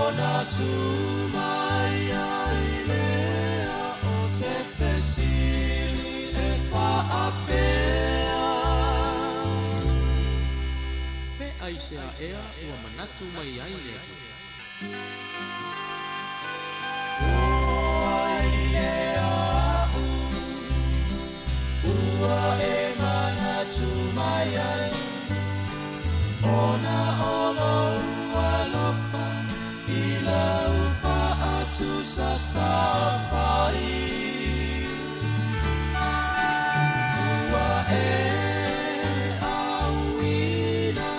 Manatu mai ai lea o se fesili e faapea. Pe aisea ea ua manatu mai ai le Atua? O ai lea aʻu ua e manatu mai ai, ona o lou alofa i lau faatusasafai. Ua e auina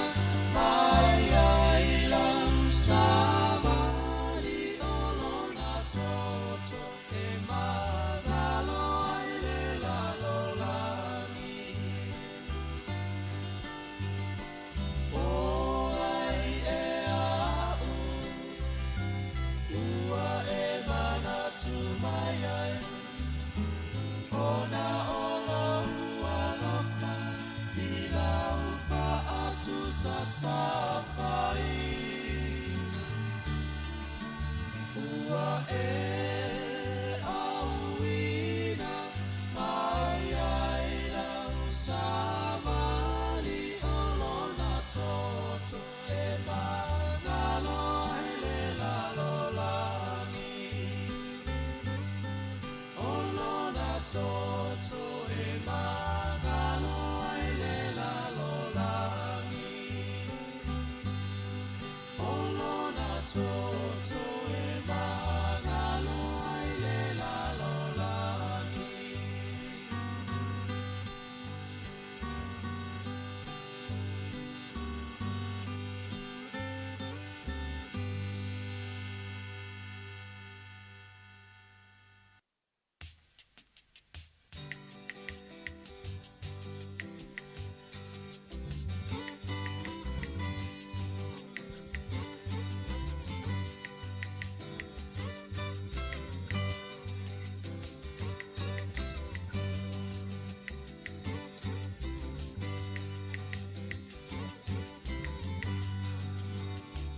mai ai lau savali o lona toto e magalo ai le lalolagi. O ai ea aʻu ua e manatu mai ai, ona o lou alofa i lau faatusasafai. Ua e auina mai ai lau savali o lona toto e magalo ai le lalolagi. O lona toto e magalo ai le lalolagi. O lona toto e magalo ai le lalolagi.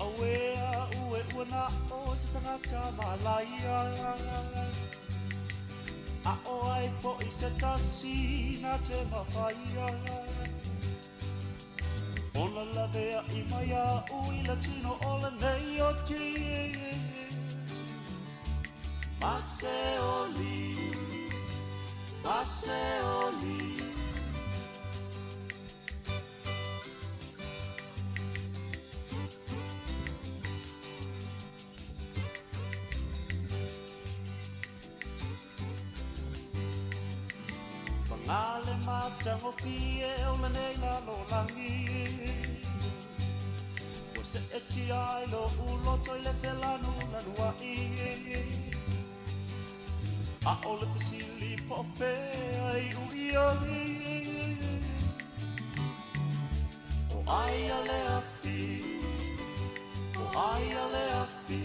Auē a'u e ua na o se tagata malaia. A o ai fo'i se tasi na te mafaia. Ona lavea'i mai a'u i le tino o lenei oti. Ma se oli, ma se oli. Pagā le matagofie o lenei lalolagi. Ua seʻetia ai loʻu loto i le felanulanuaʻi. A o le fesili po o fea i ui ai. O ai a le afi, o ai a le afi.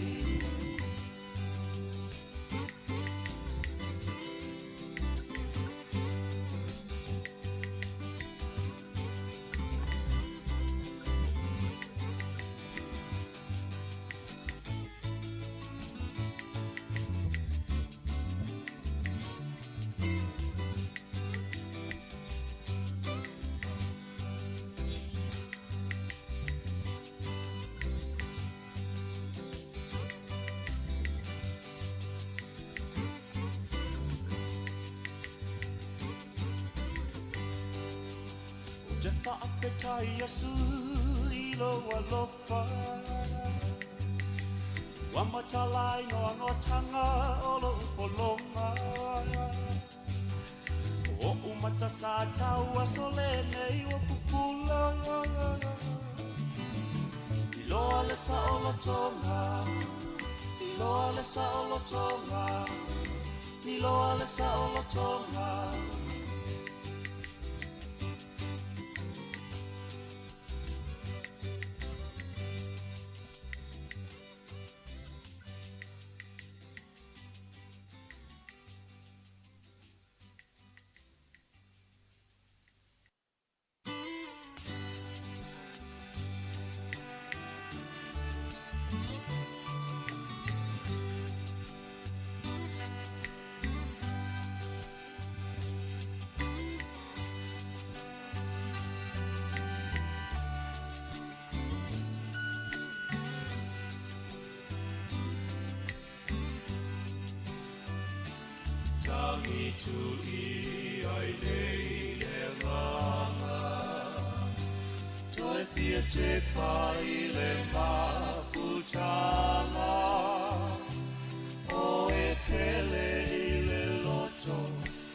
Ou te faafetai Iesu i lou alofa. Ua matala ai noanoataga o lou pologa. Oʻu mata sa tau aso lenei ua pupula. Iloa le saolotoga, iloa le saolotoga, iloa le saolotoga. tu i ai nei le nganga. Toi fia te pai le mafutanga. O e pele i le loto,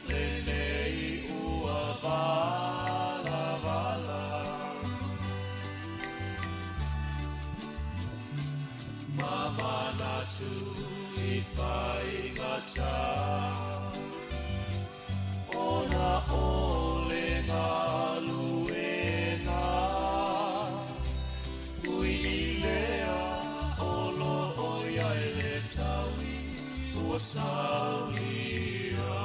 le nei ua vala vala. Mamanatu i whaingata. Ona o le galuega. Ui i lea o lo o iai le taui ua saulia.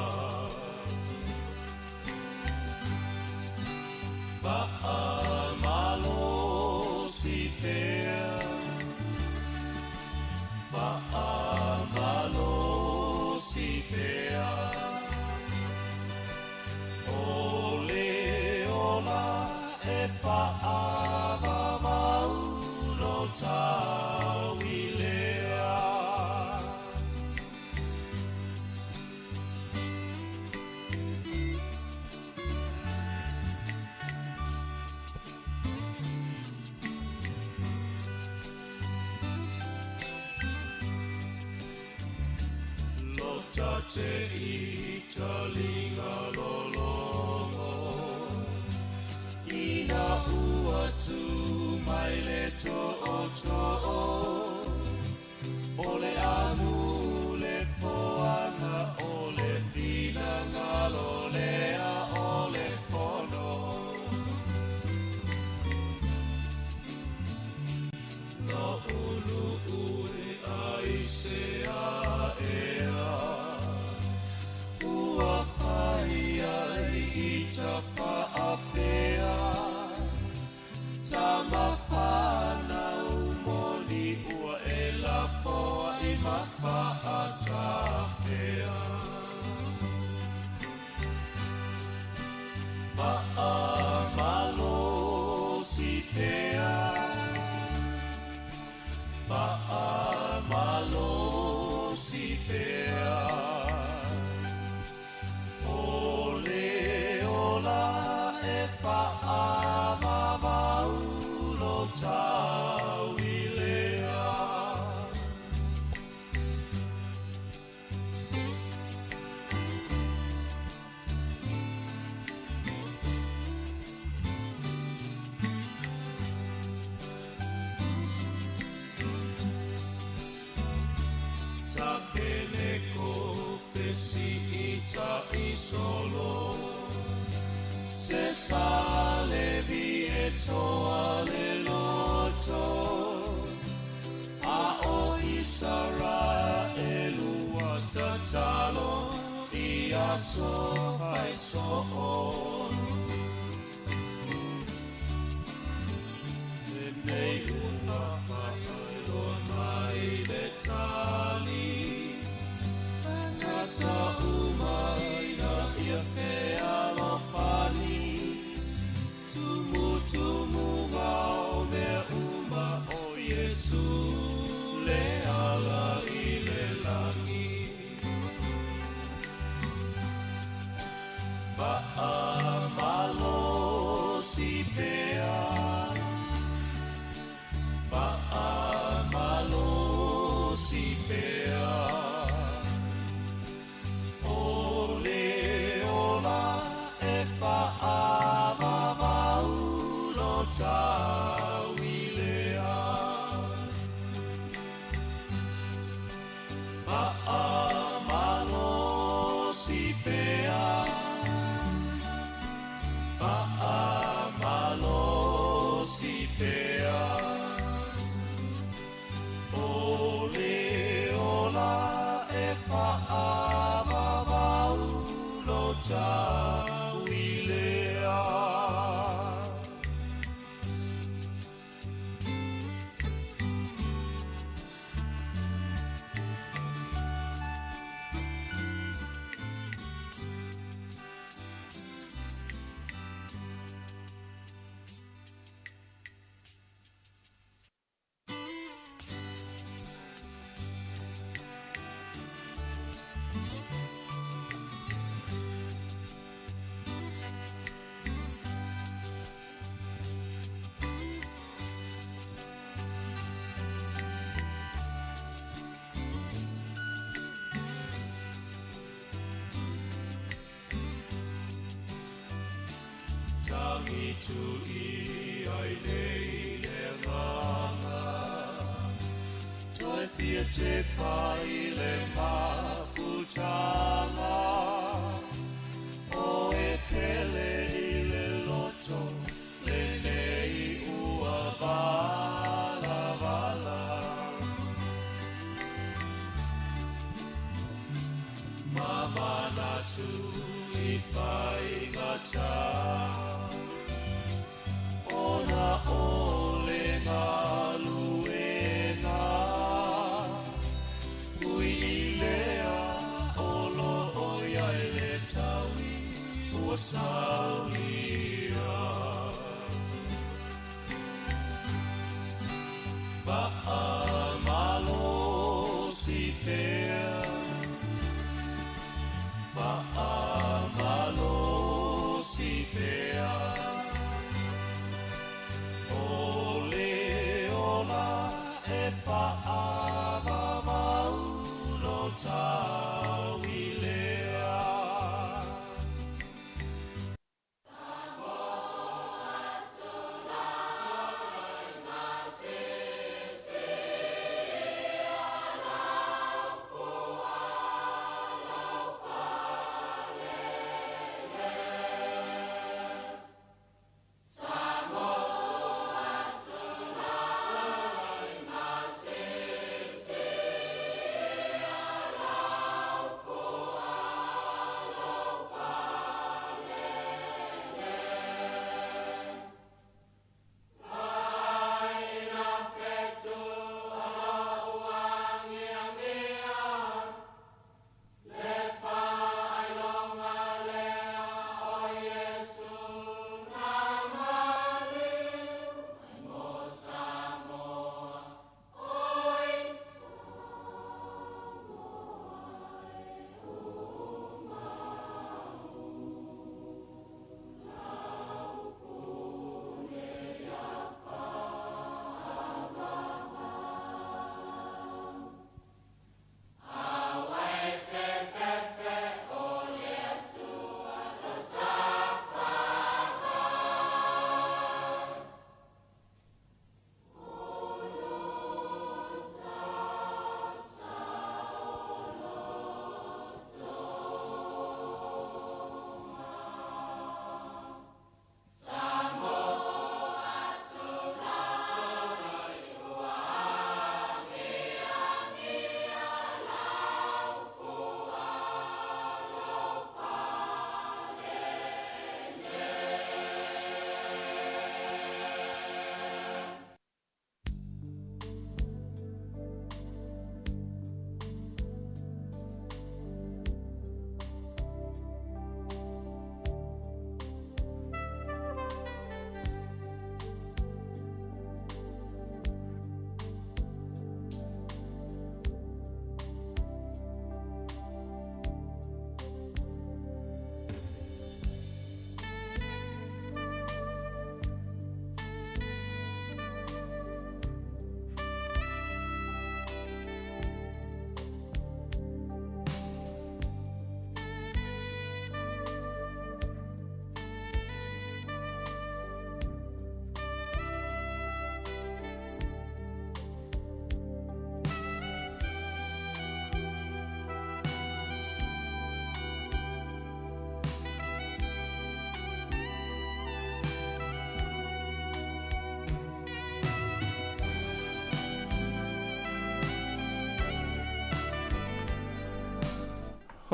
Faamalosi pea. Faamalosi pea. O le ola e faavavau lo taui lea. Lota te italinga lologo. Ina ua tu mai le to'o to'o. O le amu le foanga o le finangalo lea o le fono. Na ulu ue ai se a ea. Ua whai ai i ta whaapea. Tama whanau moni ua e la foa i mawhaatawhea. Faamalosi pea. Faamalosi pea. O le ola e faavavau lo taui lea. Ta pene ko fesi i ta isolo. Se sale vi e toa le loto. A o Israelu ua tatalo i aso fai so'o. Lenei ua faailoa mai le tali. Tangata uma ina ia fealofani. Tumutumuga o mea uma o Iesu le ala i le lagi. Faamalosi pea. Faamalosi pea. O le ola e faavavau lo taui lea. Faamalosi pea. Faamalosi pea. O le ola e faavavau lo taui lea. lagi tui ai nei le agaga. Toe fia te pai le mafutaga, o e pele i le loto lenei ua valavala. Ma manatu i faigata, ona o le galuega. Ui i lea o lo o iai le taui ua saulia. Faamalosi pea, faamalosi pea, o le ola e faavavau lo taui lea.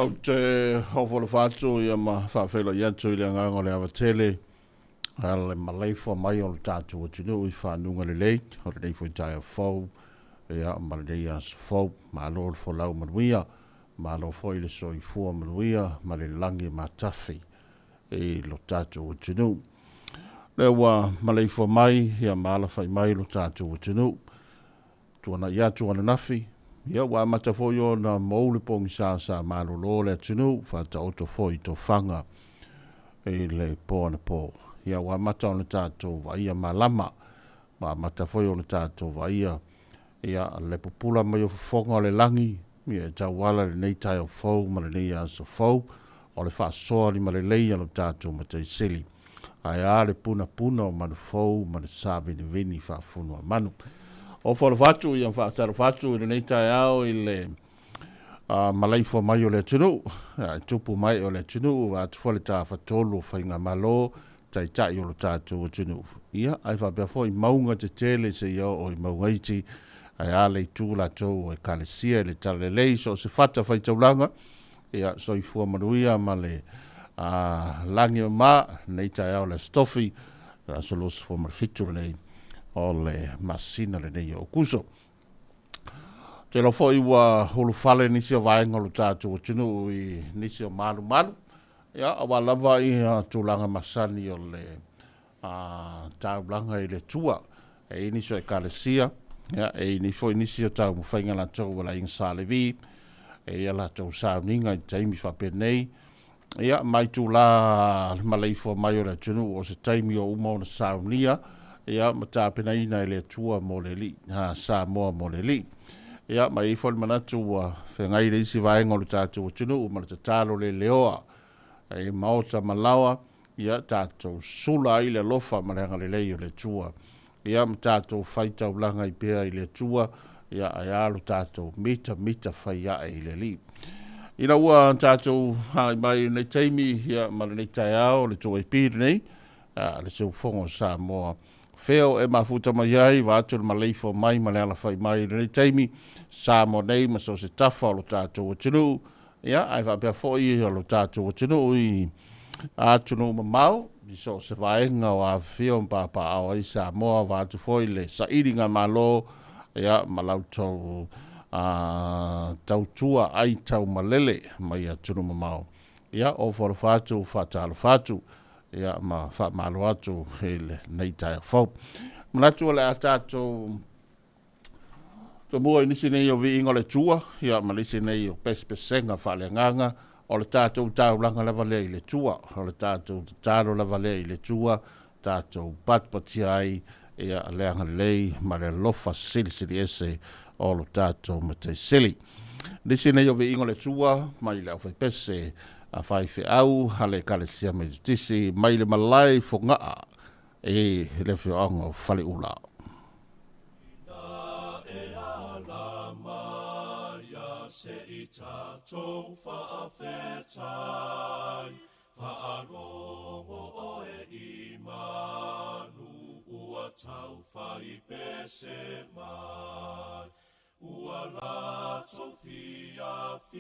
Ou te hofolofatu ia ma faafeiloai atu i le agaga o le avatele a le maleifua mai o le tatou atunuu i fanuga lelei o lenei foi taeao fou ia ma lenei aso fou. Malo le folau manuia, malo foi le soifua manuia ma le lagi matafi i lo tatou atunuu. Lea ua maleifua mai ia ma alafai mai lo tatou atunuu. Tuanai atu ananafi, ia ua amata foi ona mou le pogisa sa malolo le atunuu, faataoto foi tofaga i le po anapo. Ia ua amata ona tatou vaaia malama, ua amata foi ona tatou vaaia ia le pupula mai o fofoga o le lagi, ia e tauala lenei taeao fou ma lenei aso fou, o le faasoa limalelei a lo tatou Matai Sili. Ae a le punapuna o manufou ma le savinivini faafunuamanu. O folofa atu ia faatalofa atu i lenei taeao i le malaifua mai o le atunuu, tupu mai o le atunuu, atu foi le tafatolu o faigamalo taitai o lo tatou atunuu. Ia, ae faapea foi mauga tetele seia oo i mauga iti, ae a le itu latou o ekalesia i le talalelei so o se fata faitaulaga. Ia, soifua manuia ma le lagi o ma nei taeao le Aso Tofi, aso 27 lenei o le masina lenei o Okuso. Te iloa foi ua ulufale nisi o vaega o lo tatou atunuu i nisi o malumalu, ia, aua lava ia tulaga masani o le taulaga i le Atua. E i ai nisi o ekalesia, ia, e i ai foi nisi o taumafaiga latou o le aiga Sa Levi, e i ai latou sauniga i taimi faapenei, ia, ma itula maleifua mai o le atunuu o se taimi o uma ona saunia, ia, ma tapenaina e le Atua mo le Alii, Samoa mo le Alii. Ia, ma i ai foi le manatu ua feagai le isi vaega o le tatou atunuu ma le tatalo le leoa e maota ma laoa, ia tatou sula ai le alofa ma le agalelei o le Atua. Ia, ma tatou faitaulaga ai pea i le Atua, ia, ae a lo tatou mitamita fai ae i le Alii. Ina ua tatou agai mai i lenei taimi, ia, ma lenei taeao, le 2AP lenei, le Seufogo o Samoa. Fea e mafuta mai ai, vaatu le maleifua mai ma le alafai mai i lenei taimi, Samoa nei ma so o se tafa o lo tatou atunuu, ia, ae faapea foi o lo tatou atunuu i atunuu mamao, i so o se vaega o afifio ma papaaao ai Samoa, vaatu foi le sailiga malo, ia, ma lautou tautua ai taumalele mai atunuu mamao. Ia, o folofa atu, faatalofa atu, ia, ma faamalo atu i lenei taeao fou. Manatu o le a tatou tomua i nisi nei o viiga o le Atua, ia, ma nisi nei o pesepesega faaleagaga, o le tatou taulaga lava lea i le Atua, o le tatou tatalo lava lea i le Atua, tatou patipatia ai, ia, le agalelei ma le alofa silisili ese o lo tatou Matai Sili. Nisi nei o viiga o le Atua mai le aufaipese a faifeau a le ekalesia Metotisi mai le malae i Fogaa e le afioaga o Faleula. Ina e ala mai a se i tatou faafetai, faalogo oe i manu ua taufai pese mai. Ua latou fiafia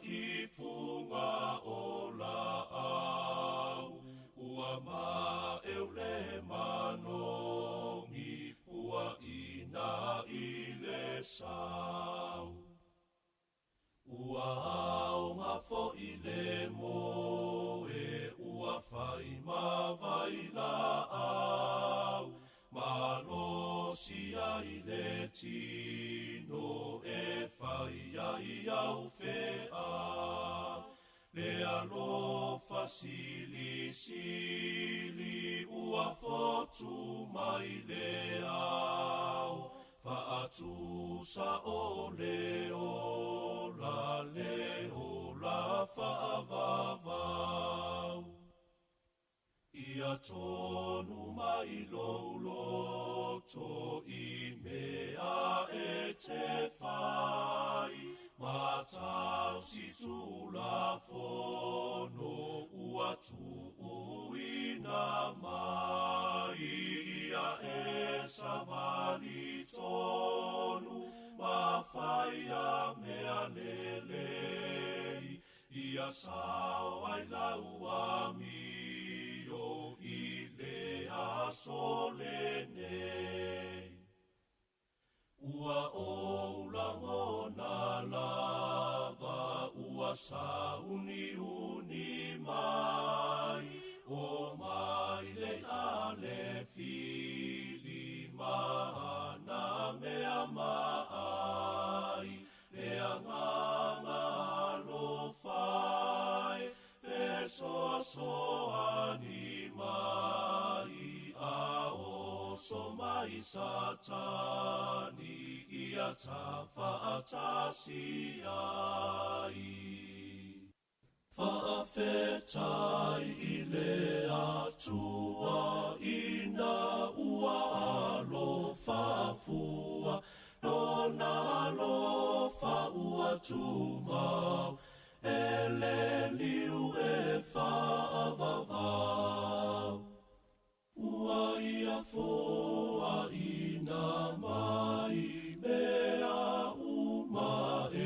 i fuga o laau, ua maeu le manogi, ua ina i le sau. Ua aoga foi le moe, ua fai ma vailaau, malosi ai le tino e fai ai au fea. Le alofa silisili ua fotu mai le ao, faatusa o le ola, le ola faavavau. Ia tonu mai lou loto i mea e te fai, ma tausi tulafono ua tuuina mai. Ia e savali tonu, ma fai a mea lelei, ia sao ai lau amio i le aso lenei. Ua ou lagona lava, ua sauniuni mai, o mai le ale fili ma na mea maai, le agaga alofai, fesoasoani mai, a oso mai Satani, ia tafaatasi ai. Faafetai i le Atua ina ua alofa fua, lona alofa ua tumau, e le liu e faavavau. Ua ia foaina mai mea uma e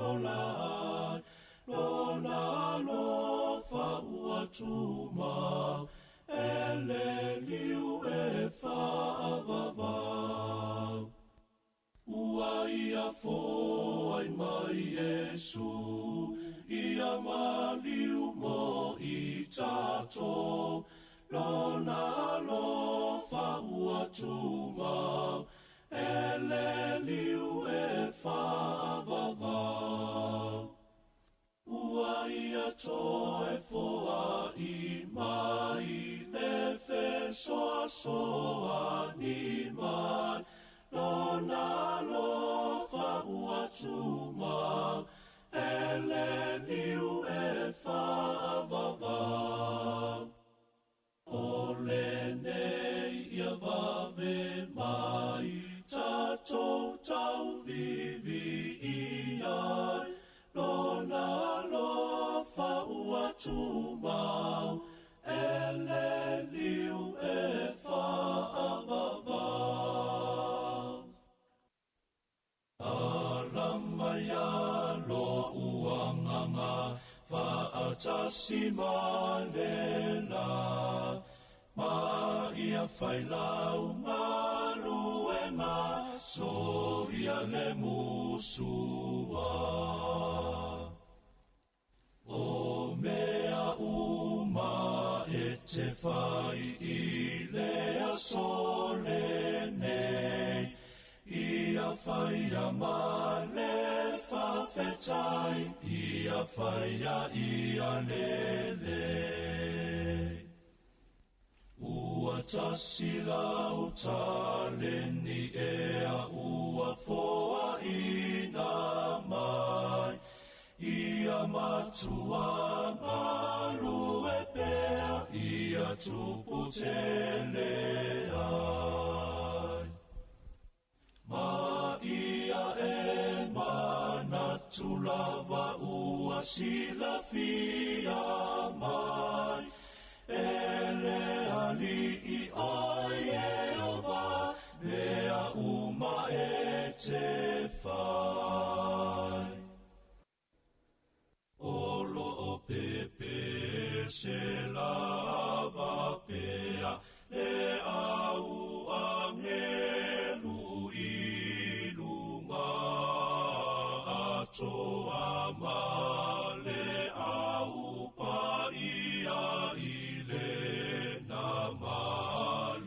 ola ai, lona alofa ua tumau, e le liu e faavavau. Ua ia foai mai Iesu, ia maliu mo i tatou, lona alofa ua tumau, e le liu e faavavau. Ua ia toe foai mai le fesoasoani mai, lona alofa ua tumau, e le liu e faavavau. O lenei ia vave mai, tatou tauvivi ai, lona alofa ua tumau, e le liu e faavavau. Alama ia lo'u agaga, faatasi ma le la, ma ia failau galuega, soia le musua. O mea uma e te fai i le aso lenei, ia faia ma le faafetai, ia faia ia lelei. Ua tasi lau taleni ea ua foaina mai, ia matua galue pea, ia tupu tele ai. Ma ia e manatu lava ua silafia mai, e le Alii o Ieova, mea uma e te fai. O loo pepese lava pea, le au angelu i luga, atoa ma le au paia i le na maliutiga.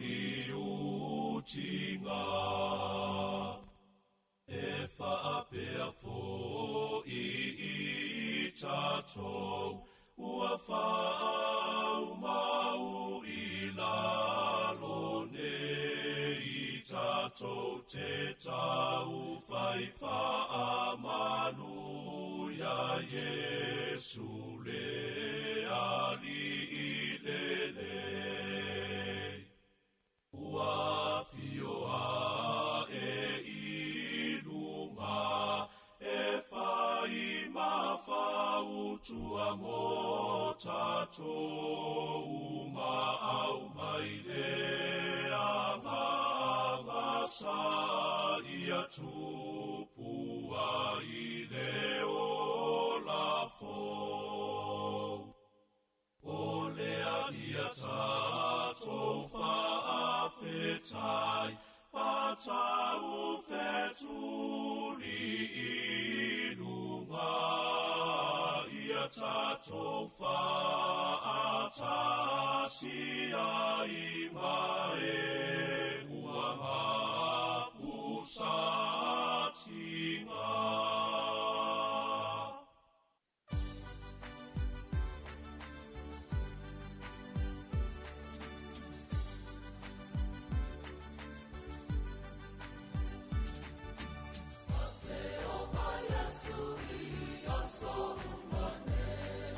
E faapea fo'i i tatou, ua faaumau i lalo nei, tatou te taufai faamalu ia Iesu le Alii lelei. Ua afio ae i luga, e fai ma fautua mo tatou, ma aumai le agaga sa ia tupu ai le ola fou. O lea ia tatou faafetai, ma taufetuli i luga, ia tatou faatasi ai ma e ua mapusatia. Te o mai Iesu i aso uma nei.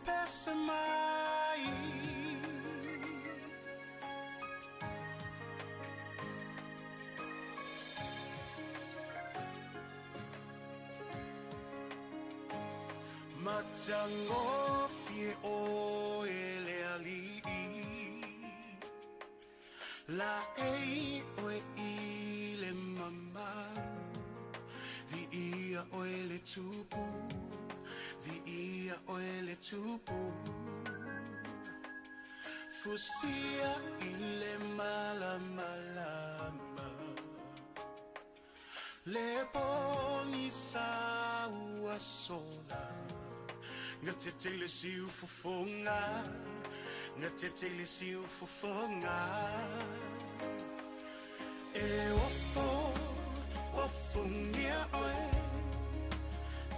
Pese mai. Matagofie oe le alii, laei oe i le mamalu, viia oe le tupu, viia oe le tupu. Fusia i le malamalama, le pogisa ua sola. Gatete le siufofoga, gatete le siufofoga. E ofo, ofogia oe,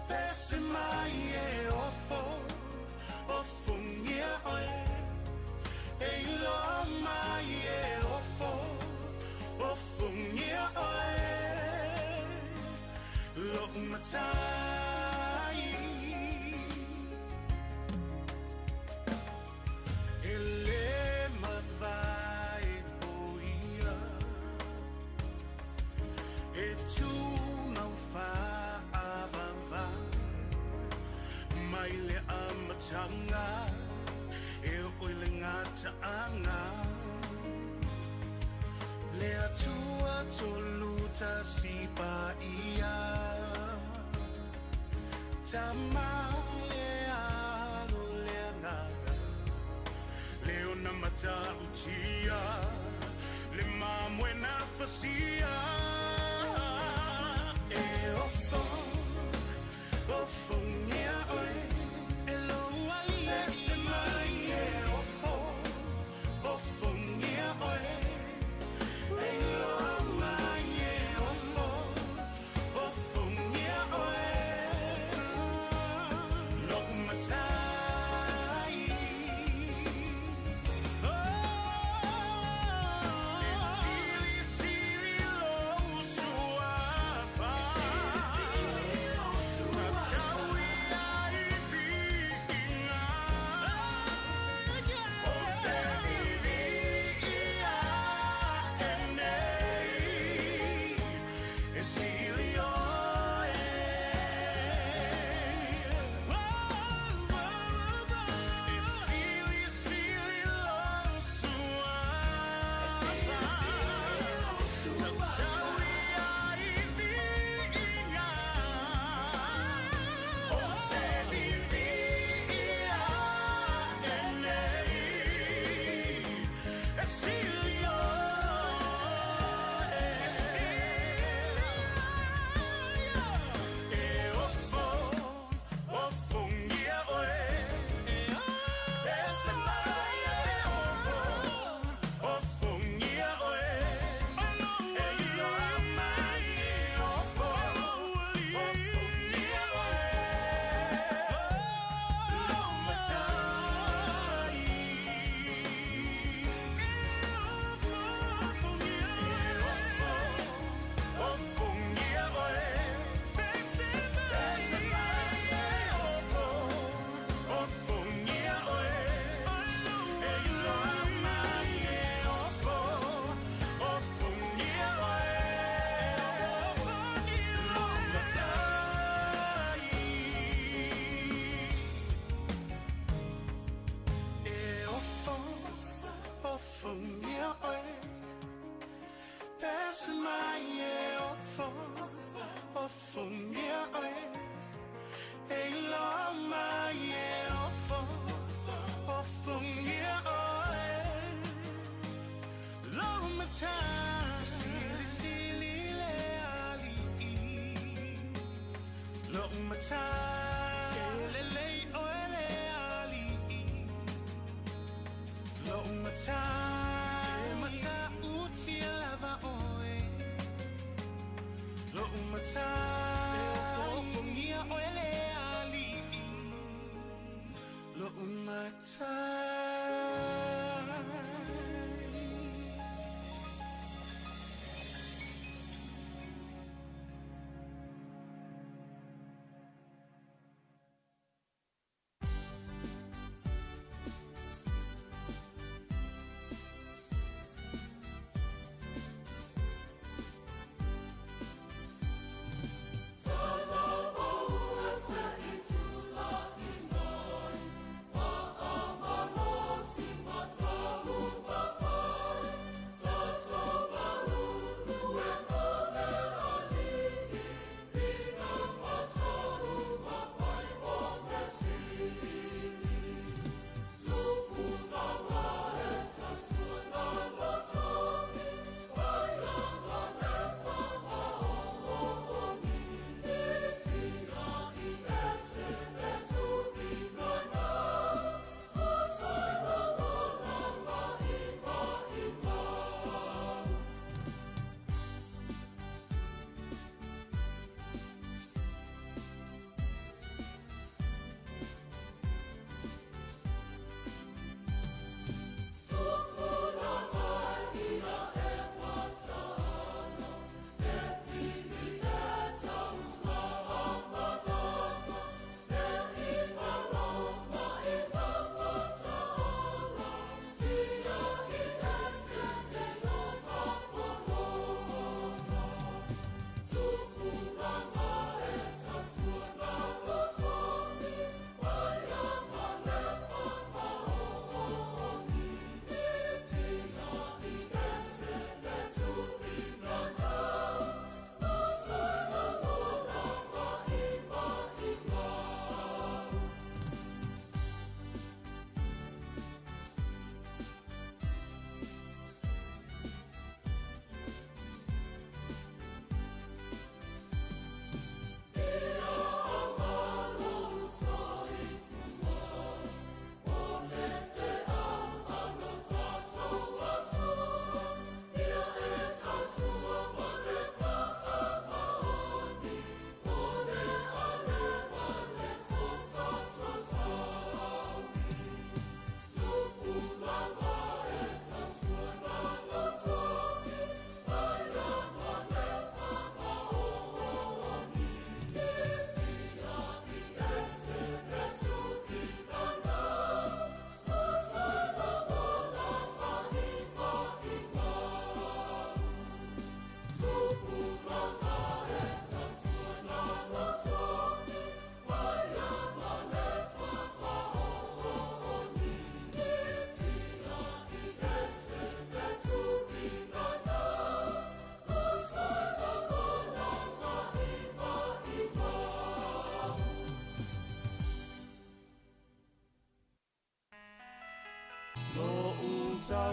pese mai e ofo, ofogia oe. E iloa mai e ofo, ofogia oe. Lou matai. E le mavae o ia, e tumau faavava, mai le amataga, e oo i le gataaga. Le Atua tolu tasi paia, Tama le Alo le Agaga, le ona matautia, le mamoe na fasia. E ofo, ofogia oe, e lou alii. Pese mai e ofo, ofogia oe. E iloa mai e ofo, ofogia oe. Lou matai. E silisili lou suafa, tataui ai viiga. O te viviia e nei, e sili oe. E silisili lou suafa, tataui ai viiga. O te viviia e nei, e sili oe. E ofo, ofogia oe, pese mai e ofo, ofogia oe. E iloa mai e ofo, ofogia oe. Lou matai. E ofo, ofogia oe, pese mai e ofo, ofogia oe. E iloa mai e ofo, ofogia oe. Lou matai. E ofo, ofogia oe, pese mai e ofo, ofogia oe. E iloa mai e ofo, ofogia oe. Lou matai. Silisili le alii, lou matai. E lelei oe le alii, lou matai. E matautia lava oe, lou matai. E ofofogia oe le alii, lou matai.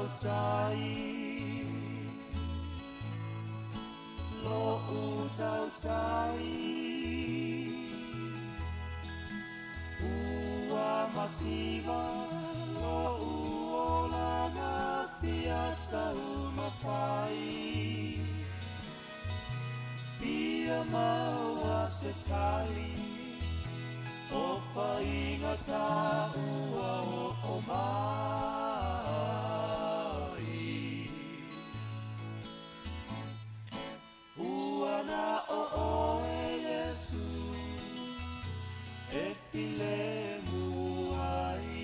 tautai, lo'u tautai. Ua mativa lo'u olaga fia taumafai, fia maua se tali o faiga taua o mai. Ua na o oe Iesu e filemu ai.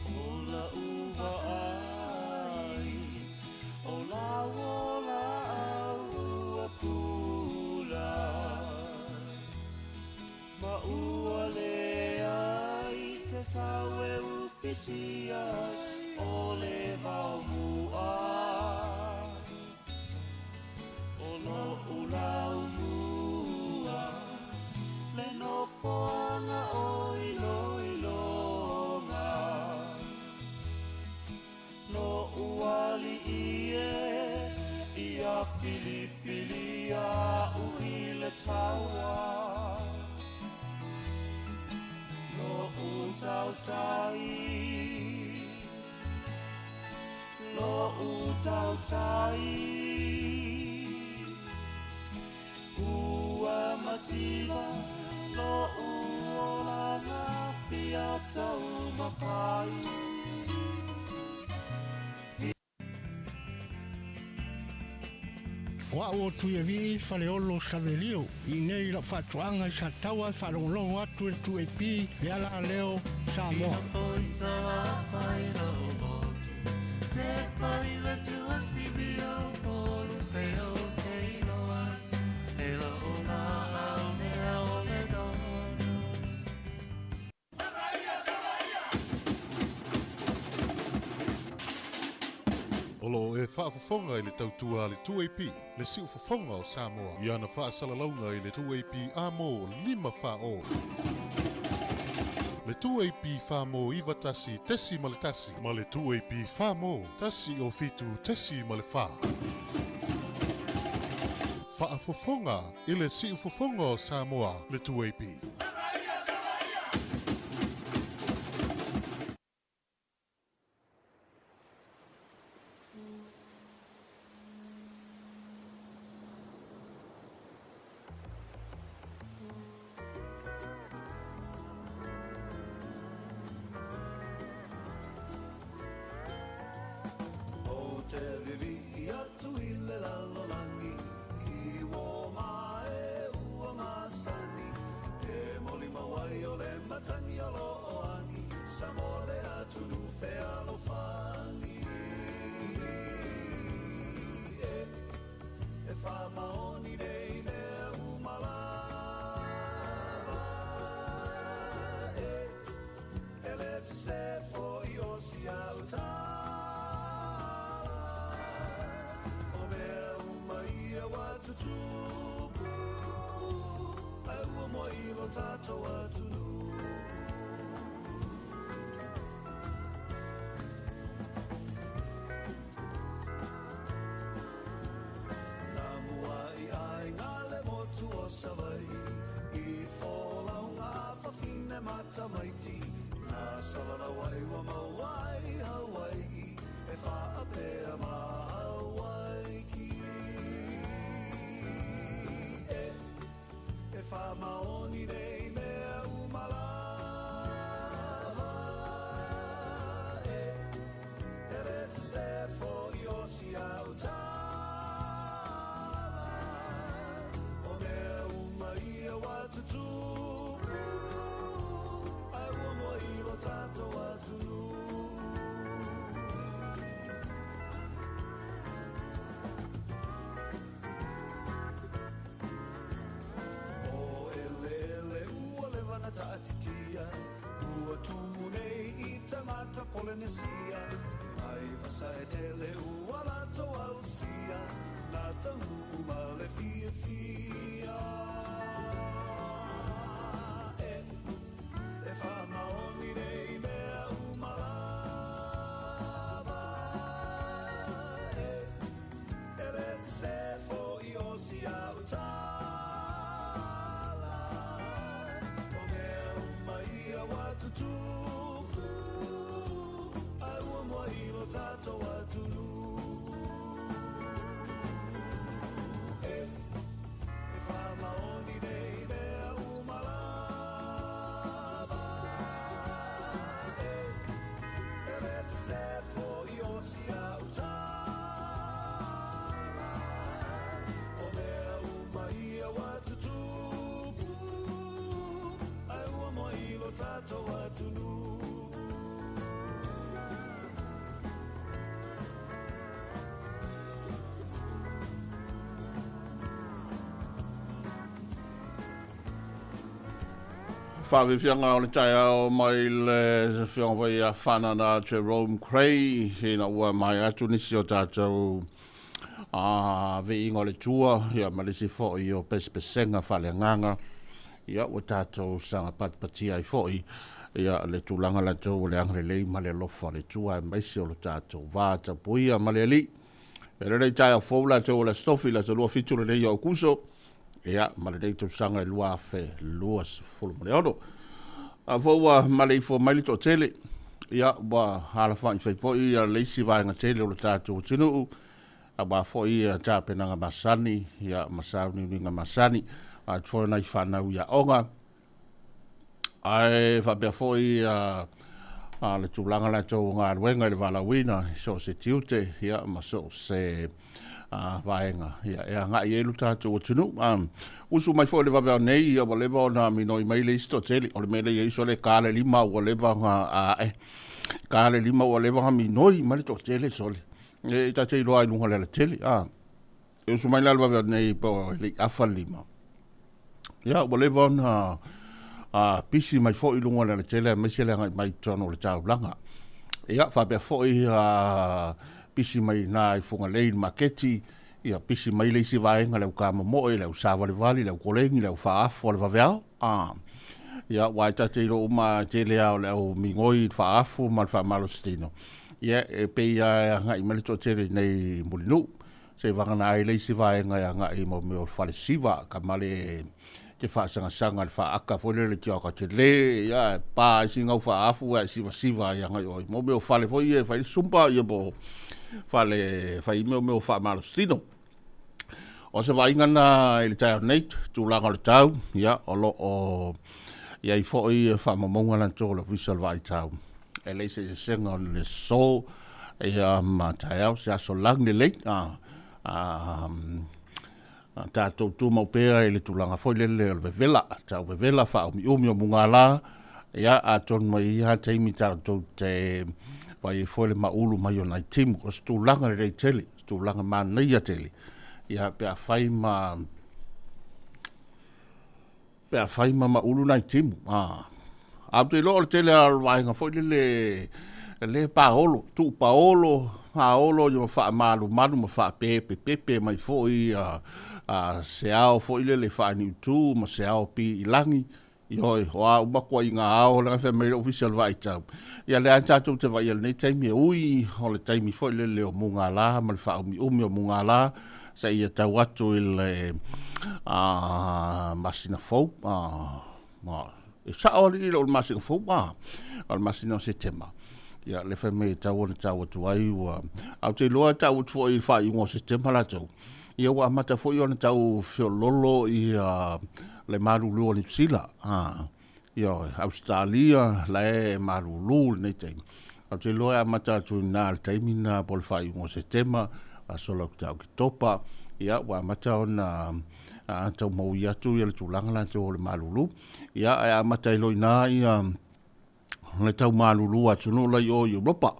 O la uva ai, o la ola au kula, ma ua leai se sawe ufitia o le vaomua. O lo'u laumua le nofoaga o iloiloga, lo'u alii e ia filifilia au i le taua. Lo'u tautai, lo'u tautai. Ua mativa lo'u olaga fia taumafai. O au o Tuiavii Faleolo Savelio i nei lau faatoaga i Sataua e faalogologo atu i le 2AP le ala leo Samoa. O lo e faafofoga i le tautua a le 2AP, le siufofoga o Samoa, i ana faasalalauga i le 2AP amo 5 faa o. Le 2AP whaamo 91.1 ma le 2AP whaamo 107.4. Faafofoga i le siufofoga o Samoa, le 2AP. O te vivi atu i le lalolagi, i ua mae ua masani, e moli mawai o le matangi o lo o agi, sa mo le atunu fealofani. E, e whamaoni nei mea umalava, e, e le se fo i o si au tala. O mea uma ia wa tutupu, ai ua moa i lo tātou atunu. Nā mua i ai ngā le motu o Savai, i whōlau ngā whawhine matamaiti, nā salarawai wa mauai Hawaii, e whaapea ma Hawaiki. E, e whamaoni nei mea umalava, e, e le se fo i o si au tala. O mea uma ia wa tutupu, ai ua moa i lo tātou atunu. O ele ele ua leva na taatitia, ua Ua tumu nei i tagata Polenesia, mai vasa e tele ua latou ausia, na taunuu ma le fiafia. E, e faamaoni nei mea uma lava, e, e le sese fo'i o si au tala, o mea uma ia ua tutupu, ae ua moa i lo tatou atunuu. E, e faamaoni nei mea uma lava, e, e le sese fo'i o si au tala, o mea uma ia ua tutupu, ae ua moa i lo tatou atunuu. Faafiafiaga o le taeao mai le afioga foi ia Fanana Jerome Cray, ina ua mai atu nisi o tatou viiga o le Atua, ia ma le isi foi o pesepesega faaleagaga, ia ua tatou saga patipatia ai foi ia le tulaga latou o le agalelei ma le alofa o le Atua, aemaise o lo tatou va tapuia ma le Alii. E lenei taeao fou latou o le Aso Tofi, le aso 27 lenei o Aukuso, ia ma lenei tausaga e 2026. A fou ua maleifua mai le toatele, ia ua alafa'i fai foi ia le isi vaega tele o le tatou atunuu, aua foi ia tapenaga masani, ia ma sauniuniga masani, atu foi nai fanau i aoga, ae faapea foi le tulaga latou o galuega i le valaauina i so o se tiute, ia ma so o se vaega, ia e agai ai lo tatou atunuu. Usu mai foi le vaveao nei, ia ua leva ona minoi mai le isi toatele, o le mea lea i ai le ka le lima ua leva ona ka le lima ua leva ona minoi mai le toatele sole. E ta te iloa i luga o le alatele. E usu mai la le vaveao nei po le afa le lima. Ia ua leva ona pisi mai foi i luga o le alatele aemaise le agai mai i totonu o le taulaga. Ia faapea foi pisi mai na i Fugalei i le maketi, ia pisi mai le isi vaega le au kamomoe, le au savalivali, le au koleni, le au faaafu o le vaveao. Ia ua e tate iloa uma tele lava o le au migoi i le faaafu ma le faamalositino. Ia e pei lava e agai mai le toatele nei i Mulinuu, se vagana ai le isi vaega e agai mo mea o falesiva, ka male te faasagasagai le faaaka foi lele tioka tele, ia e pa ai si gau faaafu ae sivasiva ai agai oi mo mea o fale foi ia e fai le sumpa, ia po fale fai mea o mea o faamalositino. O se vaaiga na i le taeao nei, tulaga o le tau, ia o lo o iai foi faamaumauga latou o le Ofisa o le Vaai Tau. E leai se eseesega o le so ia ma taeao, se aso lagi lelei. Tatou tumau pea i le tulaga foi lele o le vevela, tau vevela faaumiumi o mugala, ia atonu mai ia taimi tatou te vai ai foi le maulu mai o nai timu. O se tulaga lelei tele, se tulaga manaia tele, ia pe afai ma maulu nai timu. A ou te iloa o le tele lava o le vaega foi lele le paolo, tuu paolo, paolo ia ma faamalumalu ma faapepepepe mai foi se ao foi lele faaniutu ma se ao pi i lagi. Ioe, o a uma koa i ngā ao le fai mai le Ofisa o le Vaai Tau. Ia lea tatou te vaai i lenei taimi e ui o le taimi foi lele o mugala ma le faaumiumi o mugala, sa ia tau atu i le masina fou. E sao alii i le masina fou, o le masina o Setema. Ia le fai mai e tau ona tau atu ai ua au te iloa tau atu foi i le faaiuga o Setema latou. Ia ua amata foi ona tau feololo ia le malulu o Niu Sila. Ia Australia la e malulu lenei taimi. Au te iloa e amata atu i na le taimi na po le faaiuga o Setema, aso lau tau Oketopa, ia ua amata ona tau maui atu ia le tulaga latou o le malulu. Ia e amata i loi na ia le tau malulu atunuu lai o Europa.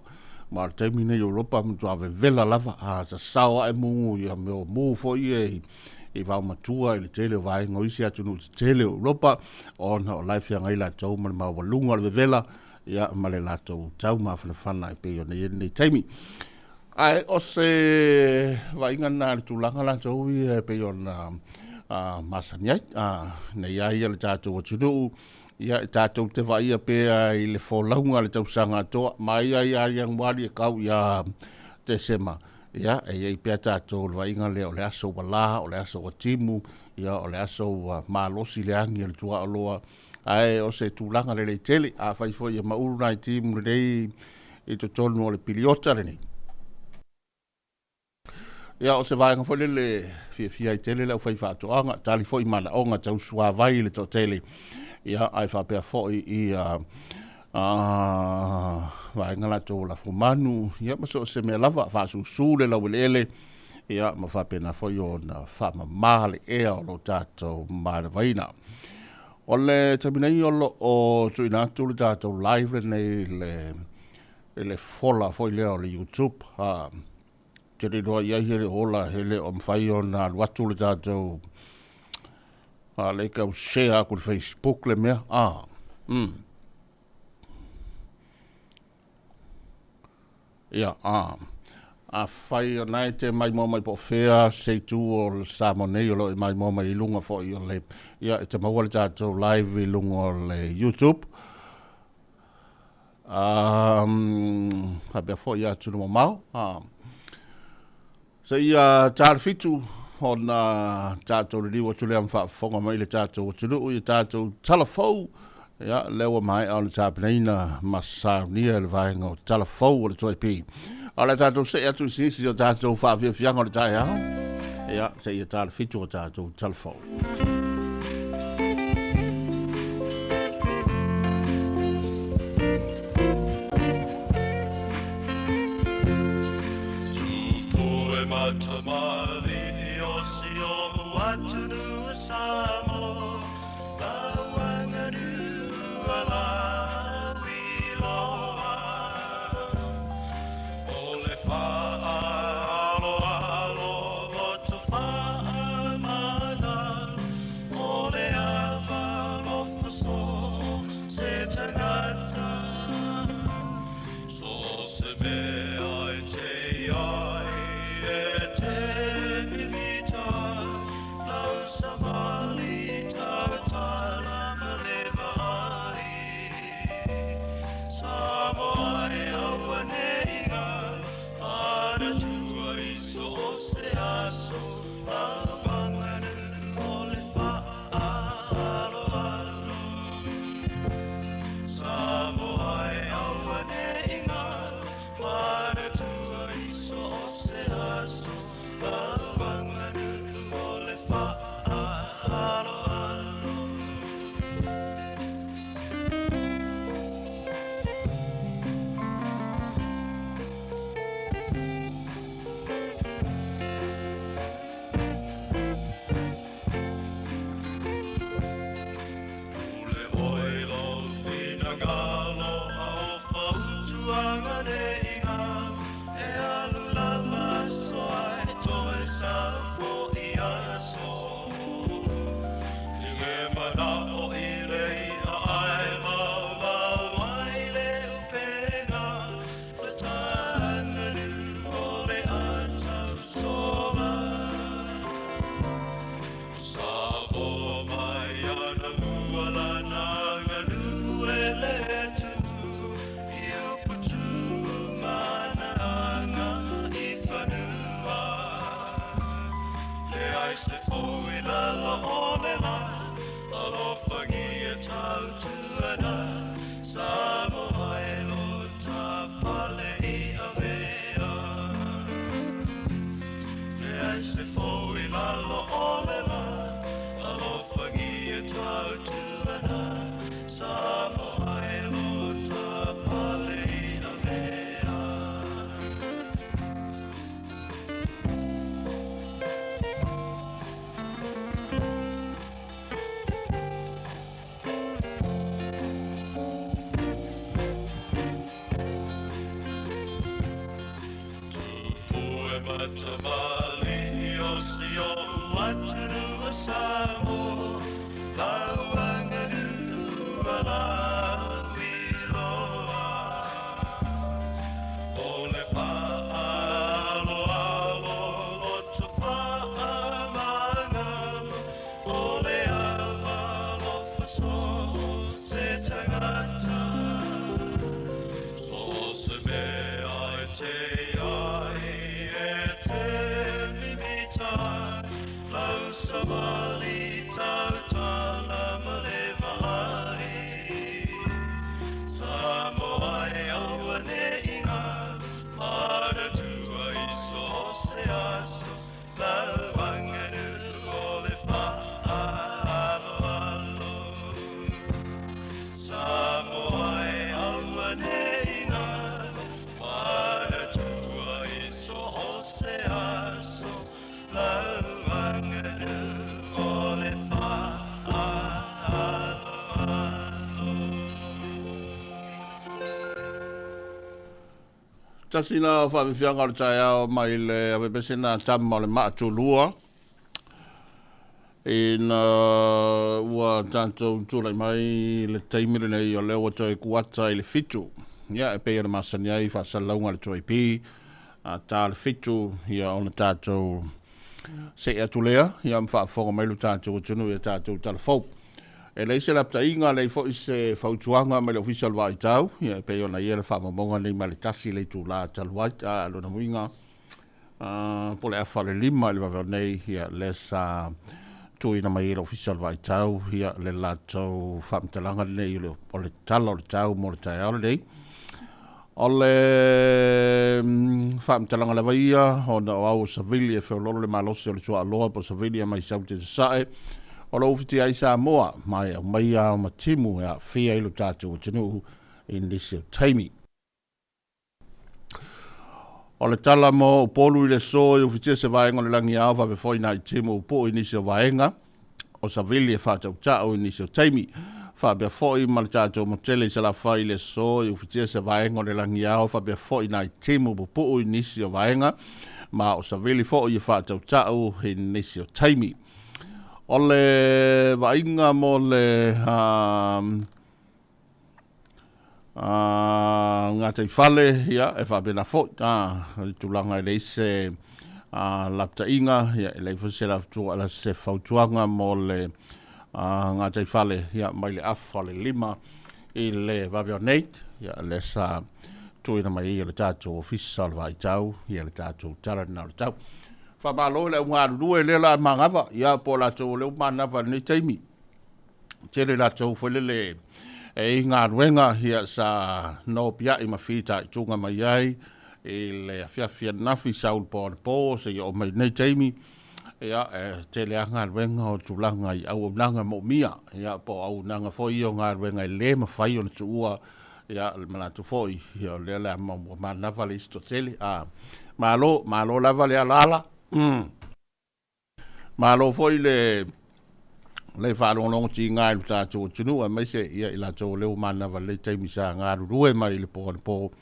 Ma o le taimi nei Europa matua vevela lava, sasao ae mugu ia mea o mu foi e i vaomatua i le tele o vaega o isi atunuu tetele o Europa, ona o la e feagai latou ma le maualuga o le vevela, ia, ma le latou taumafanafana e pei ona i ai lenei taimi. Ae o se vaaiga lena i le tulaga latou ia e pei ona masani ai, nei a ia le tatou atunuu, ia e tatou te vaaia pea i le folauga o le tausaga atoa, mai ai lava Ianuari e tau ia Tesema, ia e i ai pea tatou le vaaiga lea o le aso ua la, o le aso ua timu, ia o le aso ua malosi le agi a le tuaoloa, ae o se tulaga lelei tele, afai foi e maulu nai timu lelei i totonu o le piliota lenei. Ia, o se vaega foi lele fiafia ai tele le aufaifaatoaga, tali foi manaoga tau suavai i le toatele, ia, ae faapea foi i vaega latou o lafumanu, ia, ma so o se mea lava, faasusu le laueleele, ia, ma faapena foi ona faamama le ea o lo tatou manavaina. O le taimi nei o lo o tuuina atu le tatou live lenei i le fola foi lea o le YouTube. Te le iloa i ai he le ola, he le o mafai ona alu atu le tatou le tau share atu le Facebook le mea. Ia, afai o na e te maimoa mai po o fea se itu o le Samoa nei o lo o e maimoa mai i luga foi o le, ia, e te maua le tatou live i luga o le YouTube. Faapea foi atunuu mamao. Seia ta le 7 ona tatou liliu atu lea ma faafofoga mai le tatou atunuu i tatou tala fou. Ia, lea ua maea ona tapenaina ma saunia le vaega o tala fou o le 2AP. O le tatou see atu i sisi o tatou faafiafiaga o le taeao. Ia, seia ta le 7 o tatou tala fou. Sa Tasi na faafiafiaga o le taeao mai le avepese na tama o le maatulua ina ua tatou tulai mai le taimi lenei o lea ua toe kuata i le 7. Ia e pei ona masani ai faasalalauga a le 2AP a ta le 7 ia ona tatou se'e atu lea ia ma faafofoga mai lo tatou atunuu ia tatou talafou. E leai se lapataiga, leai foi se fautuaga mai le Ofisa o le Vaitau, ia e pei ona ia le faamaumauga nei mai le 1 le itulā talu ai, a lona uiga po o le afa o le 5 i le vaveo nei, ia lea sa tuuina mai ai le Ofisa o le Vaitau ia le latou faamatalaga lenei o le tala o le tau mo le taeao lenei. O le faamatalaga lava ia ona o au o savili e feololo le malosi o le tuaaloa po o savili e mai saute sasae o lo o ufitia ai Samoa ma e aumaia ao ma timu e aafia ai lo tatou atunuu i nisi o taimi. O le tala mo Upolu i le aso e ufitia se vaega o le lagiao faapea foi nai timu upuu i nisi o vaega o savili e faatautau i nisi o taimi. Faapea foi ma le tatou motele i Salafai i le aso e ufitia se vaega o le lagiao faapea foi nai timu pupuu i nisi o vaega ma o savili foi e faatautau i nisi o taimi. O le vaaiga mo le gataifale ia e faapena foi le tulaga e leai se lapataiga, ia e leai foi se se fautuaga mo le gataifale ia mai le afa o le 5 i le vave o nei, ia lea sa tuuina mai ai e le tatou Ofisa o le Vaitau ia le tatou tala lena o le tau. Faamalo i le augalulue lea la manava ia po o latou o lea ua manava i lenei taimi. Tele latou foi lele e i galuega ia sa nopiai ma fitaituga mai ai i le afiafi ananafi saulu po anapo seia oo mai i lenei taimi. Ia e tele lava galuega o tulaga i auaunaga moomia ia po o auaunaga foi ia o galuega e le mafai ona tuua ia le manatu foi ia o lea o le a manava le isi toatele. Malo, malo lava le alaala. Malo foi le faalogologo tiga i lo tatou atunuu aemaise ia i latou o lea ua manava i lenei taimi sa galulue mai i le po anapo.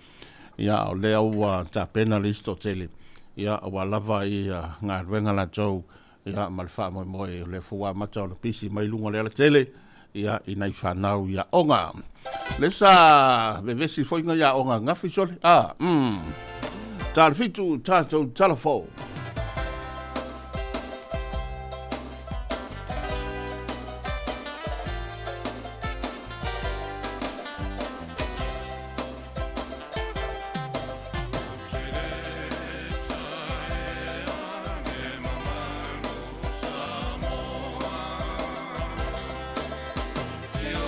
Ia o lea ua tapena le isi toatele ia aua lava ia galuega latou ia ma le faamoemoe o lea foi ua amata ona pisi mai luga o le alatele ia i nai fanau i aoga. Le sa vevesi foi nai aoga gafi sole. Ta le 7 tatou talafou. Yo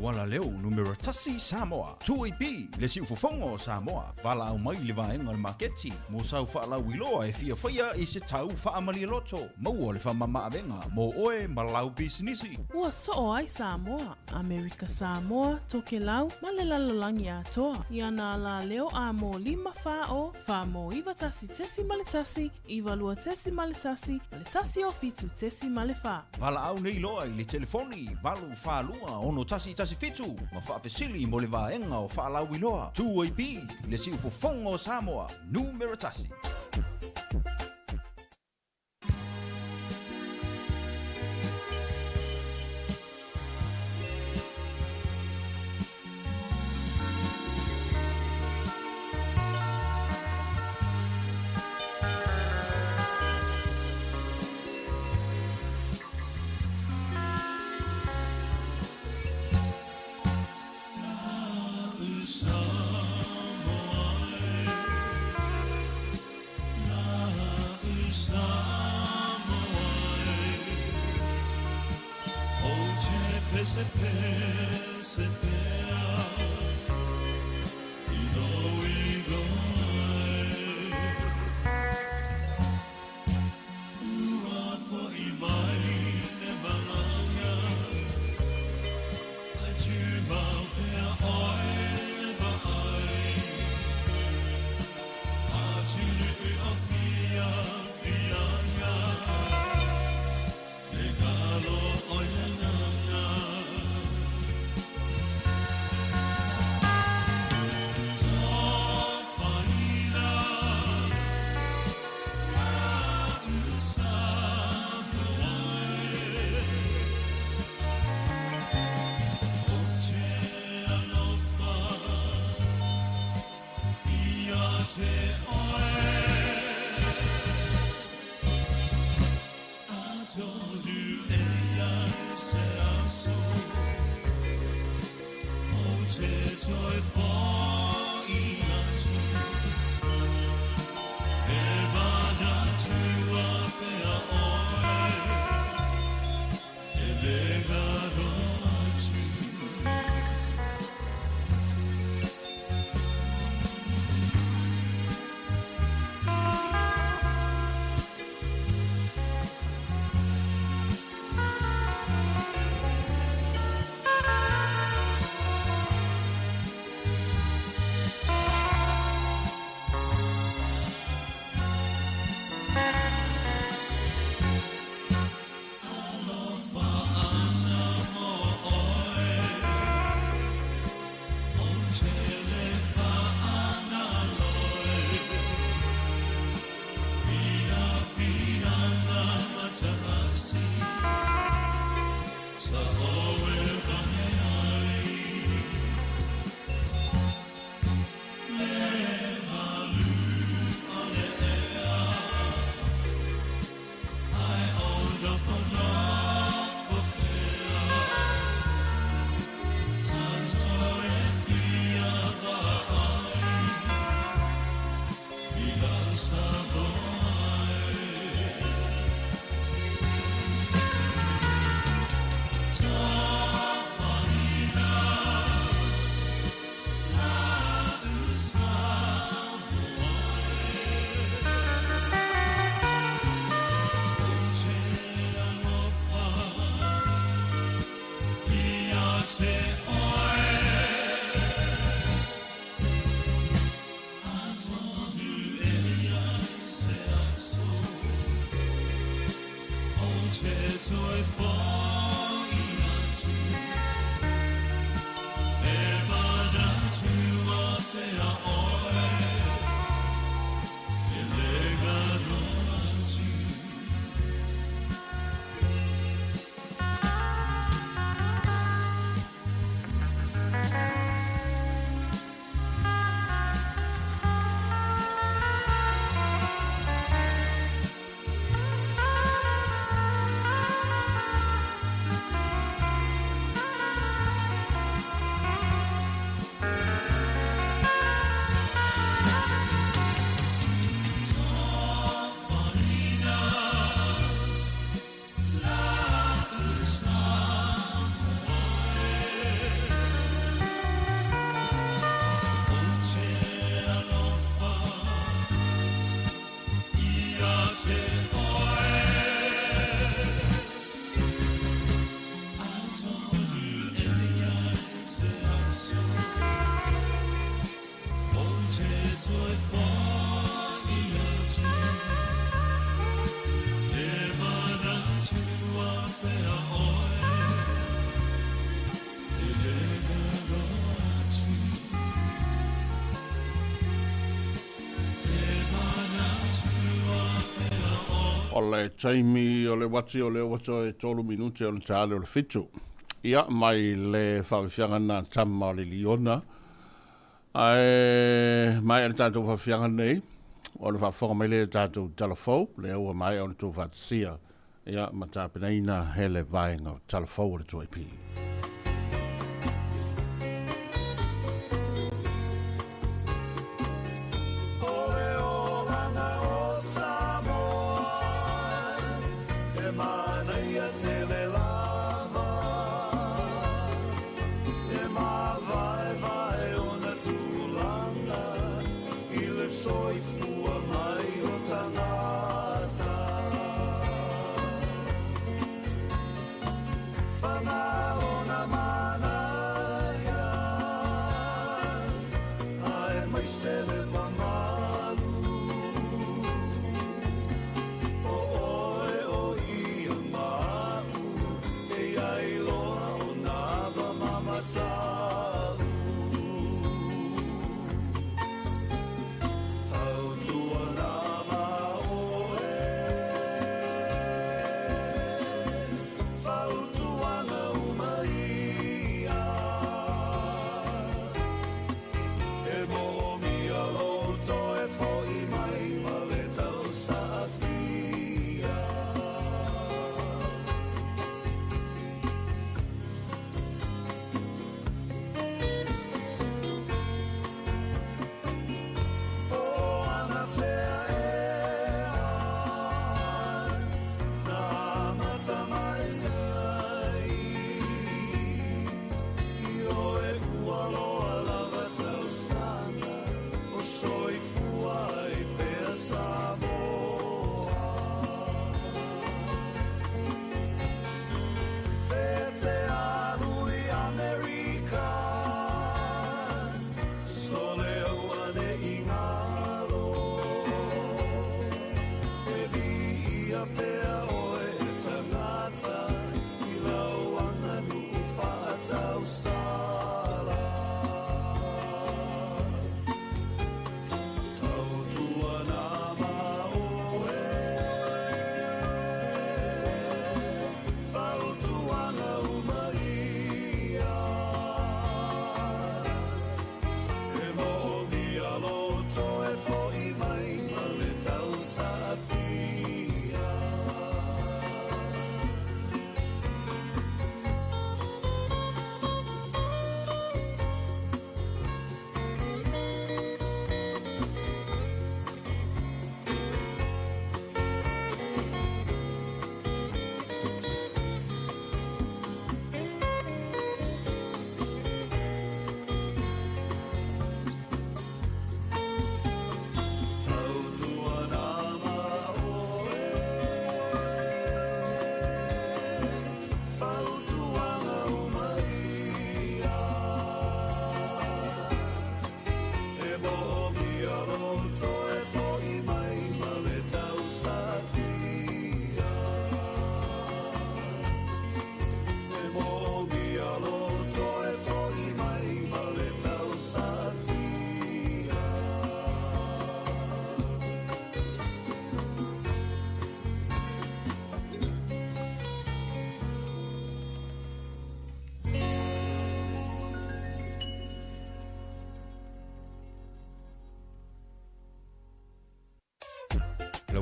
auala leo numera 1 Samoa. 2AP le siufofoga o Samoa. Valaau mai le vaega o le maketi mo sau faalauiloa e fiafaia i se tau faamalialoto. Maua le faamamaavega mo oe ma lau pisinisi. Ua soo ai Samoa, Amerika Samoa, Tokelau ma le lalolagi atoa. Ia nā la leo a mō 5 4 o 4 mō 91.1, 92.1, ma le 1 o 7.4. Valaau nei loa i le telefoni 8 42 6 1 1 7 ma faafesili mo le vaega o faalauiloa. 2AP le siufofoga o Samoa, numera 1. O le taimi o le wati o le wato e 3 minute o le tale o le 7. Ia mai le whaafianga na tama o le liona. Ae mai le tātou whaafianga nei. O le whaafonga mai le tātou talafou. Le aua mai o le tō whaatisia. Ia matapenaina hele vaenga o talafou o le 2AP.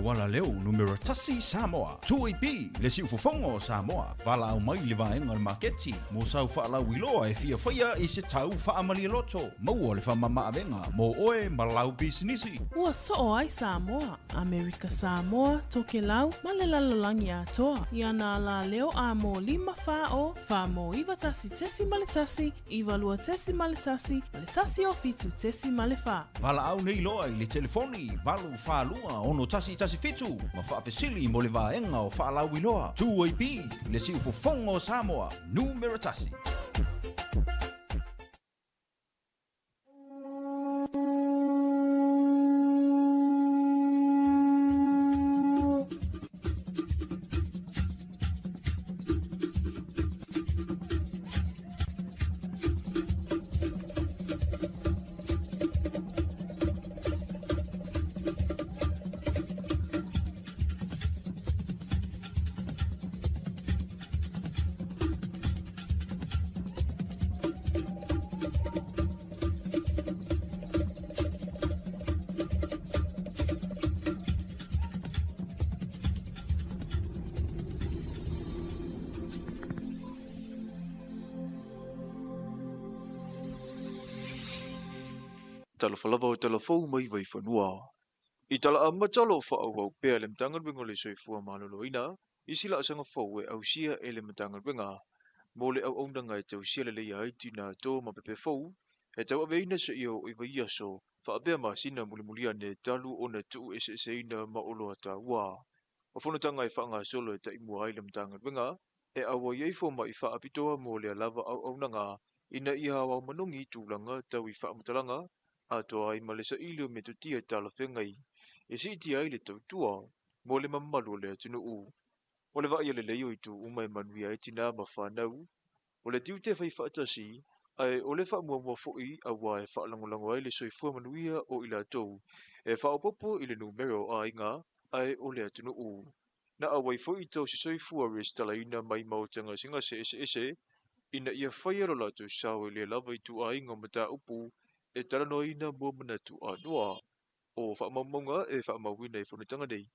Wala leo numero 1 Samoa 2AP le siufofoga o Samoa valaau mai le vaega o le maketi mo sau faalauiloa e fiafaia i se tau faamalialoto maua le faamamaavega mo oe ma lau pisinisi. Ua soo ai Samoa, Amerika Samoa, Tokelau ma le lalolagi atoa. Ia nā la leo a mō 5 4 0 4 mō 91.1 92.1 ma le 1 07 4. Valaau nei loa i le telefoni 8 4 2 6 1 7 ma faafesili mo le vaega o faalauiloa 2AP le siufofoga o Samoa numero 1. Talofa lava o talafou mai Vaifanua. I tala amata o lo o faaauau pea le Matagaluega o le Soifua Maloloina i se laasaga fou e ausia e le Matagaluega mo le auaunaga e tausia lelei ai tinā to ma pepe fou e tauaveina seia oo i vaiaso faapea masina mulimuli ane talu ona tuueseeseina ma oloa taua. O fonotaga e faagasolo e taimua ai le Matagaluega e auai ai fomaʻi faapitoa mo lea lava auaunaga ina ia aoao manogi tulaga tau i faamatalaga atoa ai ma le saili o metotia talafeagai e siitia ai le tautua mo le mamalu o le atunuu. O le vaaia lelei o itu uma e manuia ai tinā ma fanau, o le tiute faifaatasi, ae o le faamuamua foi auā e faalagolago ai le soifua manuia o i latou e faaopoopo i le numera o aiga ae o le atunuu. Na auai foi tausisoifua resitalaina mai maota gasegase eseese ina ia faia lo latou sao i lea lava ituaiga o mataupu e talanoaina mo manatu anoa. O faamaumauga e faamauina i fonotaga nei,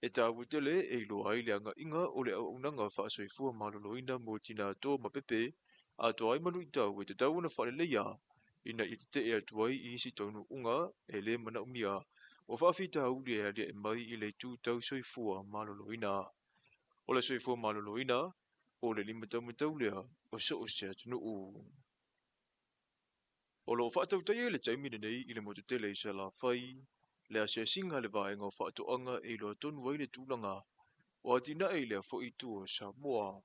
e taua tele e iloa ai le agaiga o le auaunaga faasoifua maloloina mo tinā to ma pepe atoa ai ma luitau e tatau ona faaleleia ina ia tetee atu ai i isi taunuuga e le manaomia o faafitauli e aliae mai i le itu tau soifua maloloina. O le soifua maloloina o le limataumatau lea o so o se atunuu. O lo o faatautaia i le taimi lenei i le motu tele i Salafai le asiasiga a le vaega o faatoaga e iloa tonu ai le tulaga o atinae i lea foi itu o Samoa,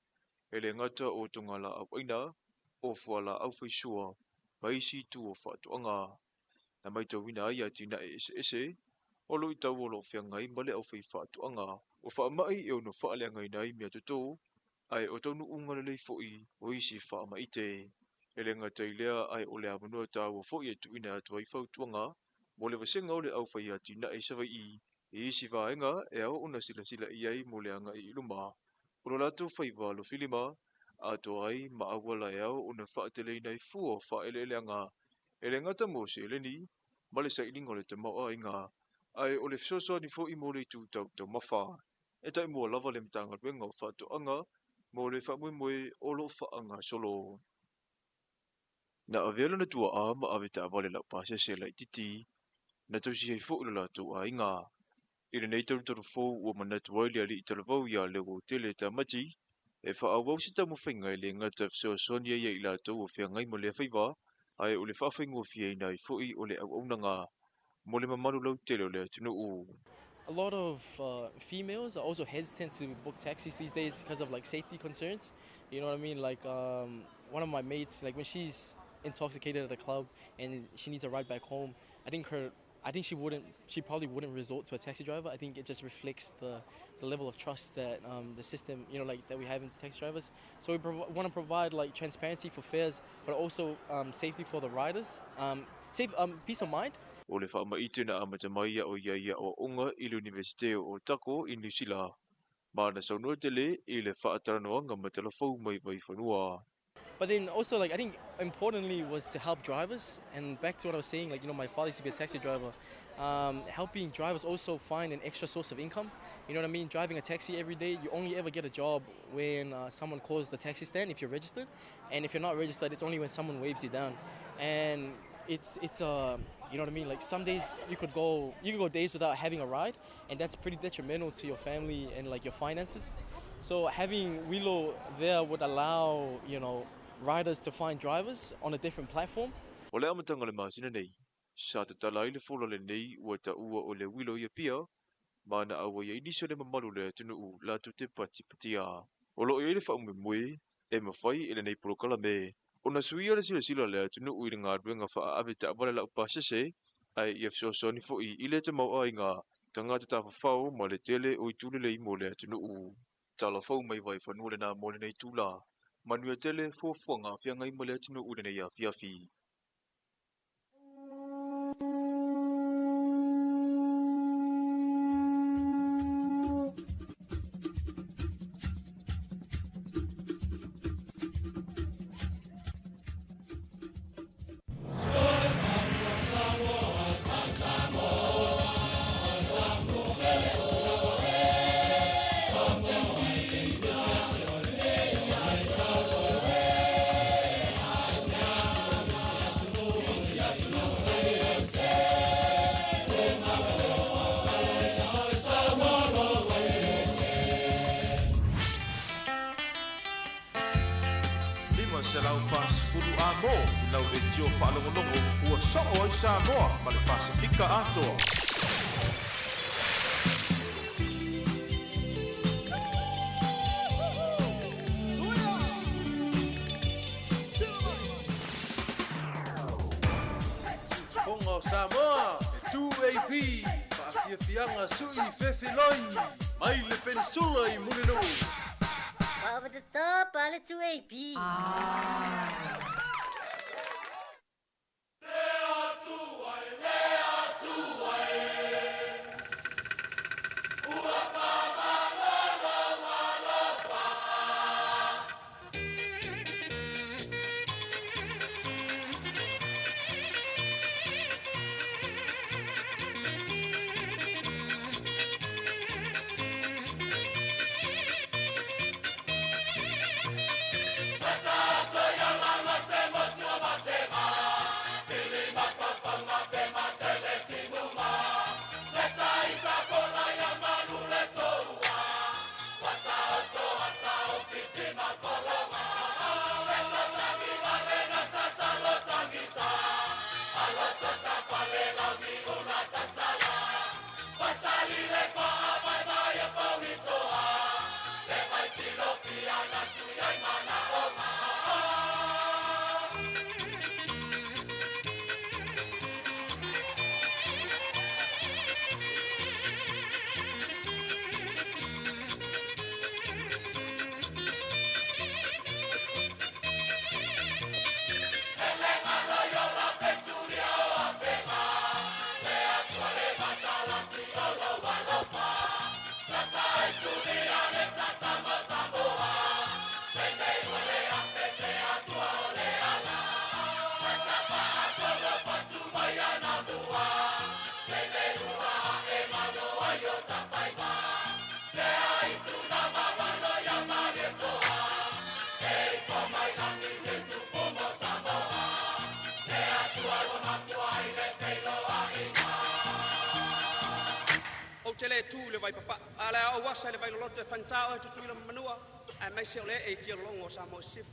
e le gata o togalaauaina, o fualaau faisua ma isi itu o faatoaga. Na matauina ai atinae eseese o luitau o lo o feagai ma le aufaifaatoaga o faamai e ono faaleagaina ai meatoto, ae o taunuuga lelei foi o isi faamaite. E le gata i lea, ae o le avanoa taua foi e tuuina atu ai fautuaga mo le vasega o le aufai atinae i Savaii i isi vaega e ao ona silasila i ai mo le agai i luma o lo latou faiva alofilima atoa ai ma auala e ao ona faateleina ai fua o faaeleeleaga e le gata mo seleni ma le sailiga o le tamaoaiga, ae o le fesoasoani foi mo le itu tau taumafa. E taimua lava le Matagaluega o Faatoaga mo le faamoemoe o lo o faagasolo. Na avea lona tuaa ma ave taavale laupasese laitiiti na tausi ai foi lo latou aiga. I lenei talutalu fou ua manatu ai le alii talavou ia Leuautele Tamati e faaauau se taumafaiga e le gata e fesoasoani ai ia i latou o feagai ma lea faiva, ae o le faafaigofieina ai foi o le auaunaga mo le mamalu lautele o le atunuu. A lot of females are also hesitant to book taxis these days because of like safety concerns. You know what I mean? Like one of my mates, like when she's intoxicated at a club and she needs a ride back home, I think she wouldn't, she probably wouldn't resort to a taxi driver. I think it just reflects the level of trust that the system, you know, like that we have into taxi drivers. So we want to provide like transparency for fares, but also safety for the riders, safe peace of mind. O le faamaite na amata mai o ia ia aoaoga i le Universite o Otago i Niu Sila, ma na saunoa tele i le faatalanoaga ma talafou mai Vaifanua. But then also, like, I think importantly was to help drivers. And back to what I was saying, like, you know, my father used to be a taxi driver. Helping drivers also find an extra source of income. You know what I mean? Driving a taxi every day, you only ever get a job when someone calls the taxi stand if you're registered. And if you're not registered, it's only when someone waves you down. And it's you know what I mean? Like some days you could go days without having a ride, and that's pretty detrimental to your family and like your finances. So having Wilo there would allow, you know, riders to find drivers on a different platform. O le amataga o le masina nei, sa tatala ai le fola lenei ua taua o le Wilo ia pia, ma na auai ai nisi o le mamalu o le atunuu latou te patipatia. O lo o i ai le faamoemoe e mafai e lenei polokalame ona suia le silasila o le atunuu i le galuega faaave taavale laupasese, ae ia fesoasoani foi i le tamaoaiga tagata tafafao ma le tele o itu lelei mo le atunuu. Talafou mai Vaifanua lena mo lenei tula. Manuia tele fuafuaga feagai ma le atunuu lenei afiafi. Lau leitio faalogologo ua soo ai Samoa ma le Pasefika atoa. Fonga o Samoa, e 2AP, faafiafiaga suʻi fefiloi, mai le penisula i Mulinuu. Over the top, ale 2AP. Ou te le tu le vai papa a le au asa le vai loloto e fantao e tutuila manua ae mai se o le e tia lologo o Samoa i sisifo.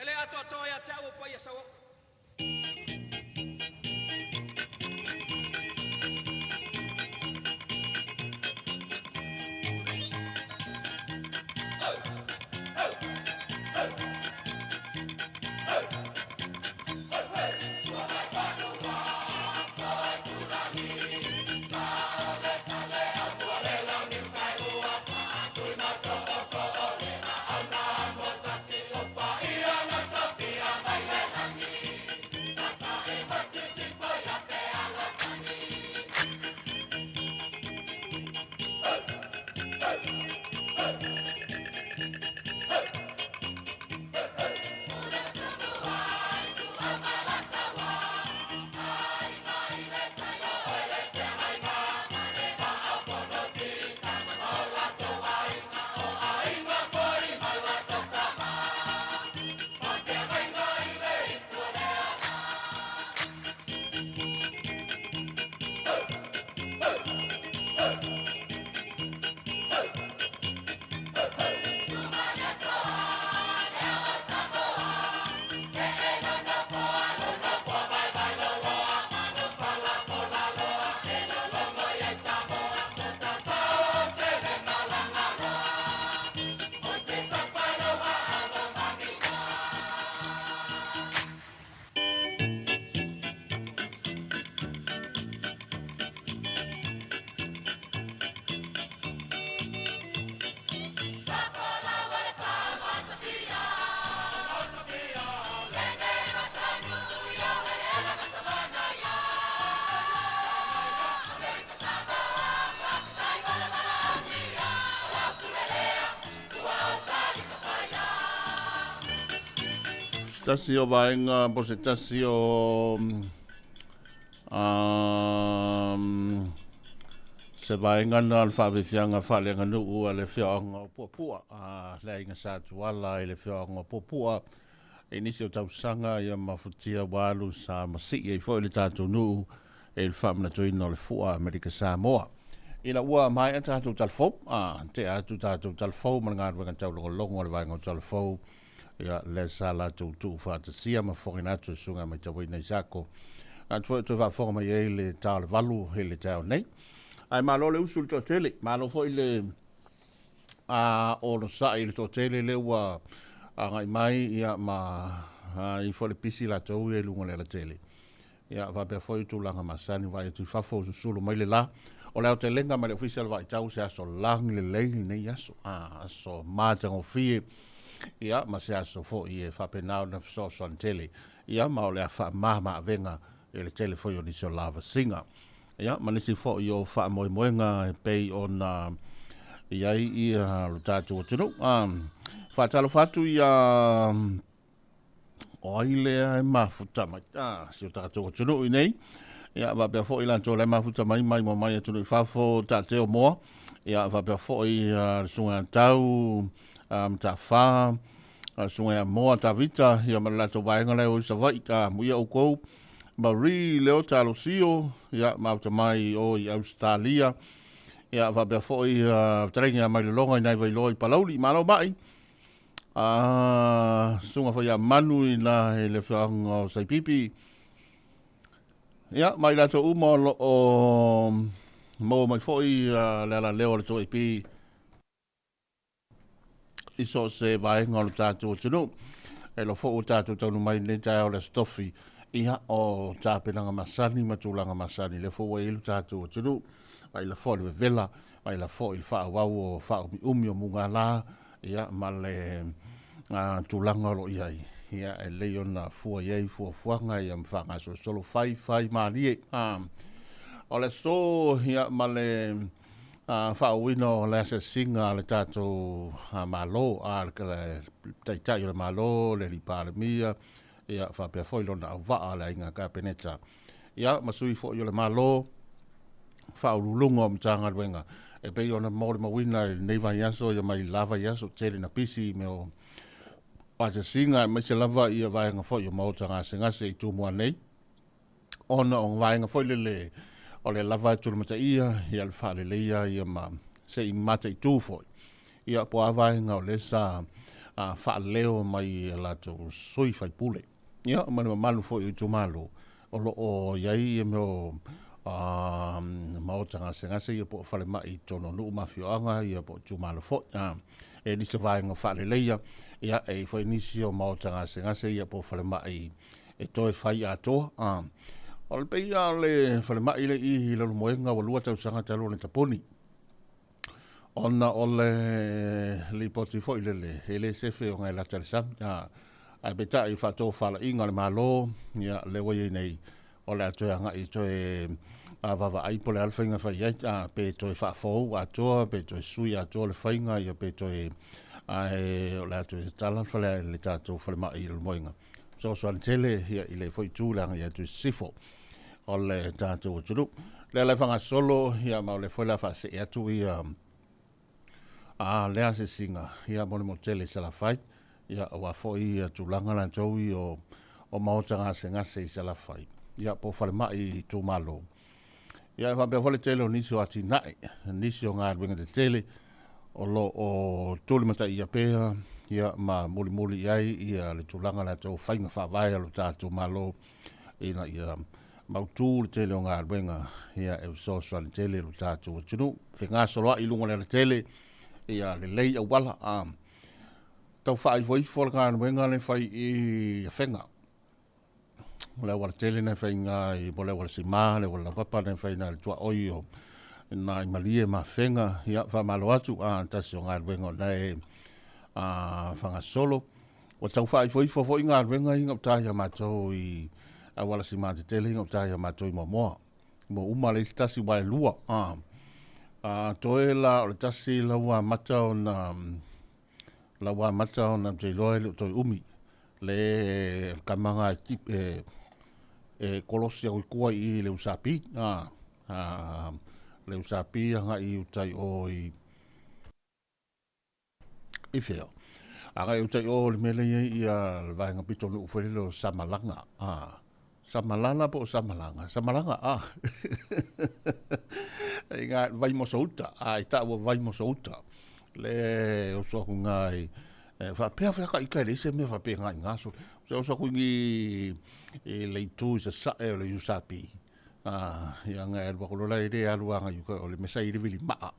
E le atoatoa ia te au o paia sau. Se tasi o vaega po o se tasi o um, se vaega na o le faafiafiaga faaleaganuu a le afioaga o Puapua, a le aiga Sa Tuala i le afioaga o Puapua i nisi o tausaga ia mafutia ua alu sa masii ai foi le tatou nuu i le faamanatuina o le Fua Amerika Samoa. Ina ua maea tatou talafou, a tea atu tatou talafou ma le galuega taulogologo a le vaega o talafou, ia lea sa latou tuufaatasia ma fofogaina atu e susuga matauina i Sako. Atu foi o toe faafofoga mai ai le ta o le 8 i le taeao nei. Ae malo le usu i le toatele, malo foi le onosai i le toatele lea ua agai mai ia ma i foi le pisi latou ia i luga o le alatele. Ia faapea foi tulaga masani vaai atu i fafo susulu mai le la. O le aotelega mai le ofisa o le Vaaitau se aso lagi lelei lenei aso. Aso matagofie ia ma se aso foi e faapena ona fesoasoani tele. Ia ma o le a faamama avega i le tele foi o nisi o lavasiga. Ia ma nisi foi o faamoemoega e pei ona i ai ia lo tatou atunuu. Faatalofa atu ia o ai lea e mafuta mai si o tatou atunuu i nei. Ia faapea foi latou le mafuta mai mai ma mai atunuu i fafo taateo moa. Ia faapea foi le susuga tau Matafa, susuga ia Moa Tavita, ia ma le latou vaega lea o i Savaii, muia oukou. Marie Leo Talosio, ia mafuta mai o i Australia. Ia faapea foi fetalaiga mai lologa i nai Vailoa i Palauli, malo mai. Susuga foi ia Manu i na i le afioaga o Saipipi. Ia, ma i latou uma o lo o maua mai foi le alaleo o le 2AP i so o se vaega o le tatou atunuu. E lo foi ua tatou taunuu mai i lenei taeao o le Aso Tofi, ia o tapenaga masani ma tulaga masani lea foi ua i ai lo tatou atunuu. Vai la foi le vevela, vai la foi le faaauau o faaumiumi o mugala, ia ma le tulaga o lo o i ai. Ia e lelei ona fua i ai fuafuaga ia ma faagasolosolo fai fai malie. O le aso ia ma le faaauauina o le asiasiga a le tatou Malo, a le Taitai o le Malo, le alii Palemia, ia faapea foi lona auvaa le aiga Kapeneta. Ia ma sui foi o le Malo, faauluuluga o Matagaluega e pei ona molimauina i lenei vaiaso ia mai la vaiaso tele na pisi me o asiasiga aemaise lava ia vaega foi o maota gasegase i Tumua nei, ona o vaega foi lele o le lava e tulimataia ia le faaleleia ia ma se i mataitu foi ia po a vaega o lea sa faaleo mai e latou sui faipule ia ma le mamalu foi o itumalo o lo o i ai ia mea o maota gasegase ia po o falemai i totonu o nuu ma afioaga ia po o itumalo foi. E nisi o vaega faaleleia ia e i foi nisi o maota gasegase ia po o falemai e toe fai atoa. O le peia o le falemai le i Leulumoega ua 2 tausaga talu ona tapuni, ona o le lipoti foi lele e le sefe o ngai lata le sami. Ae peitai faatofalaiga a le Malo ia lea ua i ai nei o le a toe agai toe vaavaai po o le a le faiga fai ai, pe toe faafou atoa, pe toe sui atoa le faiga ia pe toe ae o le a toe tala fale le tatou falemai i Leulumoega. Fesoasoani tele ia i le foi itu le agai atu i sisifo o le tatou atunuu. Lea la e faagasolo ia ma o lea foi la faasee atu ia lea asiasiga ia mo le motele i Salafai ia aua foi ia tulaga latou i o maota gasegase i Salafai ia po o falemai i itumalo. Ia e faapea foi le tele o nisi o atinae, nisi o galuega tetele o lo o tulimataia pea ia ma mulimuli i ai ia le tulaga latou faiga faavae a lo tatou Malo ina ia mautu le tele o galuega ia e fesoasoani tele lo tatou atunuu. Fegasoloai i luga o le alatele ia lelei auala. Tau faaifoifo le galuega le fai i Afega. O le auala tele na faiga i po o le auala sima, le auala laupapa na fai na le tuaoi o nai Malie ma Afega. Ia faamalo atu tasi o galuega o na e faagasolo. Ua tau faaifoifo foi galuega i gauta ia matou i auala sima tetele i gauta ia matou i Moamoa. Mo uma le isi tasi ua e lua. Toe la o le tasi la ua amata ona te iloa e le o toe umi. Le kamaga e e kolosi au i kua i le usapi a le usapi agai i utai o i i fea agai i utai o le mea lea i ai ia le vaega pitonuu foi lele o Samalaga a Samalala po o Samalaga Samalaga a i ga Vaimosouta a i taua Vaimosouta le oso aku ngā i faapea feakaʻi e leai se mea faapena i gā so se oso aku i i le itu i sasaʻe o le Usapi a ia ga e alu aku lola e le alu aga i uka o le mea sa i le vili maa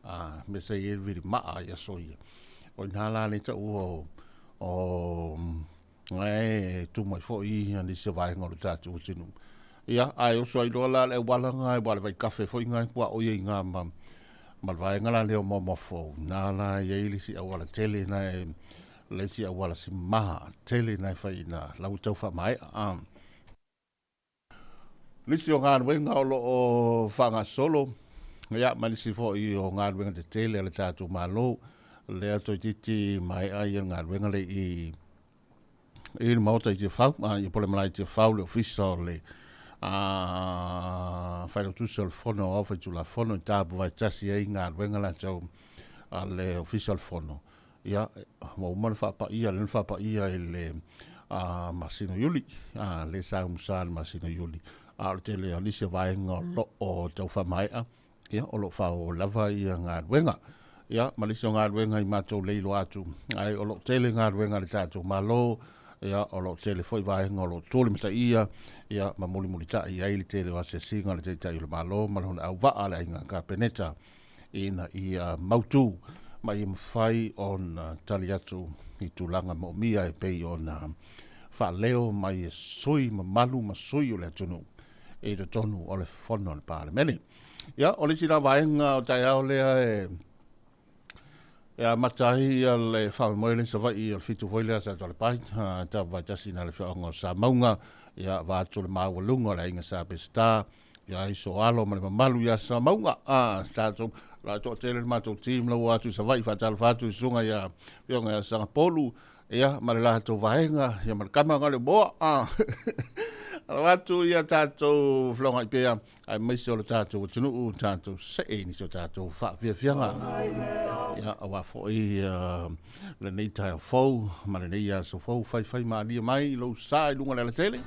a mea sa i le vili maa ia soia o ina la le taua o e tu mai foʻi ia nisi o vaega o le tatou atunuu. Ia ae oso ai loa la le auala ga e ua le vaikafe foi ga e puaʻo ia i gā ma ma le vaega la lea o Moamoa Fou na la e iai le isi auala tele na e le isi auala simaha tele na e fai ina lau tau faamaeʻa a. Nisi o galuega o loo faagasolo ia ma nisi foʻi o galuega tetele a le tatou Malo lea toeititi maeʻa ia galuega le i i le maota i Tiafau a ia po le malae i Tiafau le ofisa o le a failautusi o le Fono Aoao Faitulafono i tapu vaetasi ai galuega latou a le ofisa o le Fono. Ia ua uma le faapaia le faapaia i le masina Iuli a le sa umusa le masina Iuli a o le tele o nisi o vaega o loo tau faamaeʻa ia o loo faaoo lava ia galuega. Ia ma nisi o galuega i matou leiloa atu ai o loo tele galuega a le tatou Malo. Ia o loo tele foi vaega o loo tuli mataia ia ma mulimulitaʻi ai le tele o asiasiga o le Taitai o le Malo ma lona auvaa le aiga Kapeneta ina ia mautu ma ia mafai ona tali atu i tulaga moomia e pei ona faaleo mai e sui mamalu ma sui o le atunuu i totonu o le fono a le Palemene. Ia o le isi la vaega o taeao lea e e amata ai ia le faamoemoe le Savaii o le 7 foi lea sa Tualepai tapu vaetasi na le feaoga o Samauga ia va atu le maualuga o le aiga sa Peseta ia iso alo ma le mamalu ia Samauga a tatou la toatele le matou team lau atu i Savaii faatalofa atu i susuga ia afioga ia Sagapolu ia ma le latou vaega ia ma le kama ga le moa a alo atu ia tatou floga i pea ai maise o le tatou atunuu tatou see i nisi o tatou faafiafiaga ia auā foʻi lenei taeao fou ma lenei aso fou faifai malie mai lou sa i luga le alatele.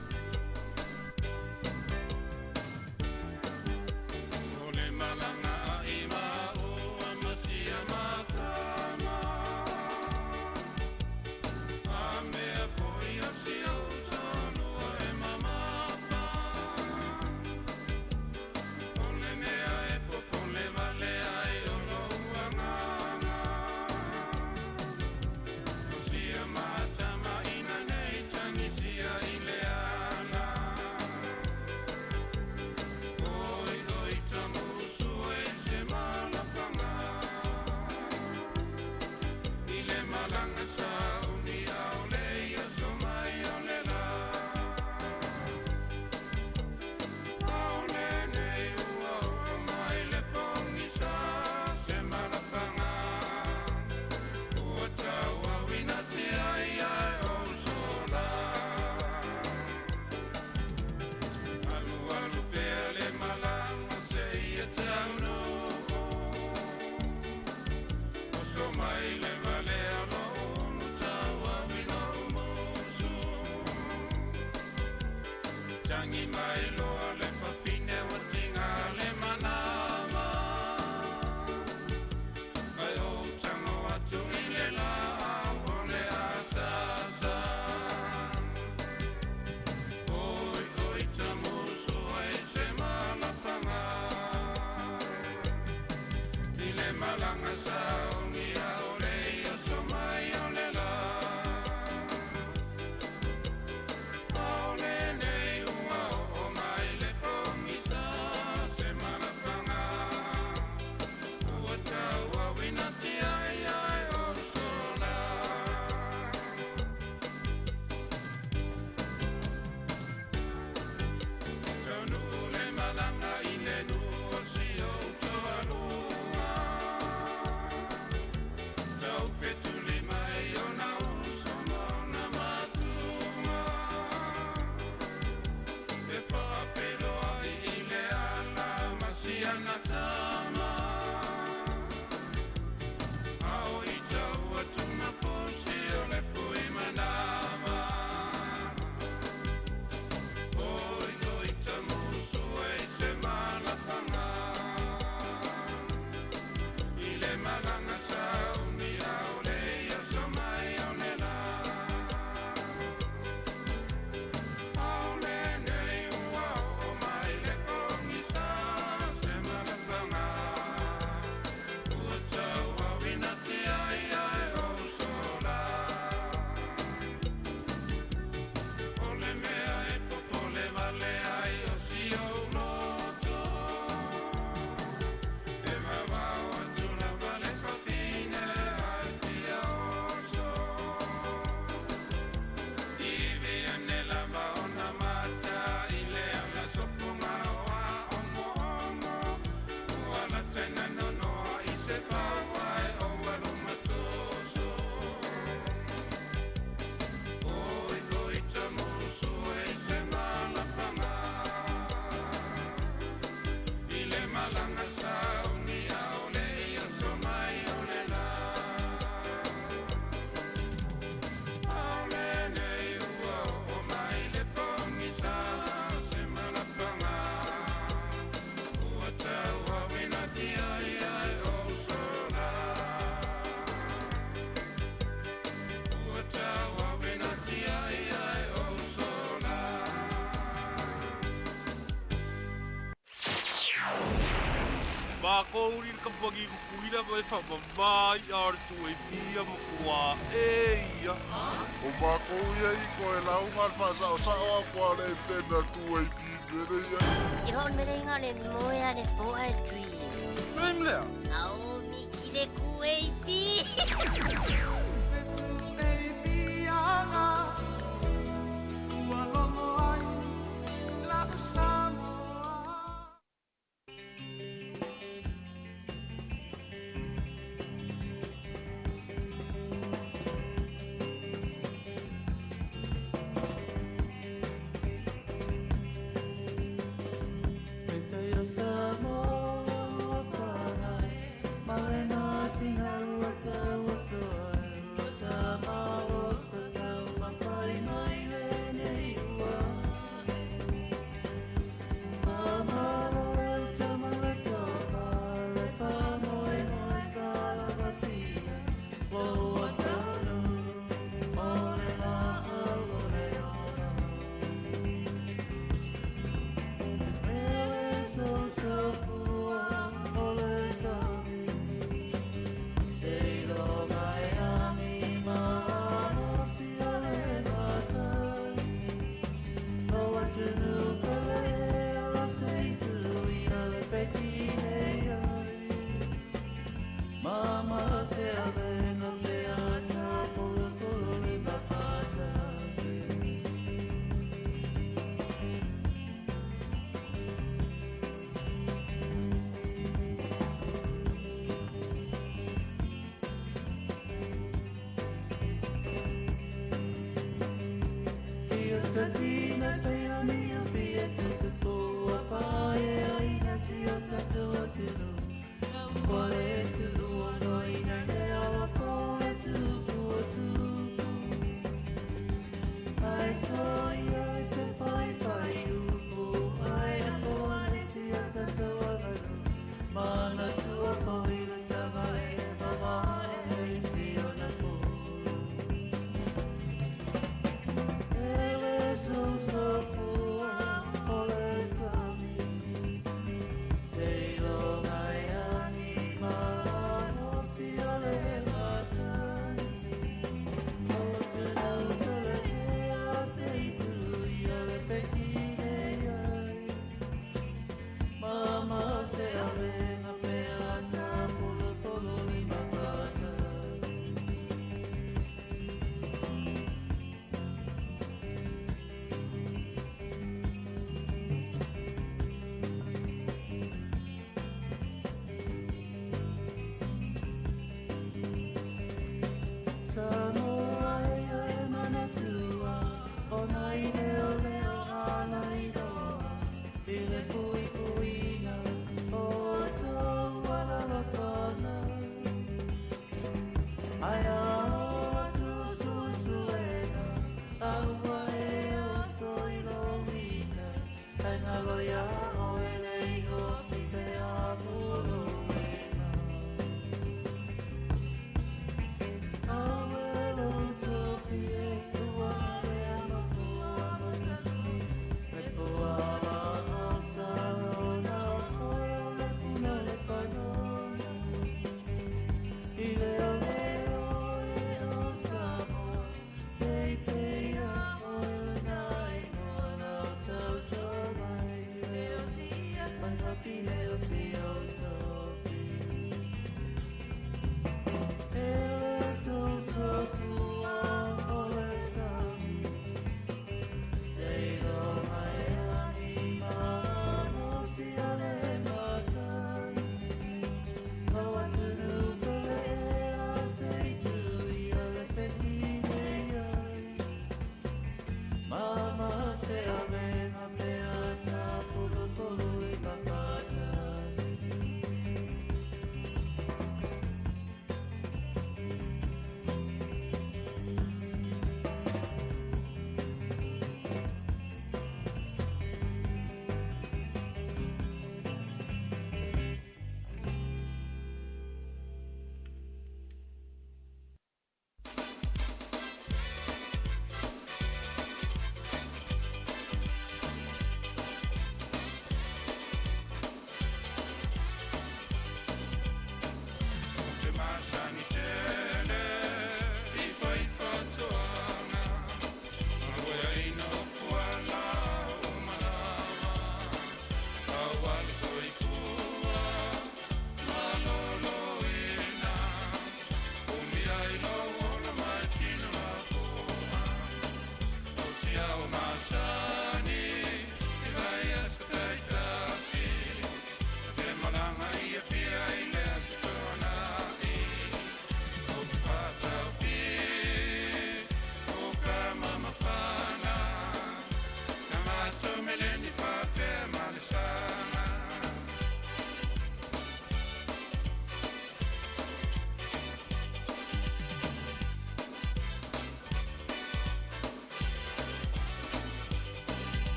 Mākou ni le kampangi kukuila ma e whamamai a o le 2AP ia ma kua e ia. O mākou ia i koe launga le whaasao sao a kua le tena 2AP mele ia. Ke hon mele inga le moe a le po a dream. Dream lea? Au miki le 2AP. So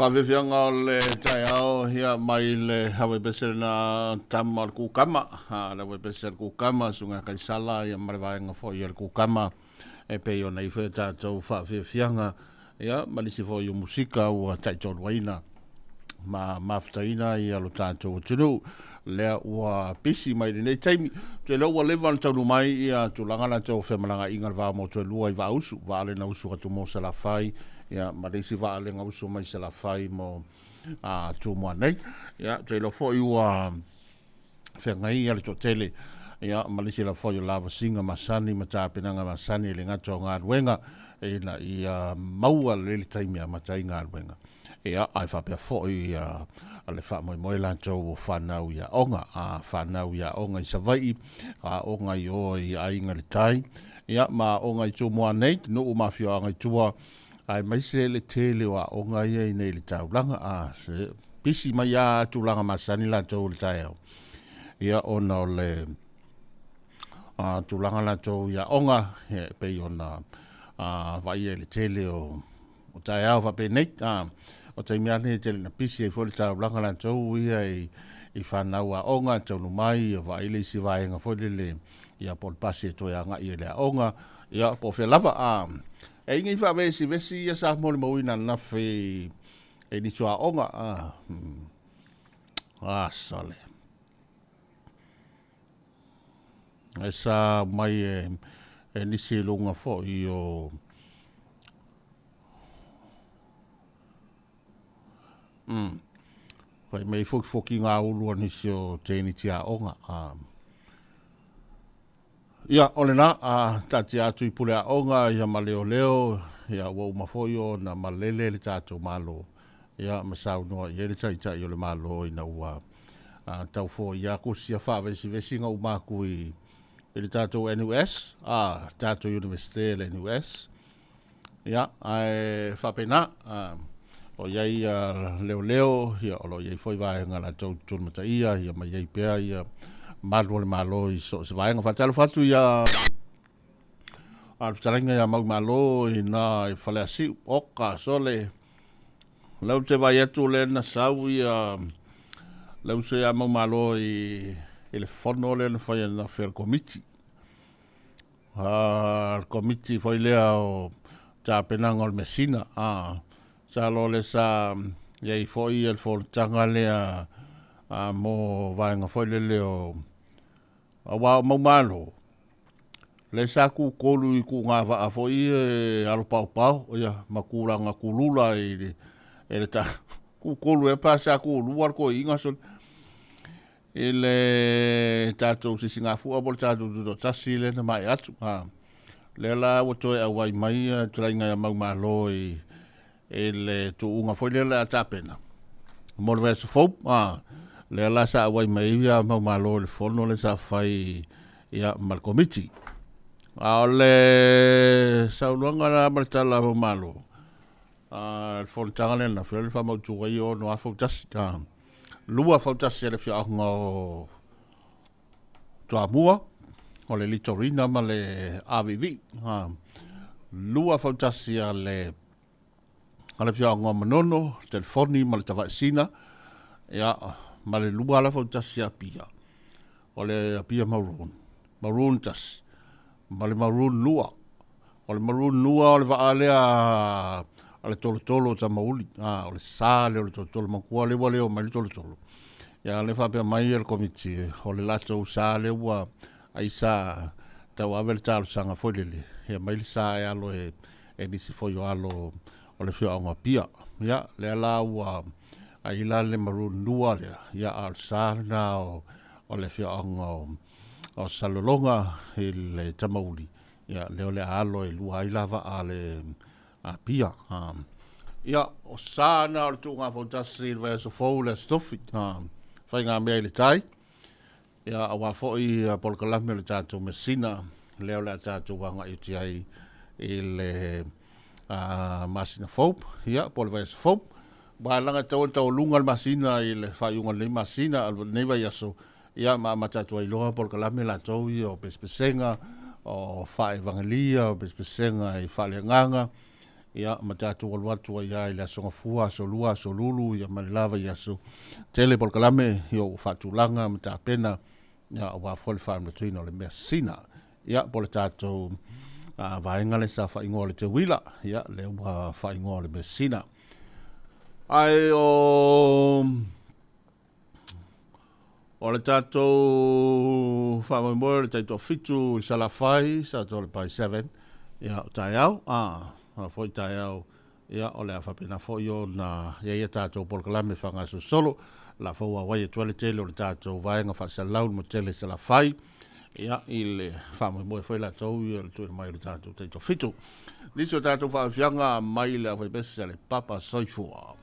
Faafiafiaga o le taeao ia mai le avaipese lena tama o le kukama, le avaipese a le kukama susuga ia Kaisala ia ma le vaega foi a le kukama e pei ona i ai foi a tatou faafiafiaga ia ma nisi foi o musika ua taitoluaina ma mafutaina ia lo tatou atunuu lea ua pisi mai lenei taimi. Ou te iloa ua leva ona taunuu mai ia tulaga latou o femalagaaiga i le va o Motuelua i Vaausu, vaa lea na usu atu mo Salafai, ia ma le isi vaa lea na usu mai Salafai mo Tumua nei. Ia, ou te iloa foi ua feagai ia le toatele ia ma nisi lava foi o lavasiga masani ma tapenaga masani e le gata o galuega ina ia maua lelei le taimi e amata ai galuega. Ia, ae faapea foi le faamoemoe latou o fanau i aoga, a fanau i aoga i Savaii, aoga i o i Aiga i le Tai, ia ma aoga i Tumua nei, nuu ma afioaga i tua, aemaise le tele o aoga ia i nei i le taulaga. A pisi mai lava tulaga masani latou i le taeao, ia ona o le tulaga latou i aoga, ia, e pei ona vaaia i le tele o taeao faapenei. O taimi lava nei e tele ina pisi ai foi le taulaga latou ia i fanau aoga e taunuu mai, vaai le isi vaega foi lele, ia po o le pasi e toe agai i le aoga, ia po o fea lava. E i ai ni faavesivesi ia sa molimauina ananafi i nisi o aoga. Sole. E sa mai e nisi i luga foi o fai mai fokifoki ngā ulu a nisi o teniti aoga. Ia, o lena, taatia atu i pule aoga ia ma leoleo, ia ua uma foi ona malele le tatou Malo, ia ma saunoa i ai le Taitai o le Malo ina ua tau foia atu sia faavesivesiga uma atu i le tatou NUS, tatou Universite le NUS, ia, ae faapena, o i ai leoleo, ia, o lo o i ai foi vaega latou totonu mataia, ia ma i ai pea ia malu o le Malo i so o se vaega. Faatalofa atu ia le fetalaiga ia Maumalo i na i Faleasiu, oka sole, lau te vai atu le na sau ia le uso ia Maumalo i le fono le na fai na fai le komiti. Le komiti foi lea o tapenaga o le mesina. Sa lo le sa iai foi le fonotaga lea mo vaega foi lele o aua o Maumalo le sa kukolu i kuga vaa foi e alo paopao ia ma tulaga kulula i le ta kukolu e pa sa kulua le toeaina sole i le tatou sisigafua po o le tatou tutoatasi le na mae atu. Lea la ua toe auai mai talaiga ia Maumalo i le tuuga foi lea le a tapena mo le vaiaso fou. Lea la sa auai mai ia Maumalo i le fono le sa fai ia ma le komiti. A o le saunoaga la ma le tala a Maumalo, le fonotaga lea na fai le faamautu ai o no afautasi. Lua fautasi a le afioaga o Toamua, o le Litorina ma le AVV. Lua fautasi a le afioaga o Manono, telefoni ma le Tavaesina, ia, ma le lua ala fautasi a Apia, o le Apia Maroon, Maroon tasi, ma le Maroon lua. O le Maroon lua o le vaa lea a le tolotolo o Tamauli, o le sa lea o le tolotolo matua lea ua leo mai le tolotolo. Ia le faapea mai le komiti o le latou sa lea ua ai sa tauave le talosaga foi lele, ia mai le sa e alo e nisi foi o alo o le afioaga o Apia. Ia, lea la ua ai la le Maroon lua lea, ia a o le sa lena o le afioaga o Salelologa i le Tamauli, ia lea o le a alo e lua ai la vaa a le Apia. Ia, o sa na o le tuuga fautasi i le vaiaso fou le Aso Tofi, faigamea i le tai, ia aua foi polokalame o le tatou mesina, lea o le a tatou agai atu ai i le masina fou, ia, po o le vaiaso fou. Ua laga tau taualuga le masina i le faaiuga o lenei masina, lenei vaiaso, ia ma amata atu ai loa polokalame latou ia o pesepesega, o faaevagelia, o pesepesega i faaleagaga, Ia, ma tatou alu atu ai lava i le Aso Gafua, Aso Lua, Aso Lulu, ia ma le la vaiaso. Tele polokalame, ia ua faatulaga ma tapena, ia aua foi le faamanatuina o le measina. Ia, po o le tatou vaega lea sa faaigoa o le Teuila, ia, lea ua faaigoa o le measina. Ae o O le tatou faamoemoe o le taitoafitu i Salafai, sa to le by 7, ia o taeao, a, o foi taeao, ia o le a faapena foi ona i ai a tatou polokalame faagasolosolo, la fau auai atu ai le tele o le tatou vaega faasalalau le motele i Salafai, ia i le faamoemoe foi latou ia le tuuina mai o le tatou taitoafitu. Nisi o tatou faafiaga mai le aufaipese a le Papa Soifua.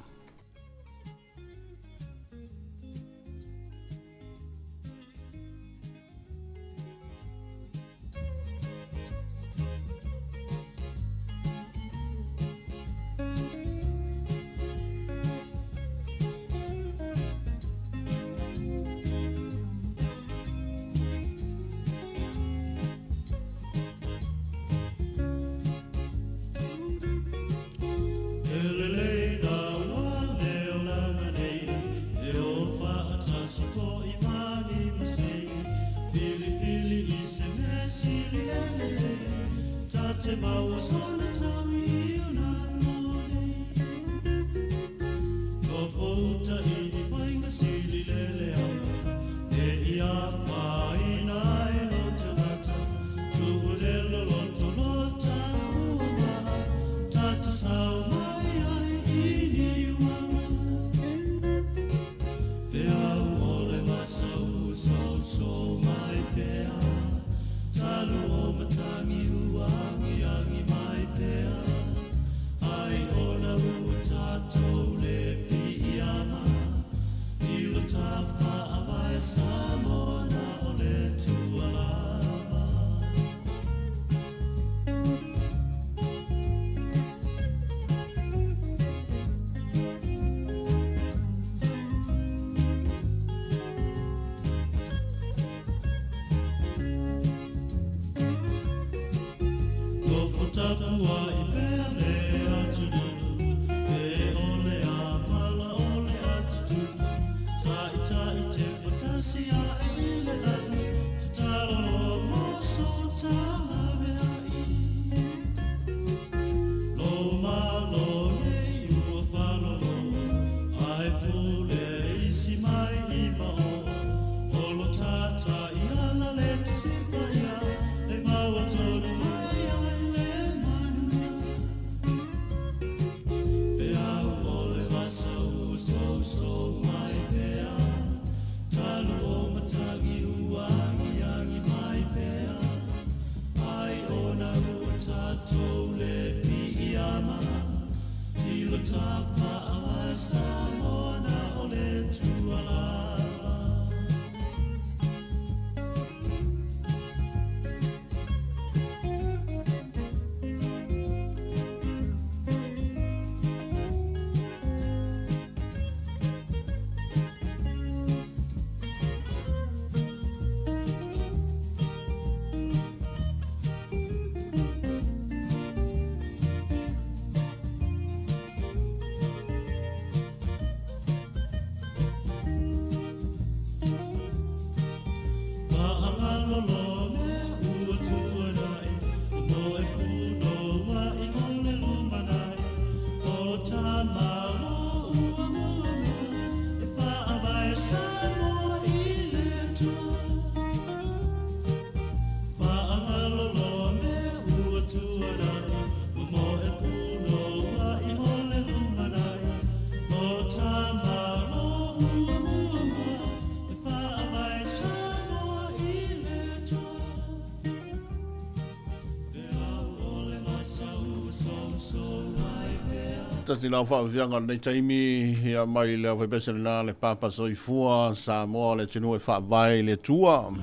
Tasi lau faafiaga o lenei taimi ia mai le aufaipese lena le Papa Soifua Samoa le atunuu e faavae i le Atua.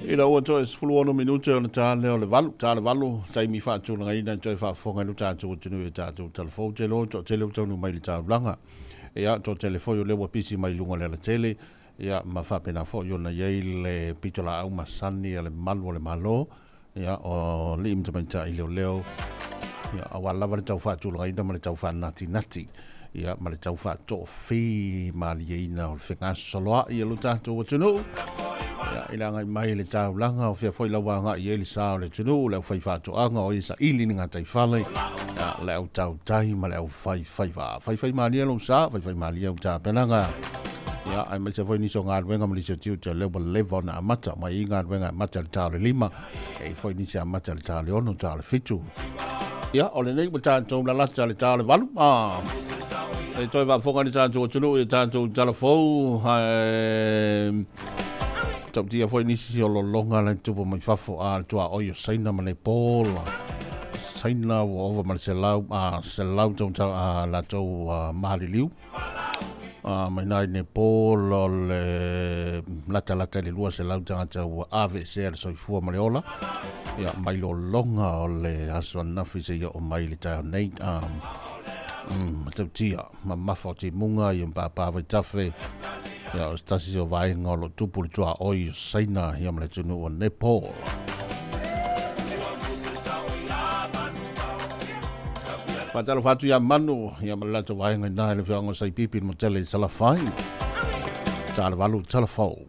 Ina ua toe 16 minute ona ta lea o le valu, ta le valu, taimi faatulagaina e toe faafofoga ai lo tatou atunuu i tatou talafou tele o toatele ua taunuu mai i le taulaga. Ia, toatele foi o lea ua pisi mai luga o le alatele, ia ma faapena foi ona i ai le pitolaau masani a le malu o le Malo. Ia, o alii ma tamaitai leoleo, ia, auā lava le tau faatulagaina ma le tau faanatinati, ia, ma le tau faatoofīmalieina o le fegasoloa'i o lo tatou atunuu. Ia, i le agai mai i le taulaga, o fea foi lau agai i ai le sa o le atunuu, le aufaifaatoaga o e saili ni gataifale, ia, le au tautai ma le au faifaiva. Faifaimalie lou sa, faifaimalie au tapenaga. Ia, aemaise foi nisi o galuega ma nisi o tiute o lea ua leva ona amata mai i galuega e amata i le ta o le 5, e i foi nisi e amata i le ta o le 6, ta o le 7. Ia, o lenei ua tatou lalata i le ta o le 8. Ah, e toe faafofoga le tatou atunuu i tatou tala fou, ae tautia foi nisi o lologa la tupu mai fafo a le tuaoi o Saina ma Nepal. Saina ua ova ma le 100 a 100 tau a latou maliliu. Mai nai Nepal o le latalata i le 200 tagata ua aveesea le soifua ma le ola. Ia, mai lologa o le aso ananafi seia oo mai i le taeao nei. Matautia mamafa o timuga ia ma vaitafe. Ia, o se tasi o vaega o lo o tupu le tuaoi o Saina ia ma le atunuu o Nepal. Faatalofa atu ia Manu ia ma le latou vaega i ina i le afioaga o Saipipi le Motele i Salafai. Tala 8 tala fou.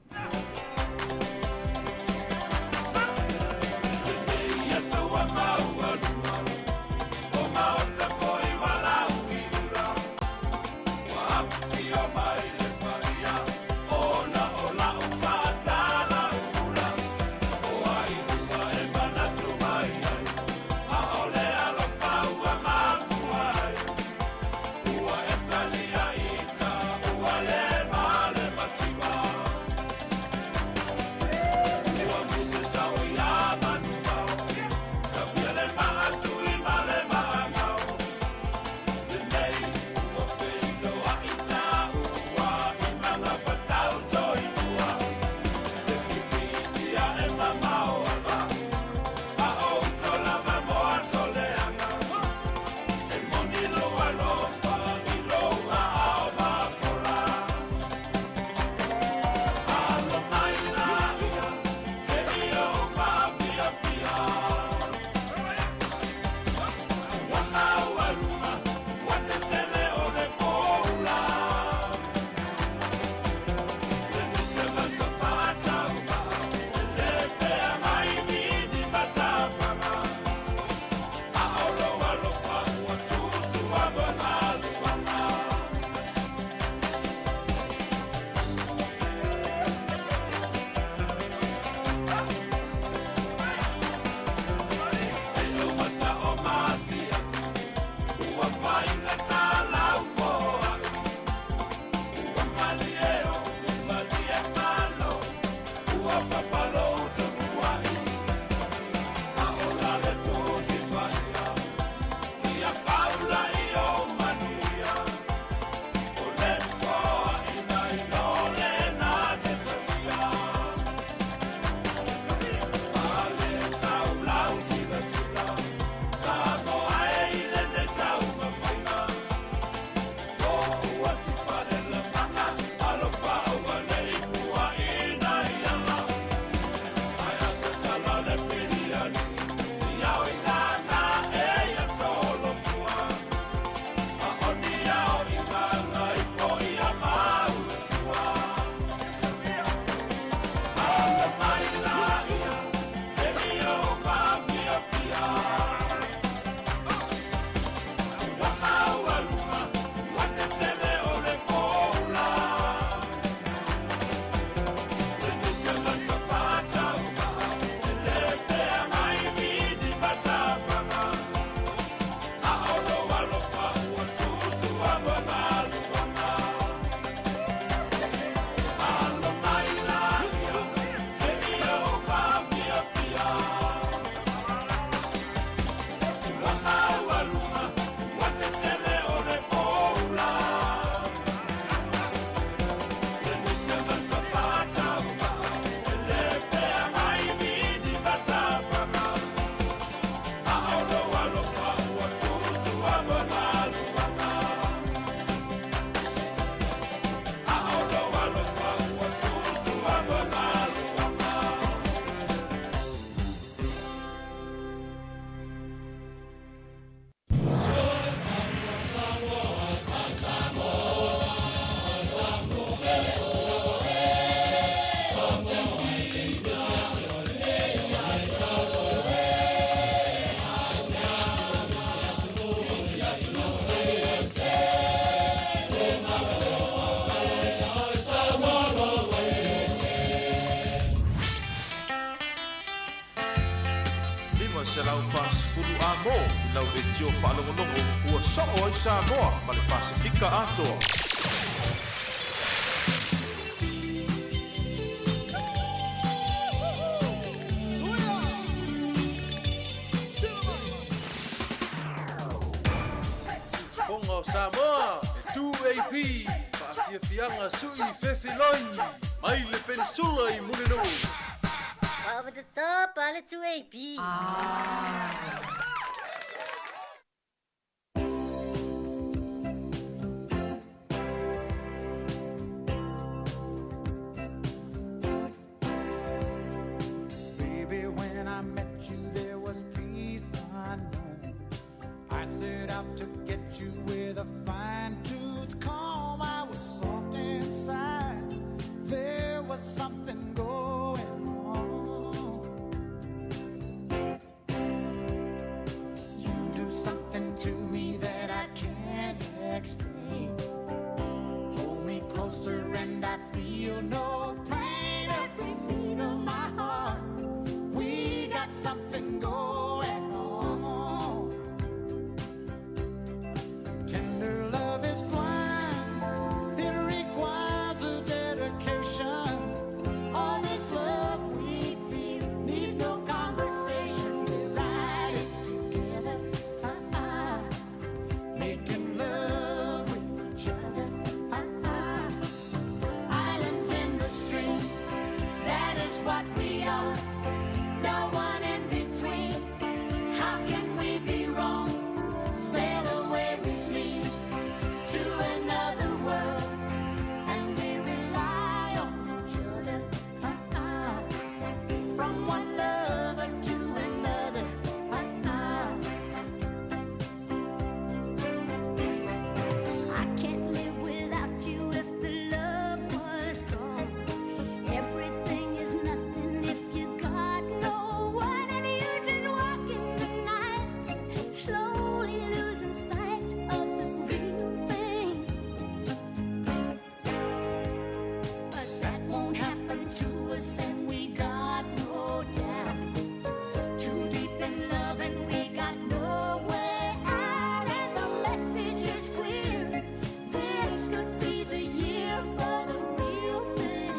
leitio faalogologo ua soo ai Samoa ma le Pasefika atoa. Fonga o Samoa, e 2AP, faafiafiaga suʻi fefiloi, mai le Peninsula i Mulinuu. Over the top, ale 2AP. Baby, when I met you, there was peace unknown. I set out to get you with a fine tooth comb. I was soft inside. There was something going on. You do something to me that I can't explain. Hold me closer and I feel no pain. Every beat of my heart, we got something going on. Tender love is blind, it requires a dedication. All this love we feel needs no conversation. We ride it together, ah-ah. Making love with each other, ah-ah. Islands in the stream, that is what we are. No one in between. How can we be wrong? Sail away with me to another world, and we rely on each other. Ah-ah. From one lover to another. Ah-ah. I can't live without you if the love was gone. Everything is nothing if you got no one, and you just walk in the night, slowly losing sight of the real thing. But that won't happen to us, and we got no doubt. Too deep in love, and we got no way out. And the message is clear. This could be the year for the real thing.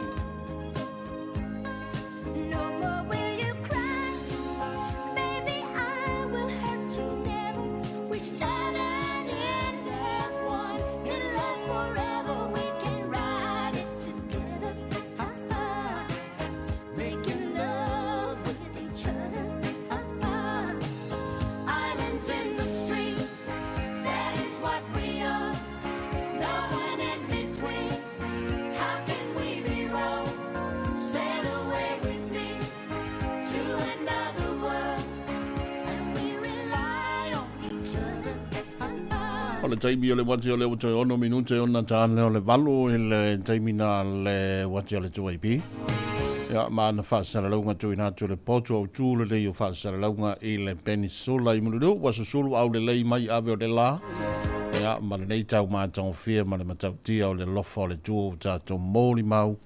No more will you cry, baby. I will hurt you never. We start and end as one. In love forever, we can ride it together. Ah-ah. Making love with each other. Ah-ah. Islands in the stream, that is what we are. No one in between. How can we be wrong? Sail away with me to another world, and we rely on each other. Ah-ah. O le taimi o le wati o le uto e ono minute ona tāne o le valu i le taimi na le wati o le 2AP. Ia, ma ana faasalalauga tuuina atu le poto au tū lelei o faasalalauga i le Peninsula i Mulinuu ua susulu au lelei mai ave o le lā. Ia, ma lenei taumatagofie ma le matautia o le lofa o le tua ua tatou molimau.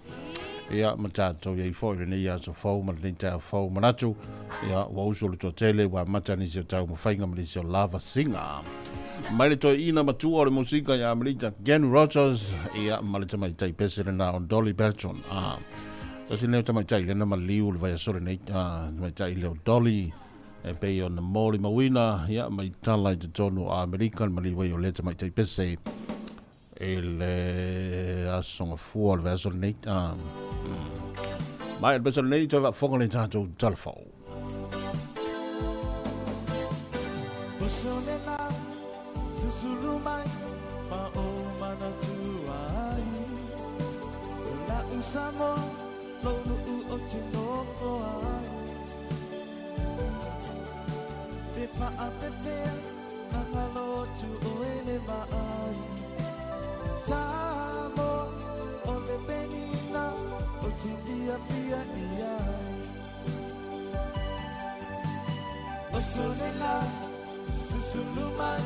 Ia, ma tatou iai foi lenei aso fou ma lenei taeao fou manatu. Ia, ua usu le toatele ua amata nisi o taumafaiga ma nisi o lavasiga. Mai le toeaina matua o le musika ia Amerika Kenny Rogers, ia ma le tamaitai pese lena o Dolly Parton. Ah, tasi lea o tamaitai lena maliu le vaiaso lenei, ah, tamaitai lea o Dolly e pei ona molimauina, ia mai tala i totonu o Amerika le maliu ai o lea tamaitai pese i le aso gafua o le vaiaso lenei. Ah, Mai le pese lenei toe faafofoga le tatou talafou. Usolela, susulu mai, ma o manatu ai. La usamo, lo nu'u o te nofo ai. Te whaapepea, na ngalo tu o ele vaai. Samo, o le penina, o te fia fia iai. Usolela, susulu mai,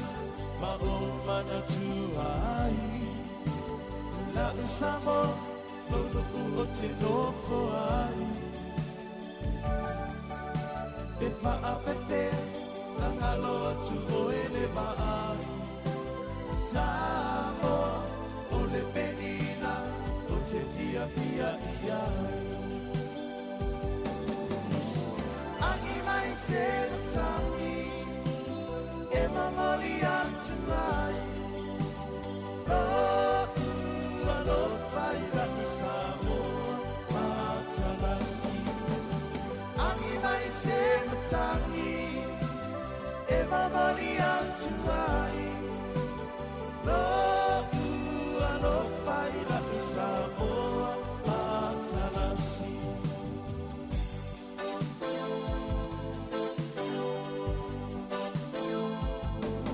ma o manatu ai. La usamo, lo nu'u o te nofo ai. Te whaapepea, na Nagalo atu oe le maa Samoa o le penina o te fia fia ia Angi mai se matangi E mamoli atu ai Lo'u alofa i la'u Samoa matalasi Angi mai se matangi E mamoli atu ai Lo'u alofa i la'u Samoa matalasi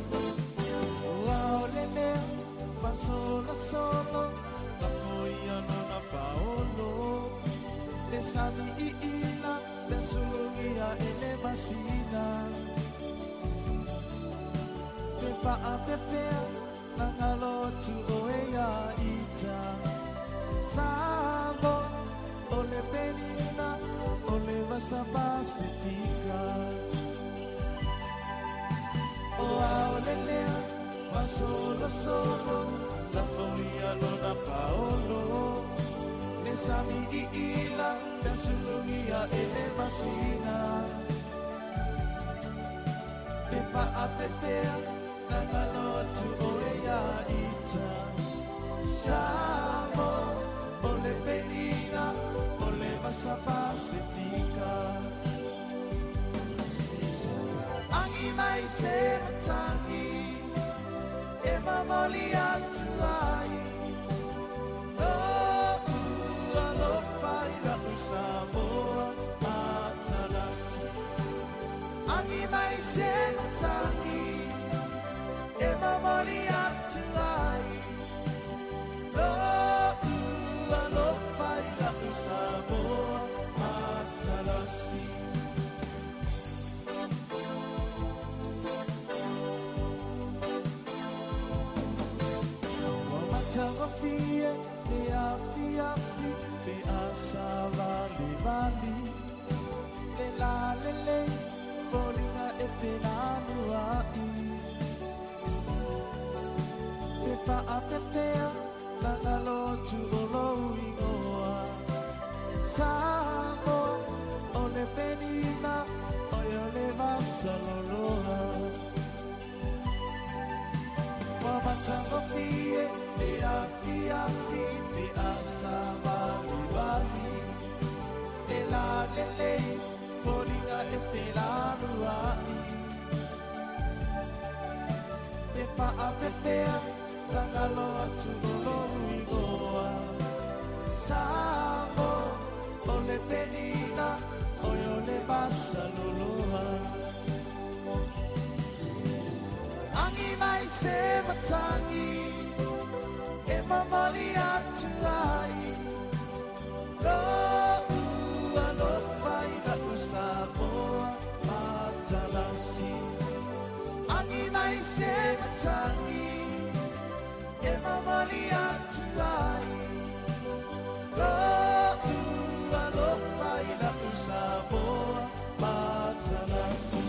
Ua o le mea fasolosolo Lafo ia lona paolo Le sami i ila Le sulugia e le masina Pe faapefea Nagalo atu oe ia ita Samoa o le penina O le vasa Pasifika O ao le lea Masolosolo Lafo ia lona paolo Le sami i ila Le sulugia e le masina Pe faapefea Nagalo atu oe ia ita Samoa o le penina O le vasa Pasifika Angi mai se matangi E mamoli atu ai Lo'u alofa i la'u Samoa matalasi Angi mai se matangi E mamoli atu ai Lo'u alofa i la'u Samoa matalasi Ua matagofie le afiafi pe asa valivali Le lalelei foliga e felanua'i Pe faapefea lagalo atu o lou igoa Samoa o le penina oe o le vasaloloa Ua matagofie le afiafi pe asa valivali Le lalelei foliga e felanua'i Pe faapefea lagalo atu o lou igoa Samoa o le penina oe o le vasaloloa Angi mai se matangi E mamoli atu ai Lo'u alofa i la'u Samoa matalasi Angi mai se matangi E mamoli atu ai Lo'u alofa i la'u Samoa matalasi.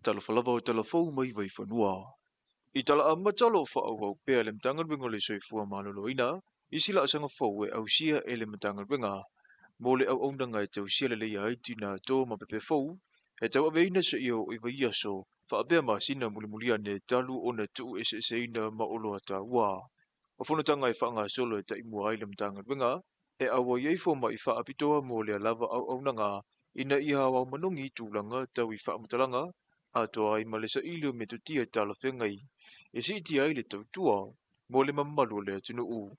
Talofa lava o talafou mai Vaifanua. I tala amata o lo o faaauau pea le Matagaluega o le Soifua Maloloina i se laasaga fou e ausia e le Matagaluega mo le auaunaga e tausia lelei ai tinā to ma pepe fou e tauaveina seia oo i vaiaso faapea masina mulimuli ane talu ona tuueseeseina ma oloa taua. O fonotaga e faagasolo e taimua ai le Matagaluega e auai ai fomaʻi faapitoa mo lea lava auaunaga ina ia aoao manogi tulaga tau i faamatalaga atoa ai ma le saili o metotia talafeagai e siitia ai le tautua mo le mamalu o le atunuu.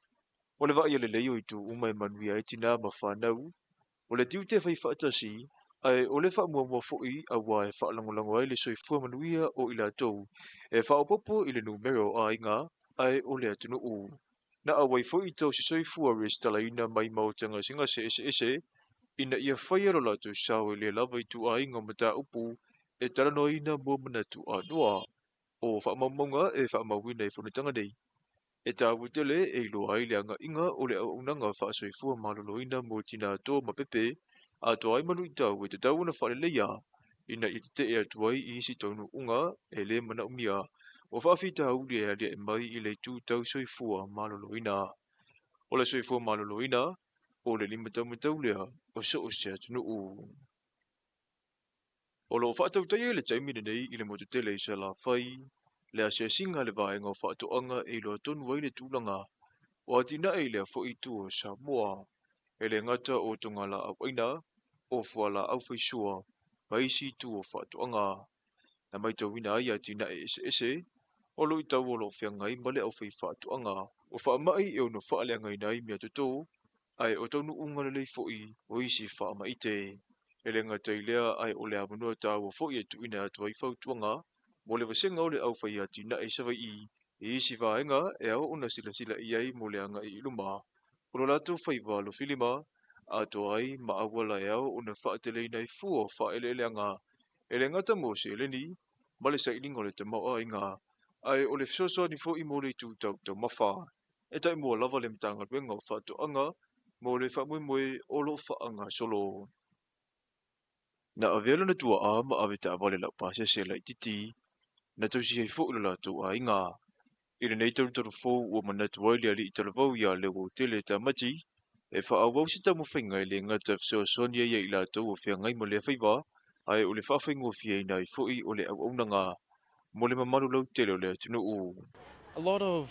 O le vaaia lelei o itu uma e manuia ai tinā ma fanau, o le tiute faifaatasi, ae o le faamuamua foʻi auā e faalagolago ai le soifua manuia o i latou e faaopoopo i le numera o aiga ae o le atunuu. Na auai foʻi tausisoifua resitalaina mai maota gasegase eseese ina ia faia lo latou sao i lea lava ituaiga mataupu e talanoaina mo manatu anoa. O faamaumauga e faamauina i fonotaga nei e taua tele e iloa ai le agaiga o le auaunaga faasoifua maloloina mo tinā to ma pepe atoa ai ma luitau e tatau ona faaleleia ina ia tetee atu ai i isi taunuuga e lē manaomia o faafitauli e aliae mai i le itu tau soifua maloloina. O le soifua maloloina o le limataumatau lea o so o se atunuu. O lo o faatautaia i le taimi lenei i le motu tele i Salafai le asiasiga a le vaega o faatoaga e iloa tonu ai le tulaga o atinae i lea foi itu o Samoa, e le gata o togalaauaina, o fualaau faisua ma isi itu o faatoaga. Na matauina ai atinae eseese o luitau o lo o feagai ma le aufaifaatoaga o faamai e ono faaleagaina ai meatoto, ae o taunuuga lelei foi o isi faamaite. E le gata i lea, ae o le avanoa taua foi e tuuina atu ai fautuaga mo le vasega o le aufaiatinae i Savaii i isi vaega e ao ona silasila i ai mo le agai i luma o lo latou faiva alofilima, atoa ai ma auala e ao ona faateleina ai fua o faaeleeleaga e le gata mo seleni ma le sailiga o le tamaoaiga, ae o le fesoasoani foi mo le itu tau taumafa. E taimua lava le Matagaluega o Faatoaga mo le faamoemoe o lo o faagasolo. Na avea lona tuaa ma avetaavale laupasese laitiiti na tausi ai foi lo latou aiga. I lenei talutalu fou ua manatu ai le alii talavou ia Leuautele Tamati e faaauau se taumafaiga e le gata e fesoasoani ai ia i latou o feagai ma lea faiva, ae o le faafaigofieina ai foi o le auaunaga mo le mamalu lautele o le atunuu. A lot of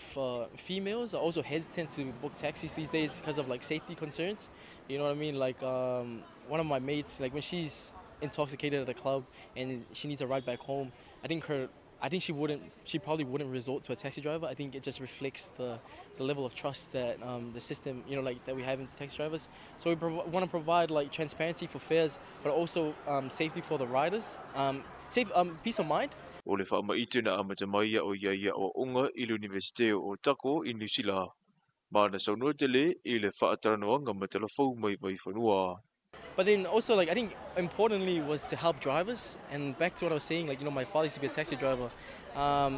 females are also hesitant to book taxis these days because of like safety concerns. You know what I mean? Like one of my mates, like when she's intoxicated at a club and she needs a ride back home, I think her I think she wouldn't she probably wouldn't resort to a taxi driver. I think it just reflects the the level of trust that the system, you know, like that we have into taxi drivers. So we want to provide like transparency for fares, but also safety for the riders, safe peace of mind. O le faamaite na amata mai a o ia i aoaoga i le Iunivesite o Otago i Niu Sila, ma na saunoa tele i le faatalanoaga ma talafou mai Vaifanua. But then also, like I think importantly was to help drivers, and back to what I was saying, like you know my father used to be a taxi driver,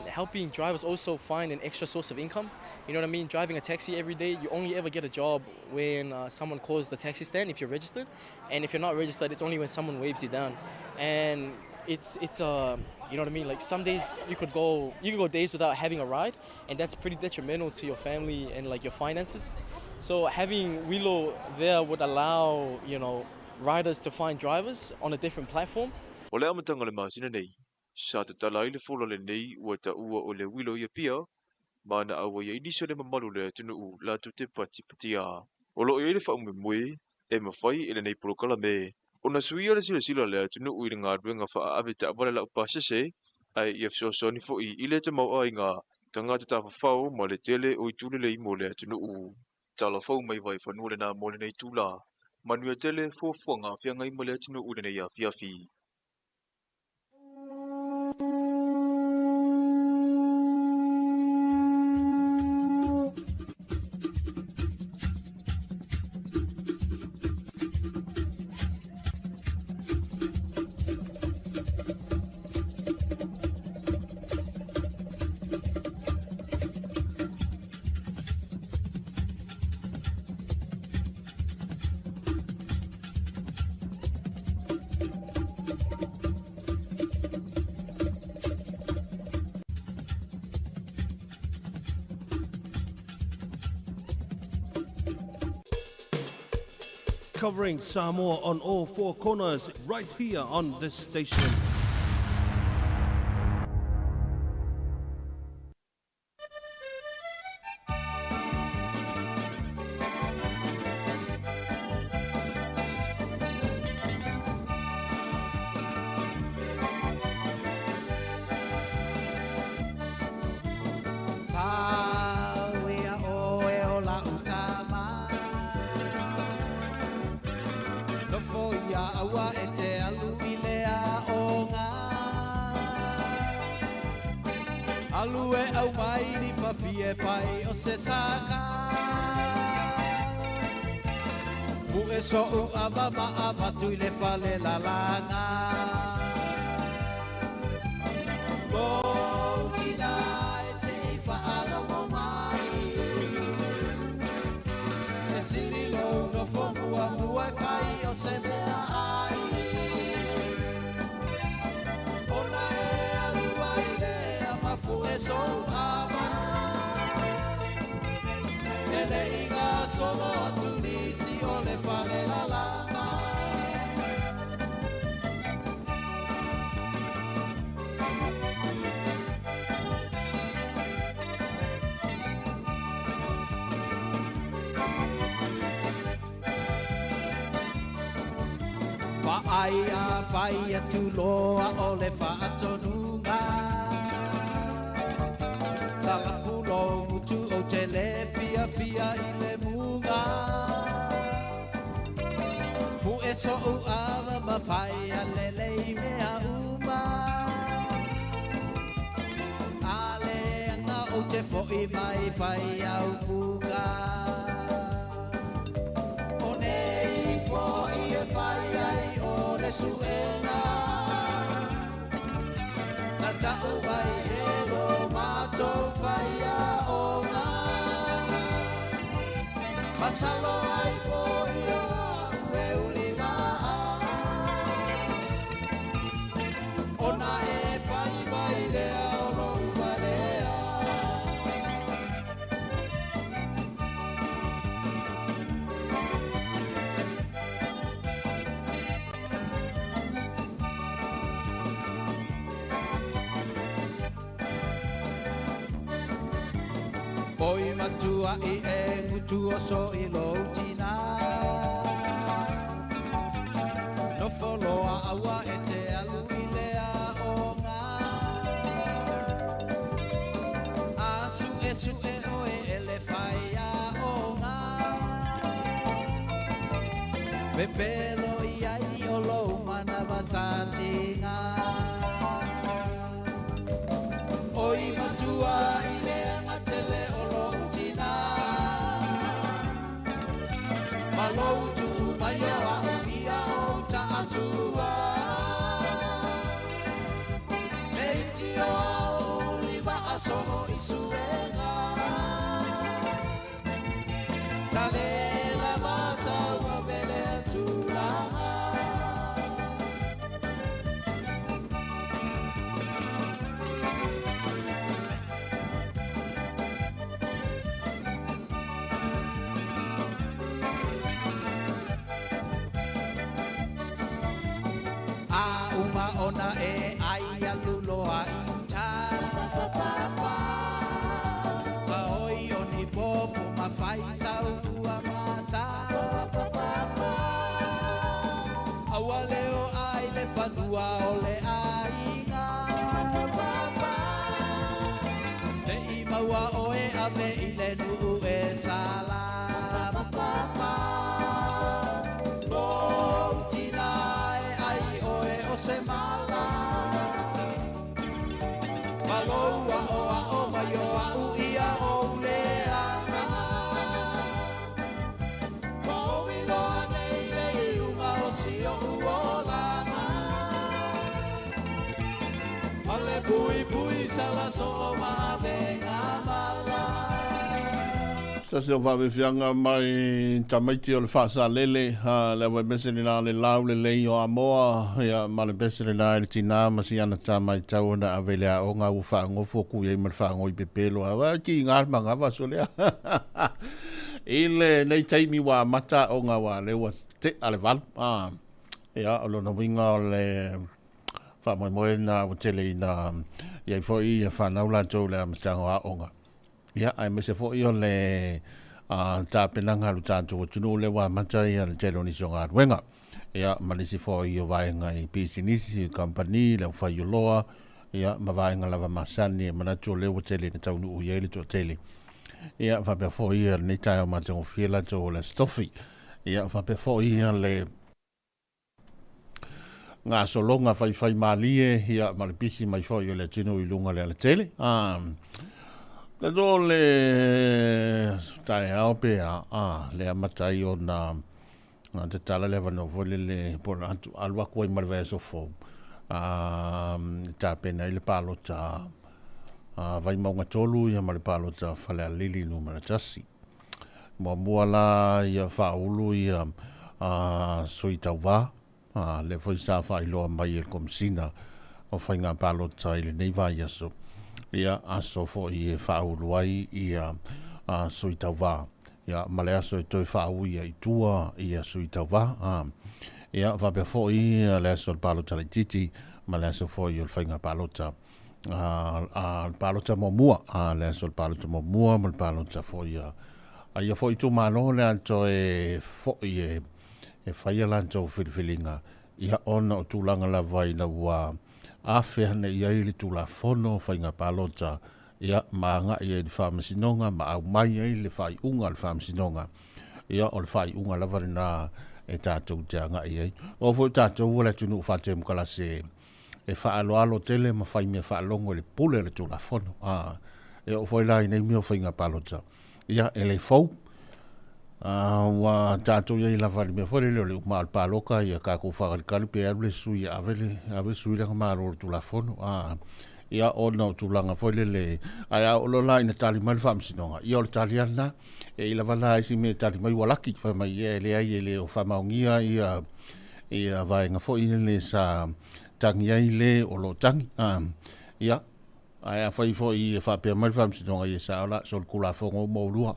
helping drivers also find an extra source of income. You know what I mean? Driving a taxi every day, you only ever get a job when someone calls the taxi stand if you're registered, and if you're not registered, it's only when someone waves you down. And it's you know what I mean? Like some days you could go days without having a ride, and that's pretty detrimental to your family and like your finances. So having Wilo there would allow, you know, riders to find drivers on a different platform. O le amataga o le masina nei, sa tatala ai le fola lenei ua taua o le uilo i Apia, ma na auai ai nisi o le mamalu o le atunuu latou te patipatia. O lo o i ai le faamoemoe e mafai e lenei polokalame ona suia le silasila a le atunuu i le galuega faaave taavale laupasese, ae ia fesoasoani foi i le tamaoaiga tagata tafafao ma le tele o itu lelei mo le atunuu. Tala fou mai Vaifanua lena mo lenei itula. Manuia tele fuafuaga feagai ma le atunuu i lenei afiafi. Covering Samoa on all four corners right here on this station. Sauia oe o la utama Nofo ia aua e te alu i le aoga Alu e au mai ni whawhie pai o se saka Fu e so u ava ma ava tui le fale lalanga Lou tina e se i whaalogo mai E sili lou no fo mua mua e whai o se mea ai Ona e alua i lea mafu e sou ama Ele inga solo atu nisi o le fale lalanga Whaai a whai atu loa o le whaatonuga Salapulo mutu o te le fia fia i le muga Fu e so u ava ma whai a lele i mea uma Ale anga o te fo i mai whai au puka O nei fo i e whai ai o le suena Na tau mai e lo mātou whai a o ngā Masalo ai fo i o au e uli maa Ona e whai mai lea o lo umalea Oi matua i e ngutu o so i lo tina No foloa aua e te alu i lea o ngā A su e su e oe e le whai a o ngā Pepelo i ai o lo manawa sa tinga Oi matua i lea ngatele o lo tina Malo tu mai o a uia o ta atua Nei tio au liwa aso o isuenga Talela mata ua vele tulaga A uma ona e ai alu loa i uta Ka oi o ni popo ma whai sau fua mata Aua leo ai le whanua o le ainga Te i maua oe a me i le nuu e sala Lou tina e ai oe o se mala Malou a o a o mai o a u ia o lea Ko i loa nei le iunga o si o uolanga Male pui pui sala so ma venga mala Tasi o whawefianga mai tamaiti o le whaasalele, ha, le wai bese le la le lau le lei o amoa, ia ma le bese le la le tina ma si ana tā mai tau ona ave le a o ngā ua whaangofo ku iei ma le whaangoi pepelo, ha, wa ki ngā manga wa so lea. I le nei taimi wā mata o ngā wā lewa tea le 8. Ia, o lona uiga o le faamoemoe na ua tele ina iai foi ia fanau latou i le amataga o aoga. Ia, aemaise foi o le tapenaga a lo tatou atunuu lea ua amata ia le tele o nisi o galuega. Ia, ma nisi foi o vaega i pisinisi, kamupani, le aufaioloa, ia, ma vaega lava masani e manatu o lea ua tele ina taunuu i ai le toatele. Ia, faapea foi ia lenei taeao matagofie latou o le Aso Tofi. Ia, faapea foi ia le gasologa faifaimalie, ia, ma le pisi mai foi o le atunuu i luga o le alatele. Tatou o le taeao pe a, le amata ai ona tatala le avanoa foi lele po o atu alu atu ai ma le vaiaso fou tapena ai le palota Vaimauga 3 ia ma le palota Falealili Nu.1. Muamua la ia faaulu ia sui tauvā, lea foi sa faailoa mai e le Komesina o Faiga Palota i lenei vaiaso, ia aso foi e faaulu ai ia sui tauvā, ia ma le aso e toe faaui ai i tua ia sui tauvā. Ia faapea foi le aso o le palota laitiiti ma le aso foi o le faiga palota le palota muamua, le aso o le palota muamua ma le palota foi a ia foi itumalo le a toe foi e faia latou filifiliga, ia ona o tulaga lava ina ua afea nei ai le Tulafono o Faiga Palota, ia ma agai ai i le Faamasinoga ma aumai ai le faaiuga a le Faamasinoga. Ia o le faaiuga lava lena e tatou te agai ai. O foi tatou o le atunuu faatemokarasi e faaaloalo tele ma fai mea faalogo i le pule o le Tulafono. E oo foi la i nei mea o faiga palota, ia e le fou. Ua tatou iai lava i le mea foi lele o le uma o le paloka, ia tatou faakalikali pe alu le sui e ave le ave le sui lea malo o le Tulafono. Ia ona o tulaga foi lele, ae a oo loa la ina tali mai le Faamasinoga, ia o le tali lava lena. E i lava la isi mea e tali mai ua laki, fai mai ia e leai e le o faamaonia ia ia vaega foi lele sa tagi ai le o lo o tagi. Ia, ae afai foi e faapea mai le Faamasinoga, ia sao la, solitulafono uma oulua.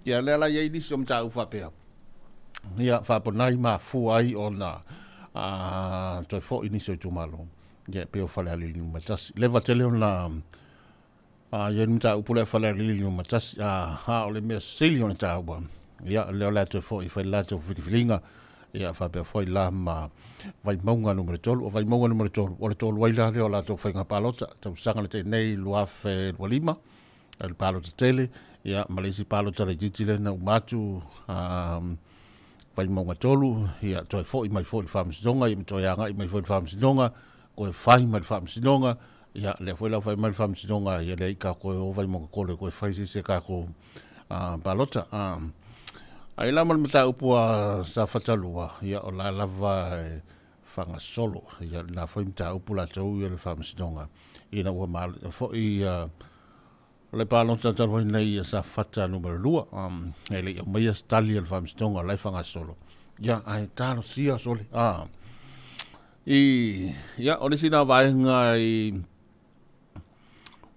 Ia lea la i ai nisi o mataupu faapea. Ia faaponai mafua ai ona toe foi nisi o itumalo. Ia e pei o Falealili Nu.1. Leva tele ona ia le mataupu lea Falealili Nu.1. A o le mea sili ona taua, ia lea o le a toe foi fai le latou filifiliga. Ia faapea foi la ma Vaimauga Nu.3. O Vaimauga Nu.3, o le tolu ai la lea o latou faiga palota, tausaga na tea nei 2025, le palota tele, ia ma le isi palota laitiiti lea na uma atu Vaimauga 3, ia toe foi mai foi i le Faamasinoga, ia ma toe agai mai foi i le Faamasinoga, toe fai mai le Faamasinoga, ia lea foi la ua fai mai le Faamasinoga, ia leai ka toe o Vaimauga 3 e toe fai se isi a tatou palota. Ai la ma le mataupu a Safata 2, ia o la lava e faagasolo, ia lena foi mataupu latou ia le Faamasinoga, ina ua maea foi o le palota talu ai nei ia Safata Nu.2, e le i aumaia se tali a le Faamasinoga, o la e faagasolo. Ia, ae talosia sole. Ia, o le isi na vaega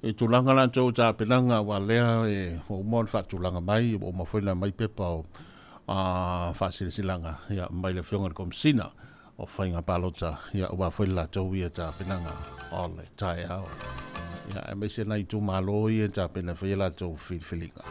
i tulaga latou tapenaga ua lea e ua uma ona faatulaga mai, ua uma foi ona aumai pepa o faasilasilaga, ia, mai le Afioga i le Komesina o Faiga Palota, ia, aua foi le latou ia tapenaga o le taeao. Ia, aemaise nai itumalo ia e tapena e faia latou filifiliga.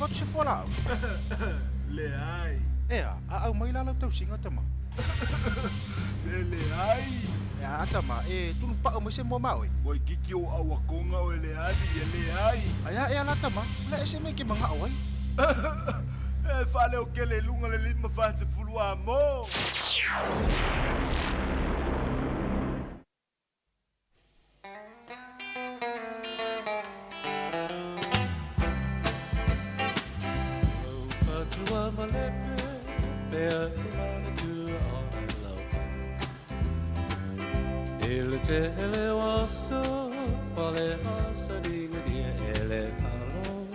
atu se fualaau? Leai. Ea, a aumai la lau tausiga tama. E leai. Ea, tama, e tunupa'u mai se moa ma oe. Waikiki o auakonga o e leali e leai. Aia ea la tama, o le ese mea e ke maga'o ai. E faaleokele i luga le 50 amo. Fatua malepe pea e manatua o lau. I le tele o aso, pale asa dinga dia ele alo.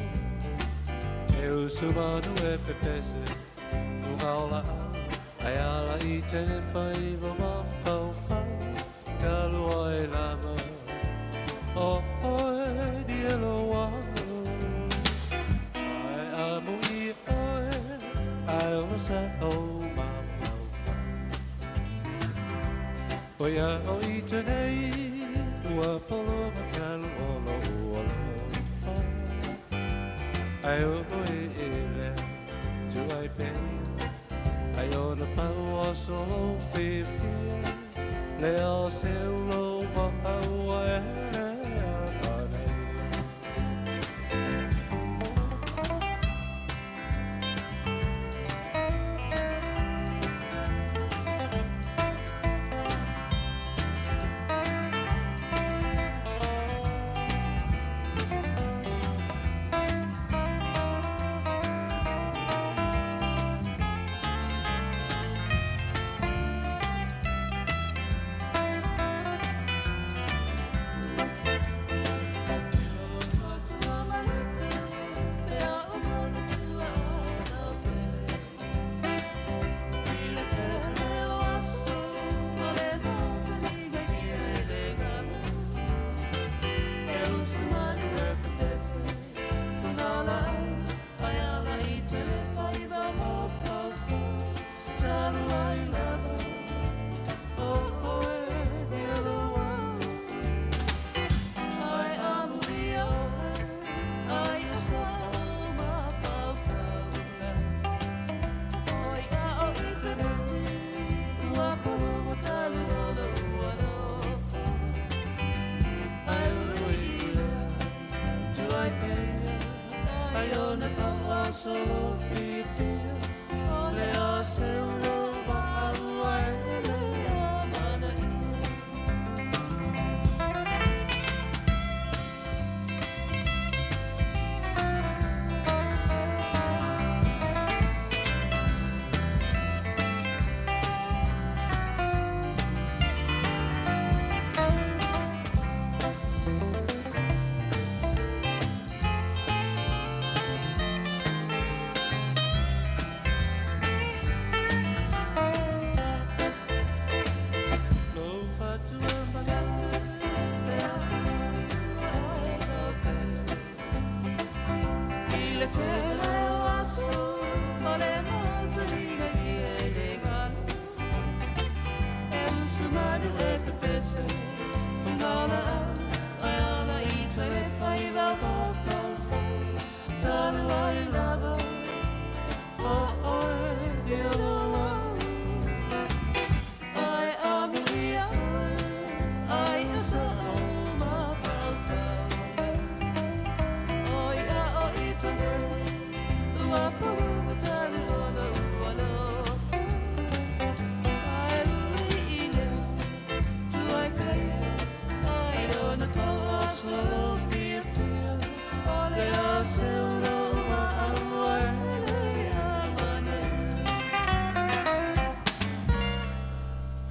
E usu manu e pepese, fuga o la ai ala i tele whaiva ma fau fau, talu ai lama, o oe di elo walo. Ai amu i oe, ai o sa o ma fau fau. Oia o i tenei, ua polo matalu o lo ua lo fa. Ai o e ele, tu ai pe, ai o na pau o solo fi fi, le o se lo va au e le a pane.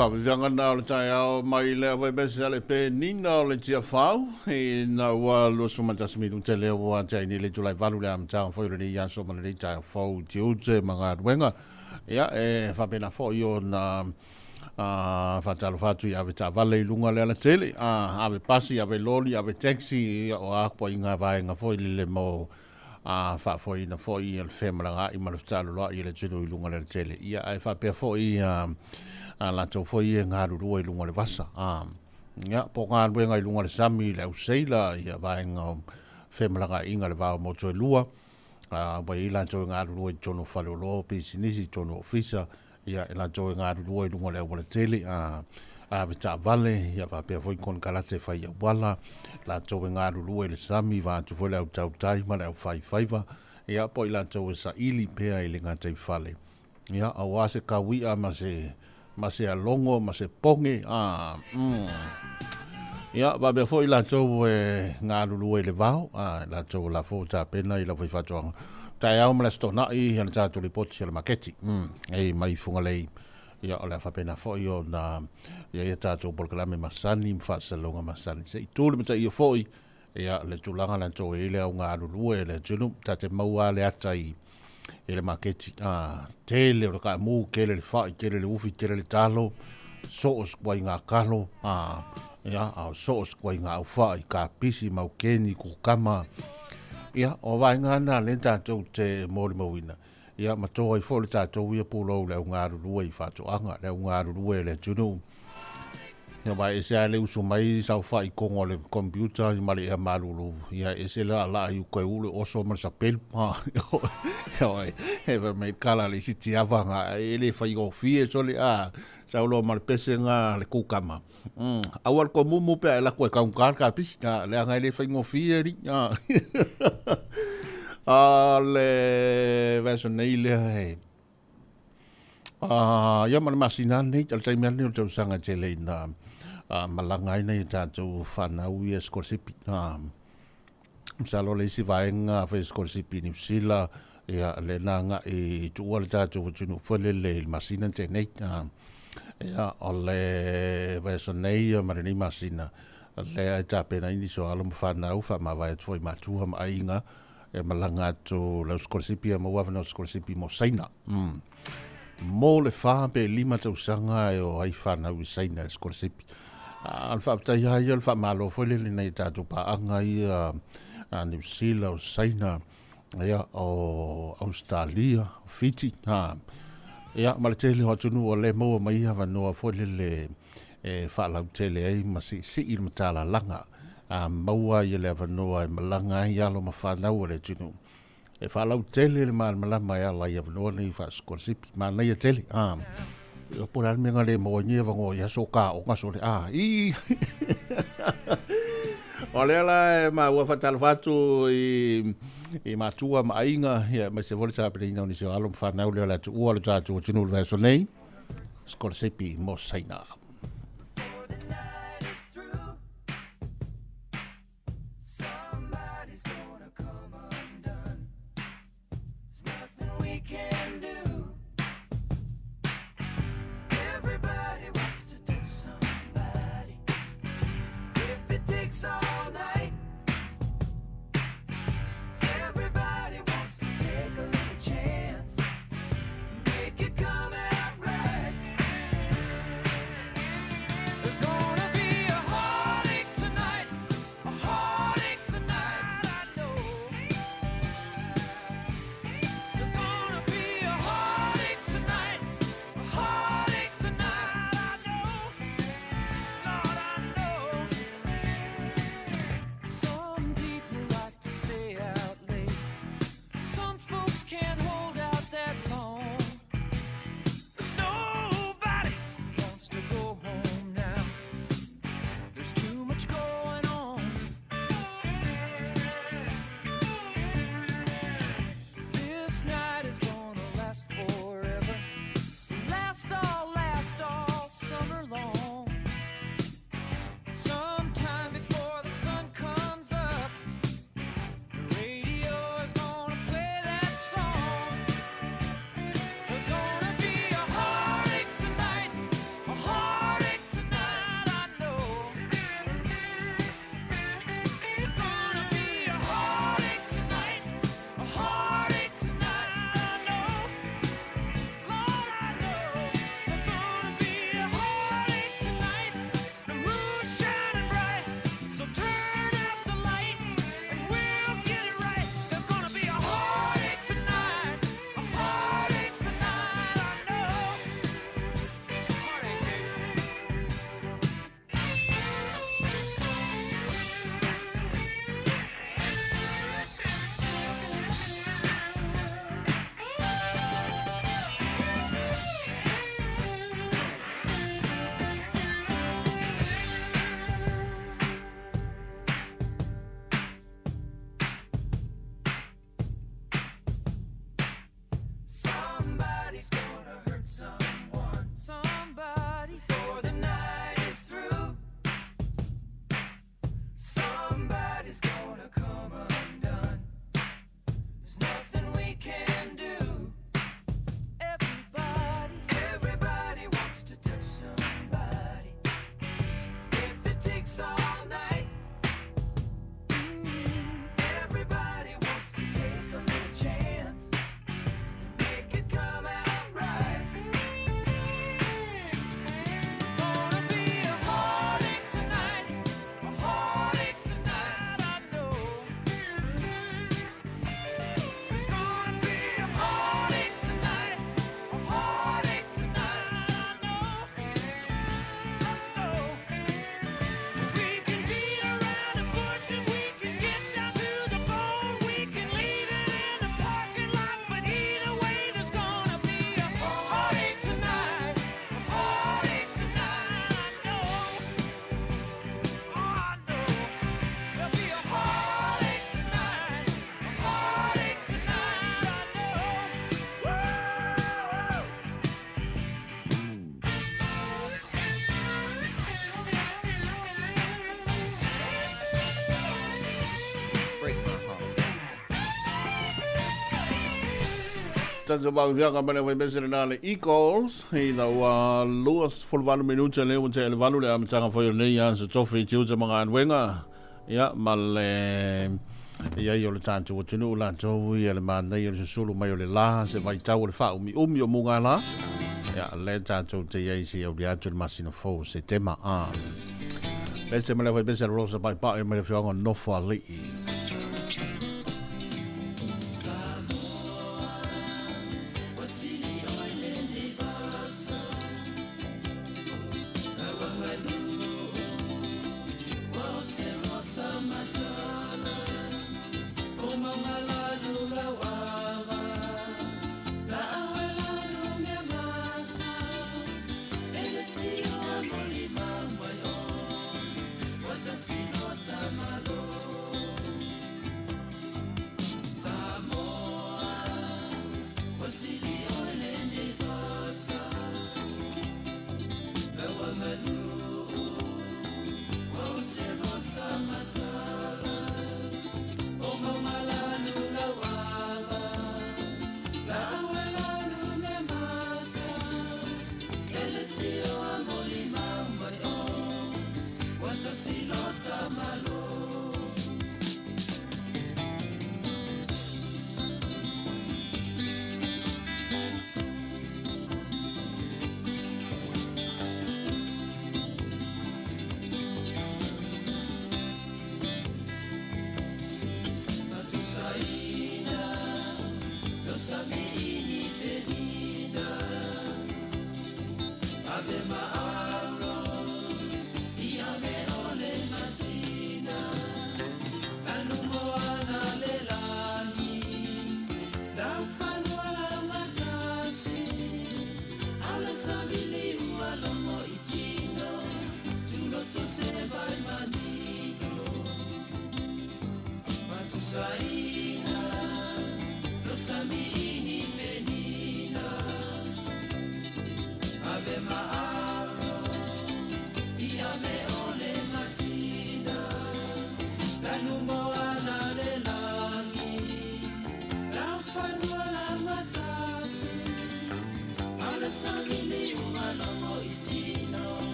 Whaawiwanga nā o le taeao mai le awai bese ale pe nina o le tia whau. E nā ua lua suma tasimi te leo ua te aini le tulai valu le amtao fo i le ia so mana le taeao fau te ute mga ruenga. Ia e whapena fo i o nā whatalo whatu i ave tāwale i lunga le ala tele. Ave pasi, ave loli, ave taxi o akwa i ngā vaenga fo i lele mo whaafoina fo i le whemalanga i malawhtalo loa i le tino i lunga le ala tele. Ia e whapea fo i la tau foi e ngā rurua i lunga le vasa. Ia, po ngā ruenga i lunga le sami, le auseila, ia vaenga o whemalanga inga le vao moto e lua. Ua i ai latou e galulue i totonu o faleoloa, o pisinisi, i totonu o ofisa, ia, e latou e galulue i luga o le aualatele, avetaavale, ia faapea foi konekarate fai auala, latou e galulue i le sami, vaeatu foi le au tautai ma le au faifaiva, ia, po o i latou e saili pea i le gataifale, ia, aua se taui'a ma se ma se alogo ma se poge, a. Ia, faapea foi latou e galulue i le vao, a, latou o la foi ua tapena i le aufaifaatoaga. Taeao ma le Aso Toonai le tatou lipoti a le maketi, e mai Fugalei. Ia, o le a faapena foi ona i ai a tatou polokalame masani ma faasalalauga masani. Se i tu le mataia foi, ia, le tulaga latou e i ai le au galulue le atunuu. Ta te maua le ata i le maketi, a, tele o le kaamu, tele le fai, tele le ufi, tele le talo, so o se ituaiga talo, a, ia, a so o se ituaiga aufai, kapisi, maukeni, kukama. Ia, o vaega na lea tatou te molimauina. Ia, ma toa ai foi le tatou ia pulou le au galulue i faatoaga, le au galulue le atunuu. Ia, wa ese a le usu mai saofai i kogo o le computer ma le ea malulu. Ia, ese le laalaa i uka e ulu oso ma le sapelu. Ha, e fa mai kala le isi tiava nga e le faigofie sole a sauloa ma le pese nga le kukama. Aua le komumu pe a e lako e kaunka le kapisi. Ha, leaga e le faigofie li. Ha. A le vaiaso nei lea e ia ma le masina nei, o le taimi lava lenei o le tausaga e tele ina malaga ai nai a tatou fanau ia sikolasipi. Masalo o le isi vaega fai sikolasipi i Niu Sila, ia lea na agai i tuua le tatou atunuu foi lele i le masina na tea nei. Ia, o le vaiaso nei ma lenei masina, lea e tapena ai nisi o alo ma fanau, faamavae atu foi i matua ma aiga, e malaga atu lau sikolasipi, e maua avanoa sikolasipi mo Saina. Mo le 4 pe 5 tausaga e o ai fanau i Saina e sikolasipi. A o le faafetai lava ia, o le faamalo foi lele i nai a tatou paaga ia a Niu Sila, o Saina, ia, o Ausetalia, o Fiti, ha. Ia, ma le tele o atunuu o lea e maua mai avanoa foi lele e faalautele ai ma siisii le matalalaga a maua ai le avanoa e malaga ai alo ma fanau a le atunuu. E faalautele le malamalama e ala i avanoa nei faasikolasipi. Manaia tele. A. Ia po o le a le mea na le maua ai nei avanoa i aso o kaoga sole. A. I. O lea la e maua faatalofa atu i matua ma aiga, ia, aemaise foi le tapenaina o nisi o alo ma fanau lea o le atuua o le tatou atunuu i le vaiaso nei. Sikolasipi mo Saina. Somebody's gonna come undone. There's nothing we can do. Everybody wants to touch somebody. If it takes all night, everybody wants to take a little chance. Make it come out right. Tatou faafiafiaga ma le faimese lena le Eagles ina ua 28 minute lea ua tea i le 8 le amataga foi o lenei aso tofi i tiute ma galuega ia ma le i ai o le tatou atunuu latou ia le manaia o le susulu mai o le la se vaitau o le faaumiumi o mugala ia lea tatou te i ai se auli atu le masina fou o Setema a Pese ma le faimese le Rosa Paepae mai le afioaga o Nofoalii.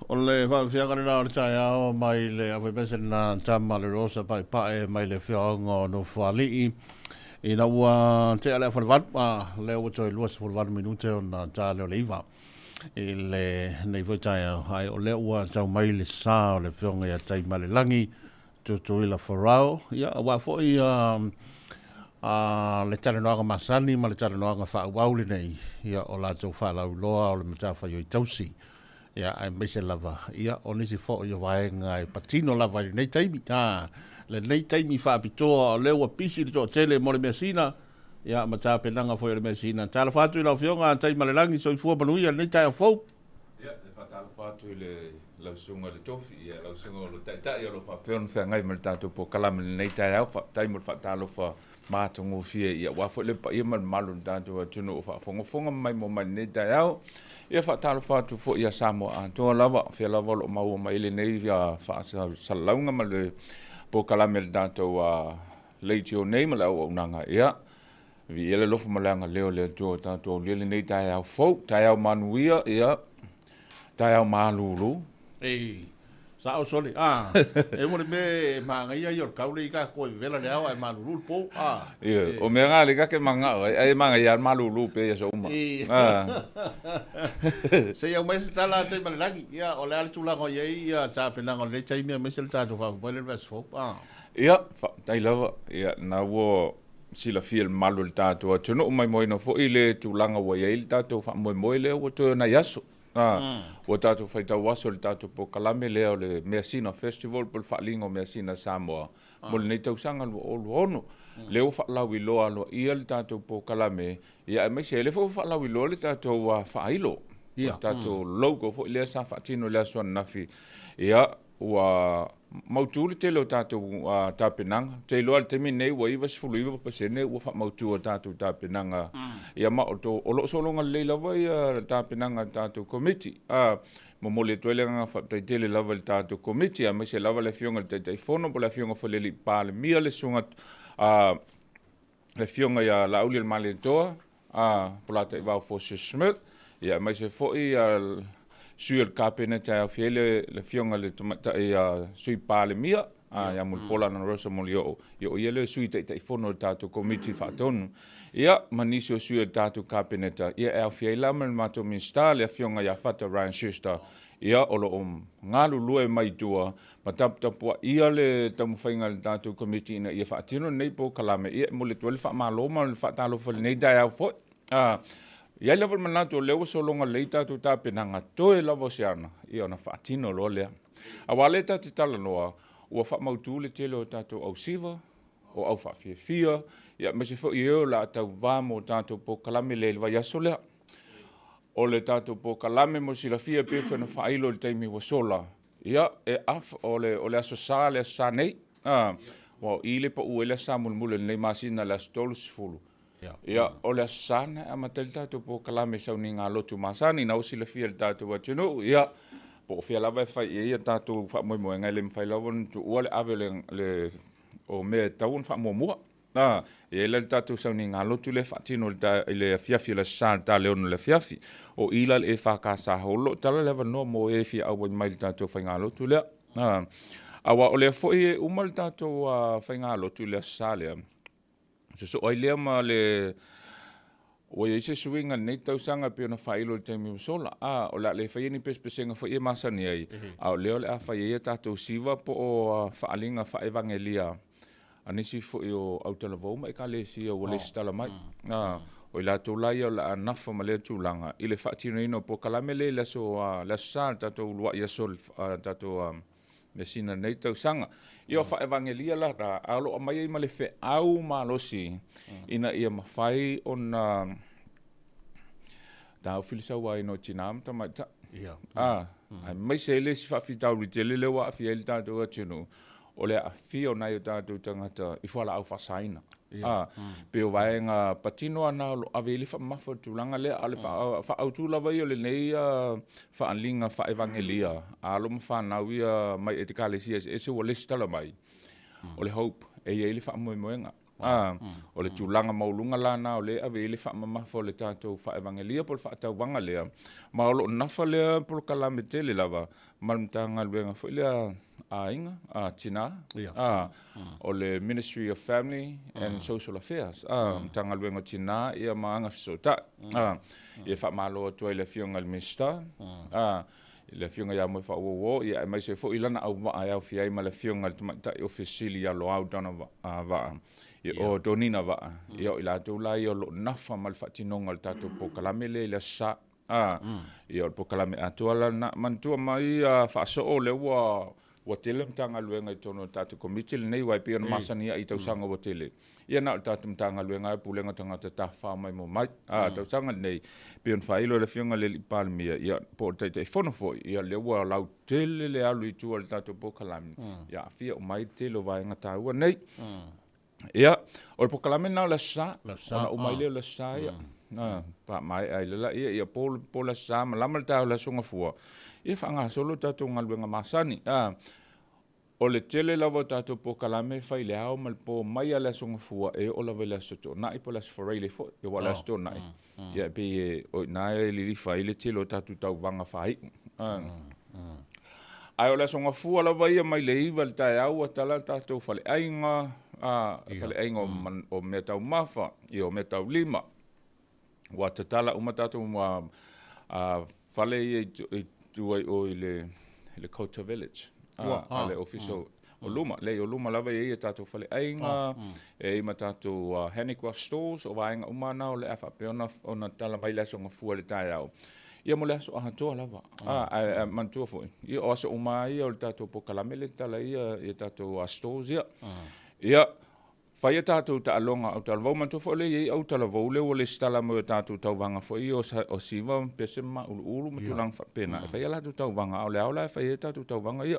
O le faafiafiaga lena o le taeao mai le afaipese lena tama le Rosa Paepae mai le afioaga o Nofoalii ina ua tea le afa le 8 a lea ua toe 28 minute ona ta lea o le 9 i lenei foi taeao ae o lea ua tau mai le sa o le afioga ia Taimalelagi Tutuila Farao ia aua foi le talanoaga masani ma le talanoaga faaauau lenei ia o latou faalauiloa o le matafaioi tausi ia aemaise lava ia o nisi foi o vaega e patino lava i lenei taimi lenei taimi faapitoa o lea ua pisi le toatele mo le measina ia ma tapenaga foi o le measina. Talofa atu i lau Afioga Taimalelagi, soifua manuia lenei taeao fou. Ia, e faatalofa atu i le lau susuga i le Tofi, ia lau susuga o lo Taitai o lo o faapea ona feagai ma le tatou polokalame i lenei taeao. Faafetai mo le faatalofa matagofie, ia aua foi le paia ma le mamalu o le tatou atunuu o faafogafoga mai mo mai lenei taeao. Ia faatalofa atu foi ia Samoa atoa lava, fea lava o lo o maua mai lenei faasalalauga ma le polokalame a le tatou leitio nei ma le auaunaga, ia, viia le alofa ma le agalelei o le Atua ua tatou aulia lenei taeao fou, taeao manuia, ia, taeao malulu. Ei, sao sole, a, e mo le mea e magaia ia o le kau le i ka koe vevela le ao ae malulu le po, a. Ia, o mea ngā le kake mangao ai, ai e magaia le malulu pe ia so uma. A. Se i au mai se tala a ma le lagi, ia, o le a le tulaga o i ai ia tapenaga o lenei taimi aemaise le tatou faamoemoe lea i le vaiaso fou, a. Ia, faafetai lava, ia, na ua silafia e le mamalu o le tatou atunuu, maimoaina foi le tulaga ua i ai le tatou faamoemoe lea ua toe o nai aso. Ua tatou faitau aso i le tatou polokalame lea o le Measina Festival po o le Faaaliga o Measina a Samoa mo lenei tausaga 2026. Lea ua faalauiloa aloaia le tatou polokalame, ia aemaise lea foi ua faalauiloa le tatou faailo, le tatou logo foi lea sa faatino i le aso ananafi. Ia, ua mautu le tele o tatou tapenaga. Ou te iloa i le taimi lenei ua 99% ua faamautu a tatou tapenaga. Ia ma o lo o sologa lelei lava ia tapenaga a le tatou Komiti. Momoli atu ai le agaga faafetai tele lava i le tatou Komiti, aemaise lava le Afioga i le Taitaifono po o le Afioga foi i le Alii Palemia, le Susuga le Afioga ia Laaulialemalietoa Polataivao Fosi Smith, ia aemaise foi sui o le Kapeneta e aofia ai le Afioga i le Tamaitai Sui Palemia ia Mulipola Anarosa Molioo, ia o ia lea o le Sui Taitaifono o le tatou Komiti Faatonu, ia ma nisi o sui o le tatou Kapeneta, ia e aofia ai la ma le matou Minisita le Afioga ia Fata Ryan Schuster, ia o lo o galulue mai tua ma taputapuaia le taumafaiga a le tatou Komiti ina ia faatino lenei polokalame. Ia e momoli atu ai le faamalo ma le faatalofa i lenei taeao foi. E i ai lava le manatu o lea ua sologa lelei tatou tapenaga, toe lava o se ana, ia ona faatino loa lea. Aua lea ta te talanoa, ua faamautu le tele o tatou ausiva, o au faafiafia, ia aemaise foi e o le a tauva mo tatou polokalame lea i le vaiaso lea. O le tatou polokalame mo le silafia e pei foi ona faailo i le taimi ua sola, ia, e af, o le, o le aso Sa, le aso Sa nei, a, ua o i le pau ai le aso Sa mulimuli o lenei masina, le aso 30. Ia, o le aso Sa na e amata ai le tatou polokalame i sauniga lotu masani, na ua silafia e le tatou atunuu, ia, po o fea lava e fai i ai a tatou faamoemoega, e le mafai lava ona tuua le ave o le, le, o mea e tatau ona faamuamua. A, e i ai la le tatou sauniga lotu lea e faatino i le afiafi o le Aso Sa i le ta le 6 i le afiafi. O i la le EFKS o lo o tala le avanoa mo e fia auai mai i le tatou faigalotu lea. A, aua o lea foi e uma le tatou faigalotu i le Aso Sa lea, sosoo ai lea ma le ua i ai se suiga i lenei tausaga e pei ona faailo i le taimi ua sola. A, o le a le faia ni pesepesega foi e masani ai, a o lea o le a fai ai a tatou siva po o faaaliga faaevagelia a nisi foi o autalavou ma ekalesia ua lesitala mai. A, o i latou la ia o le a nafa ma lea tulaga i le faatinoina o polokalame lea i le aso, le aso Sa, le tatou uluai aso, le tatou Measina lenei tausaga. Ia o faaevagelia la la, a o lo o aumai ai ma le feau malosi ina ia mafai ona taofi le sauaina o tina ma tamaitai. A, aemaise ai le isi faafitauli tele lea ua aafia ai le tatou atunuu, o le aafia o nai o tatou tagata i fualaau faasaina. A, pei o vaega patino lava na o lo o ave i ai le faamamafa o le tulaga lea, a o le faaautu lava ia o lenei faaaliga faaevagelia a alo ma fanau ia mai ekalesia eseese ua lesitala mai, o le hope, e i ai le faamoemoega. A, o le tulaga maualuga la na o lea e ave i ai le faamamafa o le tatou faaevagelia po o le faatauvaga lea, ma o lo o nafa lea polokalame tele lava ma le Matagaluega foi lea a Aiga, a Tina, a, o le Ministry of Family and Social Affairs, a, Matagaluega o Tina ia ma Agafesootai. A, ia faamalo atu ai i le Afioga i le Minisita, a, i le Afioga ia Moefaauouo, ia aemaise foi lana auvaa e aofia ai ma le Afioga i le Tamaitai Ofisa Sili ia Loau Donna Vaa, ia, o Donina Vaa, ia o i latou la ia o lo o nafa ma le faatinoga o le tatou polokalame lea i le Aso Sa. A, ia o le polokalame atoa la lena. Manatua mai faasoo lea ua ua tele Matagaluega i totonu o le tatou Komiti lenei, aua e pei ona masani ai i tausaga ua tele. Ia na o le tatou Matagaluega lava Pulega o Tagata Tafafao Maimoa Mai. A, tausaga lenei, pei ona faailo e le Afioga i le Alii Palemia, ia, po o le Taitaifono foi, ia lea ua lautele le alu i tua o le tatou polokalame, ia aafia uma ai le tele o vaega taua nei. Ia, o le polokalame lena o le Aso Sa. Ona uma ai lea o le Aso Sa, ia. Faamaea ai lea, ia, ia po, po le Aso Sa malama le taeao o le Aso Gafua, ia faagasolo tatou galuega masani. O le tele lava o tatou polokalame e fai i le ao ma le po mai lava i le Aso Gafua e oo lava i le Aso Toonai po o le Aso Faraile foi, aua o le Aso Toonai, ia e pei e, o i ina e lilifa ai le tele o tatou tauvaga faaiu. Ae o le Aso Gafua lava ia mai le 9 i le taeao ua tala tatou faleaiga, faleaiga o meataumafa, ia o meataulima. Ua tatala uma tatou fale ia i tua i o i le Culture Village, a le ofisa o luma, leai o luma lava e i ai tatou faleaiga, e i ai ma tatou handicraft stores, o vaega uma na o le a faapea ona tala mai le Aso Gafua i le taeao. Ia mo le aso atoa lava. Ae manatua foi, ia o aso uma lava ia o le tatou polokalame lea e tatala ai ia tatou stores ia. Ia, Fai a tatou taaloga autalavou. Manatua foi o lea e i ai autalavou lea ua lesitala mai o tatou tauvaga foi ia o Siva ma Pese ma Uluulu ma tulaga faapena. E fai a latou tauvaga, a o le ao la e fai ai tatou tauvaga ia.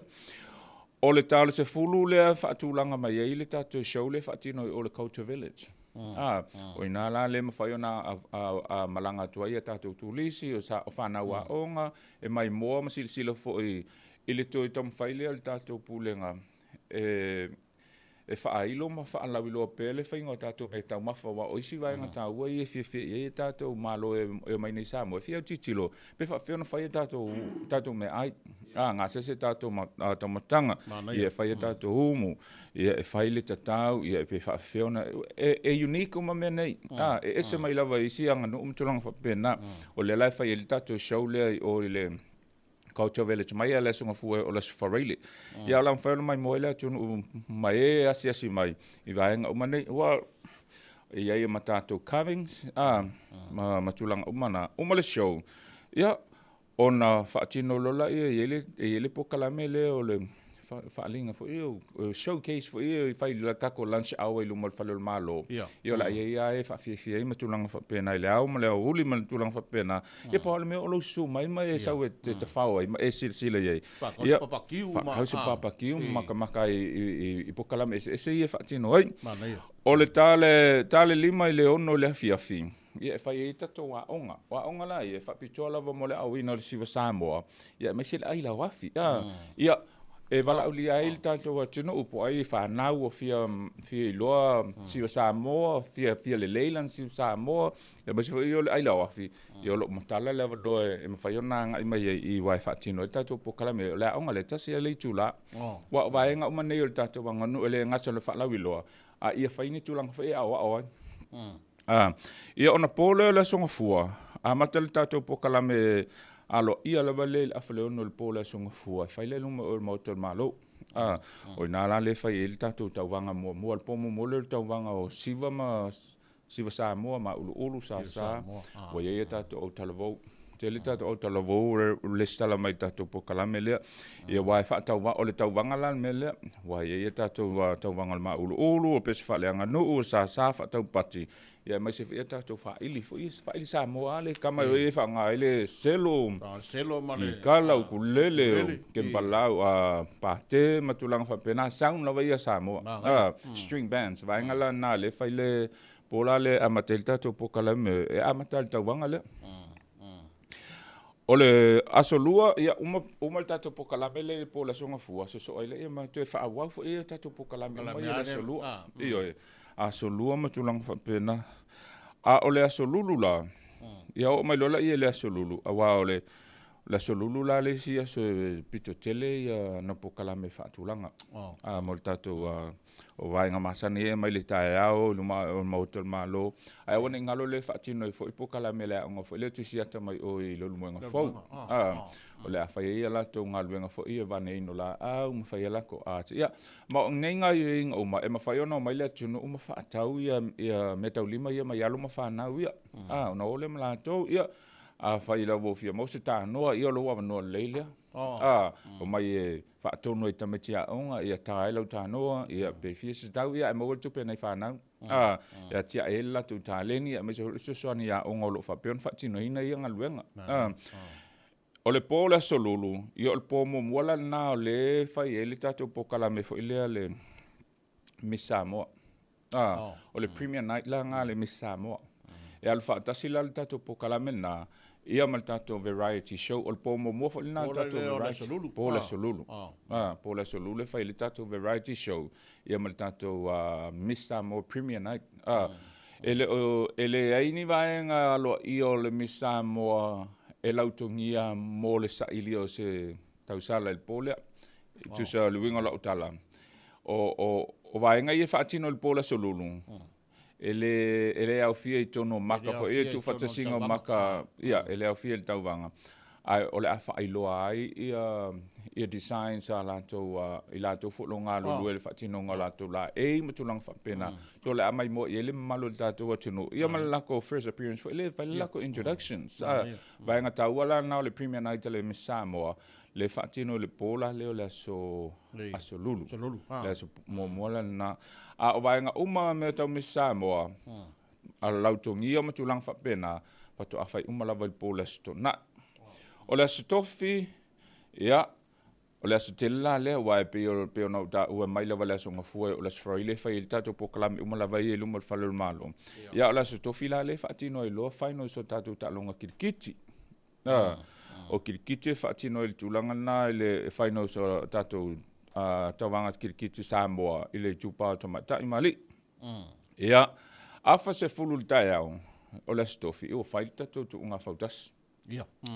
O le ta o le 10 lea e faatulaga mai ai le tatou show lea e faatino i o le Culture Village. O i ina la lea e mafai ona malaga atu ai a tatou turisi, o fanau aoga, e maimoa ma silasila foi i le toe taumafai lea o le tatou Pulega e faailo ma faalauiloa pea le faiga o tatou meataumafa, aua o isi vaega taua ia e fiafia i ai a tatou Malo e omai nei i Samoa, e fia autilotilo pe faapefea ona fai a tatou meaai, gasese tatou taumafataga, ia e fai a tatou umu, ia e fai le tatau, ia pe faapefea ona e unique uma mea nei, e ese mai lava i isi aganuu ma tulaga faapena. O lea la e fai ai le tatou show lea i o i le Culture Village mai a le Aso Gafua o le Aso Faraile. Ia o le a mafai ona maimoa ai le atunuu ma e asiasi mai i vaega uma nei. Ua e i ai ma tatou carvings ma tulaga uma na. Uma le show, ia ona faatino loa lea e i ai le polokalame lea o le faaaliga foi ia, o showcase foi ia e fai i le tatou lunch hour i luma o le fale o le Malo. Ia o le a i ai lava e faafiafia ai ma tulaga faapena i le ao ma le aoauli ma tulaga faapena. Ia pau le mea o lou susu mai ma e sau e te tafao ai ma e silasila i ai. Faatau se papakiu ma faatau se papakiu ma makamaka ai i polokalame eseese ia e faatino ai. O le ta le 5 i le 6 i le afiafi, ia e fai ai tatou aoga. O aoga la ia e faapitoa lava mo le aoina o le siva Samoa, ia aemaise le ai lauafi. Ia e valaaulia ai le tatou atunuu po o ai e fanau o fia iloa siva Samoa, fia lelei lana siva Samoa, aemaise foi o le ai lauafi, ia o loo matala le avanoa e mafai ona agai mai ai i aua e faatino ai le tatou polokalame. O le aoga lea tasi lava le itula. Aua o vaega uma nei o le tatou aganuu e le gata o le faalauiloa, a ia fai ni tulaga foi e aoao ai. Ia ona po lea o le Aso Gafua, amata le tatou polokalame aloaia lava lea i le afa le 6 i le po o le Aso Gafua, e fai lea i luma o le Maota o le Malo. O i ina la lea e fai ai le tatou tauvaga muamua. O le po muamua lea o le tauvaga o Siva ma Siva Samoa ma Uluulu Sasa, ua i ai a tatou autalavou. Tele tatou autalavou lesitala mai i tatou polokalame lea. Ia aua e faatauva, o le tauvaga la le mea lea. Ua i ai a tatou tauvaga o le Mauluulu, o pese faaleaganuu, o Sasa faataupati, ia aemaise foi a tatou faaili foi, faaili Samoa lava le kama e faaaoga ai le selo, selo ma le kala, ukulele, kembalau, pate ma tulaga faapena, sound lava ia Samoa. String bands, vaega la na le fai le po la le amata ai le tatou polokalame, e amata le tauvaga lea. O le aso lua, ia uma le tatou polokalame lea i le po o le Aso Gafua, sosoo ai lea ma toe faaauau foi ia tatou polokalame uma ia le aso lua. Ioe, aso lua ma tulaga faapena. A o le aso lulu la, ia oo mai loa laia i le aso lulu, aua o le aso lulu la le isi aso e pito tele ia na polokalame faatulaga. Mo le tatou o vaega masani e mai le taeao i luma o le Maota o le Malo. Ae aua ne i galo le faatino ai foi polokalame le aoga foi lea tusiata mai o i Leulumoega fou. O le a fai ai a latou galuega foi e vaneina o laau ma fai ai latou art. Ia, ma o nei gaoioiga uma e mafai ona omai le atunuu ma faatau ia meataulima ia mai alo ma fanau ia. Ona o lea ma latou, ia, afai lava ua fia maua se tanoa, ia o lou avanoa lelei lea. O mai e faatonu ai tamaiti aoga, ia ta ai lau tanoa, ia pe fia se tau, ia e maua le tupe nai fanau. E atiae ai le latou taleni, aemaise foi le fesoasoani i aoga o lo o faapea ona faatinoina ia galuega. O le po o le aso lulu, ia o le po muamua la lena o le fai ai le tatou polokalame foi lea le Miss Samoa. O le Premier Night la nga le Miss Samoa. E alu faatasi la le tatou polokalame lena, Ia ma le tatou variety show. O le po muamua foi lena Po tatou le variety. Aso Lulu. Po le Aso Lulu. Po le Aso Lulu e fai le tatou variety show ia ma le tatou Miss Samoa Premier Night. E le o e leai ni vaega aloaia o le Miss Samoa e lautogia mo le sailia o se tausala i le po lea. E tusa o le uiga o lau tala, o vaega ia e faatino i le po o le Aso Lulu, e le aofia i totonu o maka foi ia, tuufaatasiga o maka, ia, e le aofia i le tauvaga. Ae o le a faailoa ai ia designs a latou, i latou foi o lo o galulue i le faatinoga o latou laei ma tulaga faapena. So o le a maimoa i ai le mamalu o le tatou atunuu, ia ma le lakou first appearance foi lea e fai le lakou introductions. Vaega taua la lena o le Premier Night a le Miss Samoa, le faatino i le po la lea o le aso aso Lulu. Le aso muamua la lena. A o vaega uma mea tau Miss Samoa, a lautogia ma tulaga faapena, faatoa fai uma lava i le po o le Aso Toonai. O le Aso Tofi, ia, o le aso tele la lea, aua e pei ona ou taua mai lava le Aso Gafua, o le Aso Faraile e fai ai le tatou polokalame uma lava ia i luma o le Fale o le Malo. Ia, o le Aso Tofi la lea e faatino ai loa finals o tatou taaloga kilikiti. O kilikiti e faatino ai le tulaga lena i le finals o tatou tauvaga kilikiti Samoa i le itupa o tamaitai ma alii. Ia, afa 10 i le taeao o le Aso Tofi, ua fai le tatou tuuga fautasi.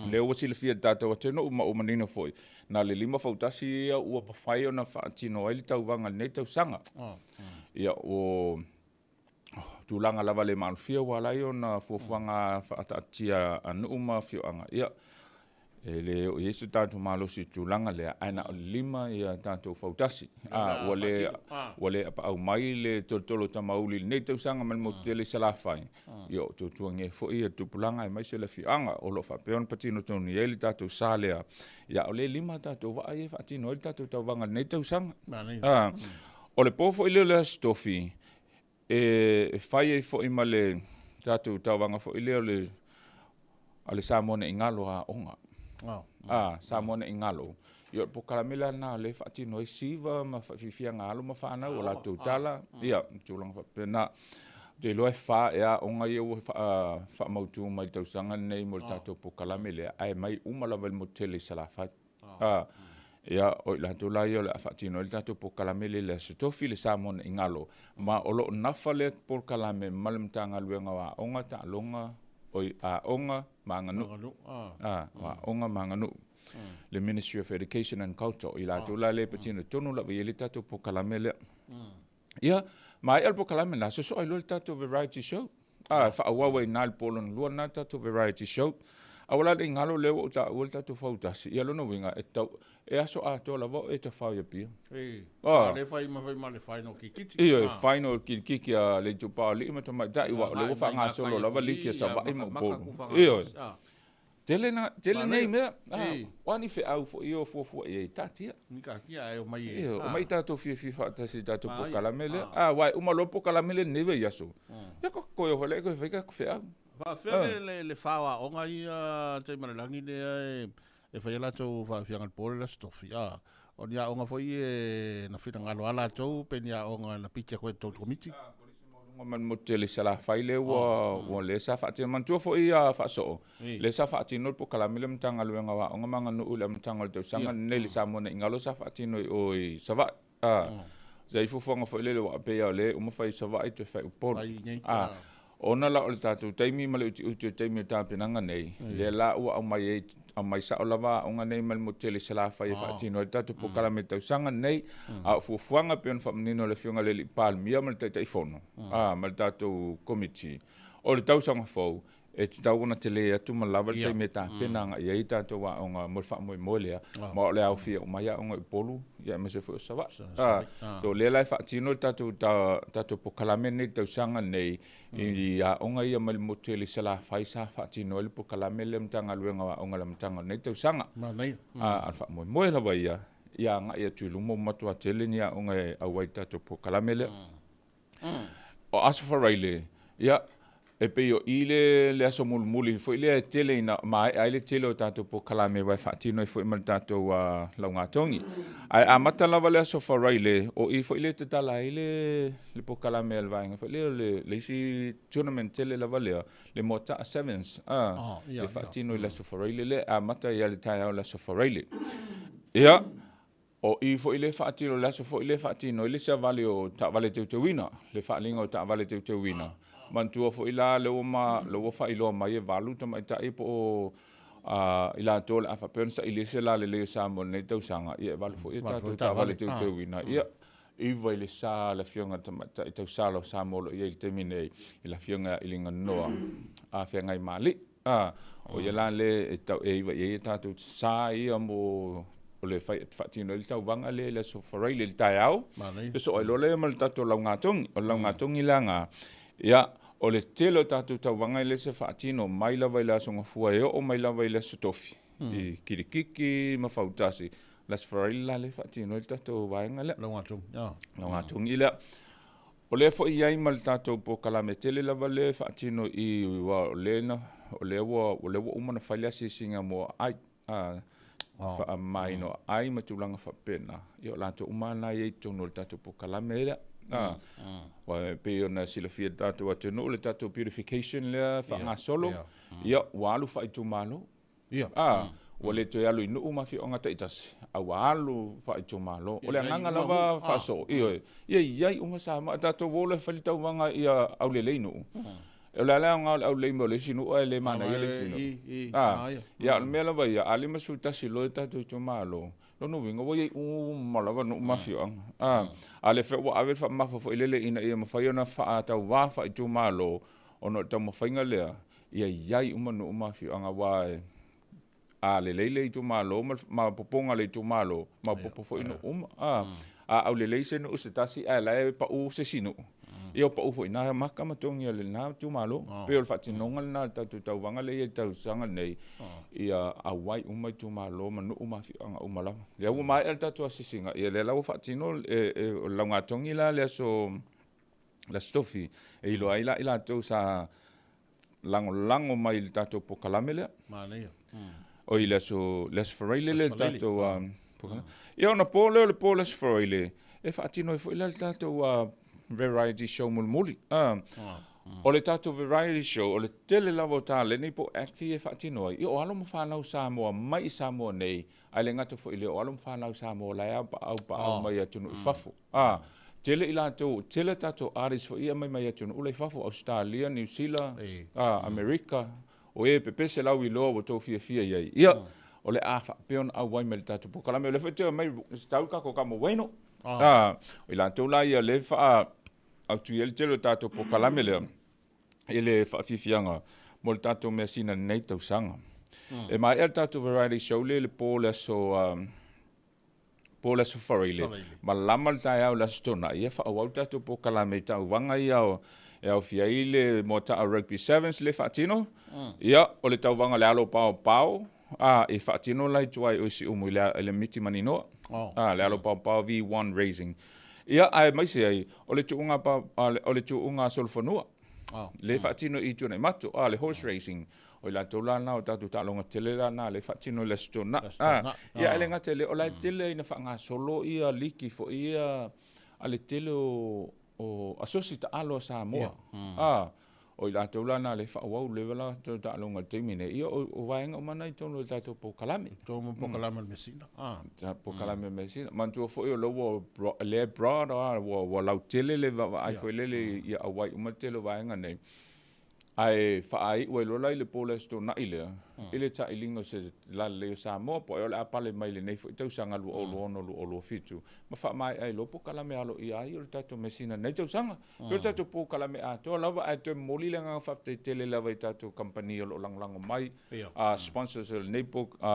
Lea ua silafia e le tatou atunuu ma ua manino foi, na le 5 fautasi ia ua mafai ona faatino ai le tauvaga i lenei tausaga. Ia, ua tulaga lava le maalofia ua ala ai ona fuafuaga faataatitia a nuu ma afioaga. Ia, e le oo i ai se tatou malosi i tulaga lea, ae na o le 5 ia tatou fautasi. Ua le apaau mai le tolotolo tamauli i lenei tausaga ma le motu tele i Salafai. Ia, o tuatuagia foi ia tupulaga aemaise le afioaga o lo o faapea ona patino tonu i ai le tatou sa lea. Ia, o le 5 tatou vaa ia e faatino ai le tatou tauvaga i lenei tausaga. O le po foi lea o le Aso Tofi, e fai ai foi ma le tatou tauvaga foi lea o le a le Samoa nei galo aoga. Samoa nei galo. Ia, o le polokalame la lena o lea e faatino ai siva ma faafiafiaga alo ma fanau o latou tala, ia, tulaga faapena. Ou te iloa e 4 ea aoga ia ua faamautu mai le tausaga lenei mo le tatou polokalame lea, ae mai uma lava i le motu tele i Salafai. Ia, o i latou la ia o le a faatino ai le tatou polokalame lea i le Aso Tofi, le Samoa nei galo, ma o lo o nafa lea polokalame ma le Matagaluega o Aoga, Taaloga, oi, Aoga ma Aganuu. Aoga ma Aganuu. Le Ministry of Education and Culture, o i latou la lea e patino tonu lava i ai le tatou polokalame lea. Ia, maea le polokalame lena, sosoa ai loa le tatou variety show. Faaauau ai i le po lona lua lena le tatou variety show. Aua la le galo lea ua ou taua le tatou fautasi. Ia lona uiga e tau e aso atoa lava o e tafao ia pia. Le fai ma fai ma le final kilikiti. Ia, final kilikiti a le itupa o alii ma tamaitai, ua o lea ua faagasolo lava liki a Savaii ma Upolu. Ia. Tele na tele nei mea. O ani feau foi o fuafua i ai taatia. Ni taatia ai o mai e. O mai tatou fiafia faatasi i tatou polokalame lea. Uae uma loa polokalame le nei vai aso. Ia ko koe o fale ko fai ka feau. Faafefea le fa o aoga ia Taimalelagi lea e fai latou faafiaga le po le Aso Tofi. O ni aoga foi e na finagalo a latou pe ni aoga na piti atu e tou komiti. Ma le motu tele i Salafai lea ua lea sa faatino. Manatua foi ia faasoo, lea sa faatino le polokalame le Matagaluega o Aoga ma Aganuu i le amataga o le tausaga lenei le Samoa nei galo sa faatino i o i Savaii. Sa i fuafuaga foi lele ua pei o lea uma fai i Savaii toe fai Upolu. Ona la o le tatou taimi ma le utiuti o le taimi o tapenaga nei, lea la ua aumai aumai sao lava aoga nei ma le motu tele i Salafai e faatino ai le tatou polokalame tausaga nei. A o fuafuaga pei ona faamanino e le Afioga i le Alii Palemia ma le Taitaifono ma le tatou komiti, o le tausaga fou e tatau ona tele atu ma lava le taimi e tapena agai ai tatou aoga mo le faamoemoe lea, ma o le aofia uma ai aoga i Upolu, ia aemaise foi o Savaii. So lea la e faatino le tatou polokalame nei i le tausaga nei i aoga ia mai le motu tele i Salafai sa faatino ai le polokalame lea Matagaluega o Aoga i le amataga o lenei tausaga. A o le faamoemoe lava ia, ia agai atu i luma ua matua tele ni aoga e auai i le tatou polokalame lea. O Aso Faraile, ia, E pei o i le, le aso mulimuli foi lea e tele ina maea ai le tele o tatou polokalame aua e faatino ai foi ma le tatou laugatogi. Ae amata lava le aso Faraile, o i foi lea e tatala ai le, le polokalame a le vaega foi lea o le, le isi tournament tele lava lea, le Moata'a Sevens, le faatino i le aso Faraile lea, e amata ai lava i le taeao o le aso Faraile. Ia, O i foi lea e faatino, le aso foi lea e faatino ai le savali o taavale teuteuina, le faaaliga o taavale teuteuina. Manatua foi la lea ua ma, lea ua faailoa mai e valu tamaitai po o i latou o le a faapea ona sailia se lalelei o Samoa i lenei tausaga, ia e valu foi a tatou taavale teuteuina. Ia, 9 i le sa le Afioga i le Tamaitai Tausala o Samoa o lo o i ai i le taimi nei, i le Afioga ia Iliganoa Feagaimaalii. O ia la lea e tau e iva i ai a tatou sa ia mo o le fai faatino ai le tauvaga lea i le aso Faraile i le taeao. E soo ai loa lea ma le tatou laugatogi. O le laugatogi la na, ia, o le tele o tatou tauvaga e le se faatino mai lava i le aso Gafua e oo mai lava i le aso Tofi, i Kirikiki ma Fautasi. Le aso Faraile la lea e faatino ai le tatou vaega lea. Laugatogi, Laugatogi lea. O lea foi e i ai ma le tatou polokalame tele lava lea e faatino i aua o lea na, o lea ua, o lea ua uma ona fai le asiasiga mo aai, faamamaina o aai ma tulaga faapena. Ia o latou uma lava na e i ai i totonu o le tatou polokalame lea. Aua e pei ona silafia e le tatou atunuu le tatou beautification lea e faagasolo, ia ua alu faaitumalo. A, ua le toe alu i nuu ma afioaga taitasi, a ua alu faaitumalo. O le agaga lava faasoo, ioe, ia i ai uma Samoa. A tatou o loa e fai le tauvaga ia aulelei nuu, o le a le aoga o le aulelei mai o le isi nuu ae le manaia le isi nuu? A, ia o le mea lava ia, a 51 loa tatou itumalo, lona uiga ua i ai uma lava nuu ma afioaga. A, a lea foi ua ave le faamamafa foi lele ina ia mafai ona faatauva faaitumalo, ona o le taumafaiga lea, ia i ai uma nuu ma afioaga, aua a lelei le itumalo ma popoga le itumalo, maopoopo foi nuu uma. A aulelei se nuu se tasi ae la e pau se isi nuu, ia o pau foi na maka ma togi a lena itumalo. Pei o le faatinoga lena o le tatou tauvaga lea e i ai i le tausaga lenei, ia auai uma itumalo ma nuu ma afioaga uma lava. Lea ua maea le tatou asiasiga, ia lea la ua faatino o le laugatogi la le aso le Aso Tofi, e iloa ai la i latou sa lagolago mai i le tatou polokalame lea. Manaia. Oi, le aso, le Aso Faraile lea le tatou polokalame. Ia ona po lea o le po o le Aso Faraile, e faatino ai foi la le tatou variety show mulimuli. O le tatou variety show, o le tele lava o taleni po o acts ia e faatino ai, ia o alo ma fanau Samoa mai i Samoa nei, ae le gata foi i lea, o alo ma fanau Samoa la e aupaau mai atunuu i fafo. Tele i latou, tele a tatou artists foi ia e aumai mai atunuu la i fafo, Ausetalia, Niu Sila, Amerika, o e pepese lau iloa ua outou fiafia i ai. Ia, o le a faapea ona auai mai i le tatou polokalame. O lea foi e toe aumai, tau le tatou tama Wayno. O i latou la ia o lea e faa-autu i ai le tele o le tatou polokalame lea i le faafiafiaga mo le tatou measina i lenei tausaga. E maea le tatou variety show lea i le po o le aso po o le Aso Faraile, malama le taeao i le Aso Toonai, ia faaauau le tatou polokalame i tauvaga ia e aofia ai le Moata'a Rugby Sevens lea e faatino. Ia, o le tauvaga o le alo paopao, a, e faatino la i tua i o i Siumu i le, i le Miti Maninoa. A, le alo paopao V1 Racing. Ia, aemaise ai, o le tuuga pa, o le tuuga solofanua. Lea e faatino i Tuanaimato, a, le horse racing. O i latou la na o tatou taaloga tele la na lea e faatino i le Aso Toonai. Ia ae le gata i lea, o la e tele ina faagasolo ia liki foi ia a le tele o asosi taalo a Samoa. O i latou la na lea e faaauau leva latou taaloga i le taimi nei. Ia o vaega uma na i totonu o le tatou polokalame. Totonu o polokalame o le measina. Polokalame o le measina. Manatua foi o lea ua lea e broad ua lautele le vaavaai foi lele ia auai uma le tele o vaega nei. Ae faaiu ai loa la i le po o le Aso Toonai lea, i le tailiga o se lalelei o Samoa, po o ai o le a pale mai i lenei foi tausaga 2026-2027, ma faamaea ai loa polokalame aloaia ai o le tatou measina i lenei tausaga. E pei o le tatou polokalame atoa lava, ae toe momoli le agaga faafetai tele lava i tatou kamupani o lo o lagolago mai, sponsors o lenei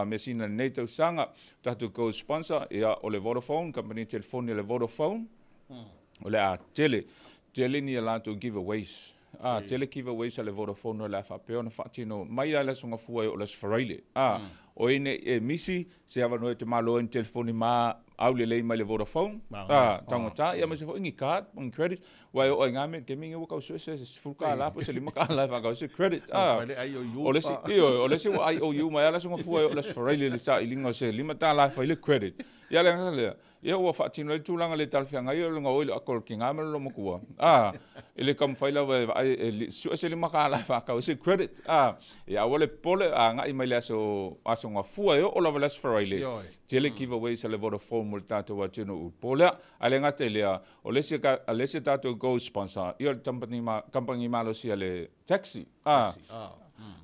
measina i lenei tausaga. O tatou gold sponsor, ia, o le Vodafone, kamupani telefoni a le Vodafone, o le a tele, tele ni a latou giveaways. A, tele giveaways a le Vodafone o le a faapea ona faatino mai lava i le Aso Gafua e oo i le Aso Faraile. A, o ai nei e misi se avanoa e te malo ai ni telefoni ma aulelei mai le Vodafone, a, taugata, ia aemaise foi ni card ma ni credit, aua e oo lava i na mea i le taimi lenei ua tau sue se $10 po o se $5 e faatau ai se credit. A, o le isi, ioe, o le isi ua IOU mai lava le Aso Gafua e oo i le Aso Faraile i le sailiga o se $5 e fai ai le credit. Ia le agaga lea, Ia ua faatino ai le tulaga le talafeagai o le gaoi i le ato o le tina ma le loomatua. A, e le taumafai lava e vaai e sue se $5 e faatau ai se credit. A, ia aua le popole, a agai mai le aso, aso Gafua e oo lava i le aso Faraile, tele giveaways a le Vodafone mo le tatou atunuu po lea. Ae le gata i lea, o le isi, le isi tatou gold sponsor, ia o le kamupani malosi a le Taxi. A,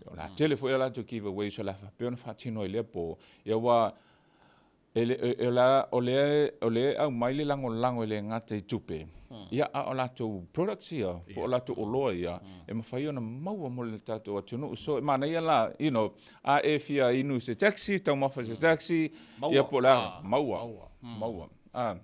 o le a tele foi a latou giveaways o le a faapea ona faatino ai i lea po. Ia ua E le, e, o, o lea, o lea e aumai le lagolago e le gata i tupe, ia, a o latou products ia, po o latou oloa ia, e mafai ona maua mo le tatou atunuu. So, e manaia la, you know, a e fia inu i se taxi, taumafa i se taxi, ia po o le a, maua, maua. Ah.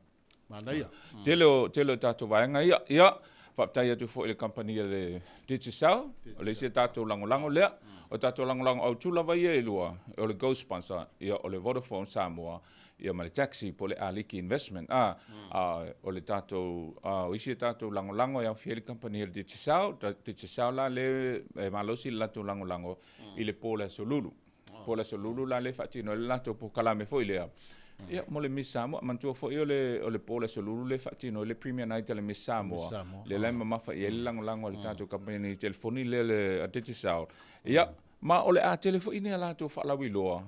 Manaia. Tele o, tele o tatou vaega ia. Ia, faafetai atu foi i le kamupani a le Digicel, o le isi tatou lagolago lea. O tatou lagolago autu lava ia e lua, o le Gold Sponsor, ia o le Vodafone Samoa, ia ma le Taxi po o le Aliki Investment. A, a o le tatou, a, o isi tatou lagolago e aofia ai le kamupani a le Digicel, Digicel la le e malosi le latou lagolago i le po o le Aso Lulu. Po o le Aso Lulu la lea e faatino ai le latou polokalame foi lea. Ia, mo le Miss Samoa, manatua foi o le, o le po o le Aso Lulu lea e faatino ai le Premier Night a le Miss Samoa. Lea la e mamafa i ai le lagolago a le tatou kamupani telefoni lea le a Digicel. Ia, ma o le a tele foi ni a latou faalauiloa,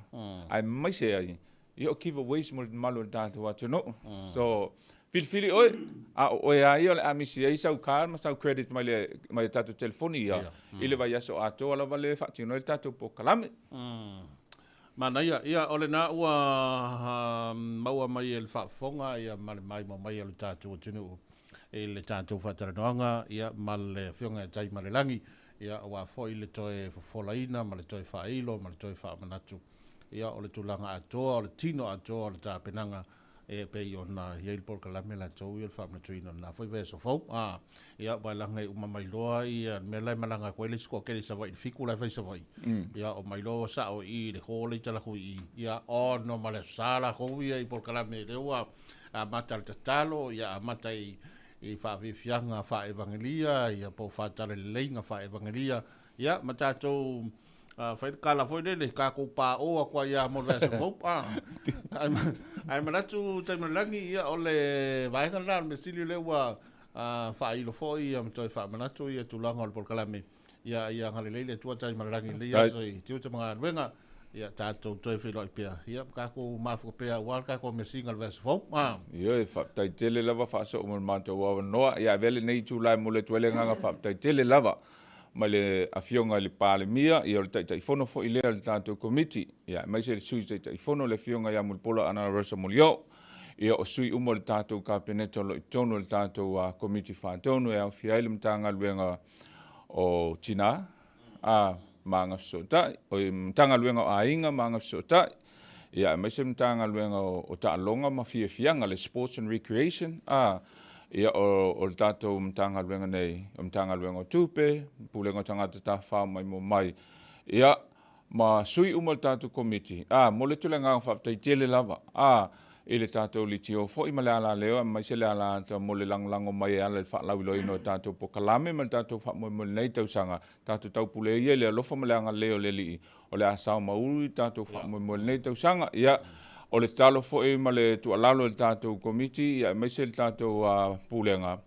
aemaise ai, ia o giveaways mo le mamalu o le tatou atunuu. So, filifili oe, a o oe lava ia o le a misi ai sau card ma sau credit mai le, mai le tatou telefoni ia, i le vaiaso atoa lava lea e faatino ai le tatou polokalame. Manaia, ia o lena ua maua mai e le faafofoga ia ma le maimoa mai a le tatou atunuu i le tatou faatalanoaga ia ma le Afioga ia Taimalelagi ia aua foi le toe fofolaina ma le toe faailo ma le toe faamanatu ia o le tulaga atoa o le tino atoa o le tapenaga e pei ona i ai le polokalame latou ia o le faamanatuina o lena foi vaiaso fou. A, ia, aua leaga e uma mai loa ia le mea la e malaga atu ai le isi toatele i Savaii i le 7 la e fai i Savaii. Ia, o mai loa ua sao i i i le hall lea i talaatu i i. Ia, 6 ma le Aso Sa latou ia i polokalame lea ua amata le tatalo, ia amata i i faafiafiaga faa-evangelia, ia po o faatalaleiga faa-evangelia, ia ma tatou fai le tala foi lele, tatou paʻō atu ai lava mo le vaiaso fou. Ae manatu Taimalelagi, ia o le vaega lena o le mea sili lea ua faailo foi ma toe faamanatu ia tulaga o le polokalame. Ia ia agalelei le Atua Taimalelagi i lenei aso i tiute ma galuega. Ia tatou toe feiloai pea, ia ma tatou mafuta pea aua le tatou mesiga i le vaiaso fou. Ioe, faafetai tele lava faasoo mo le matou avanoa. Ia avea lenei itula e momoli atu ai le agaga faafetai tele lava mai le Afioga i le Palemia, ia o le Taitaifono foi lea o le tatou Komiti, ia aemaise le Sui Taitaifono le Afioga ia Mulipola Ana Rosa Molioo, ia o sui uma o le tatou Kapeneta o lo o i totonu o le tatou Komiti Faatonu e aofia ai le Matagaluega o Tina a ma Agafesootai, o le Matagaluega o Aiga ma Agafesootai, ia aemaise le Matagaluega o Taaloga ma Fiafiaga, le Sports and Recreation, a, ia o, o le tatou Matagaluega nei, o Matagaluega o Tupe, Pulega o Tagata Tafafao Maimoa Mai, ia, ma sui uma o le tatou Komiti, a, momoli atu le agaga faafetai tele lava, a, i le tatou litio foi ma le alaleo aemaise le ala ata mo le lagolago mai e ala i le faalauiloaina o tatou polokalame ma le tatou faamoemoe i lenei tausaga. Tatou taupule ia i le alofa ma le agalelei o le Alii, o le a sao ma ulu i tatou faamoemoe i lenei tausaga. Ia, o le tatalo foi ma le tuualalo i le tatou Komiti ia aemaise le tatou Pulega,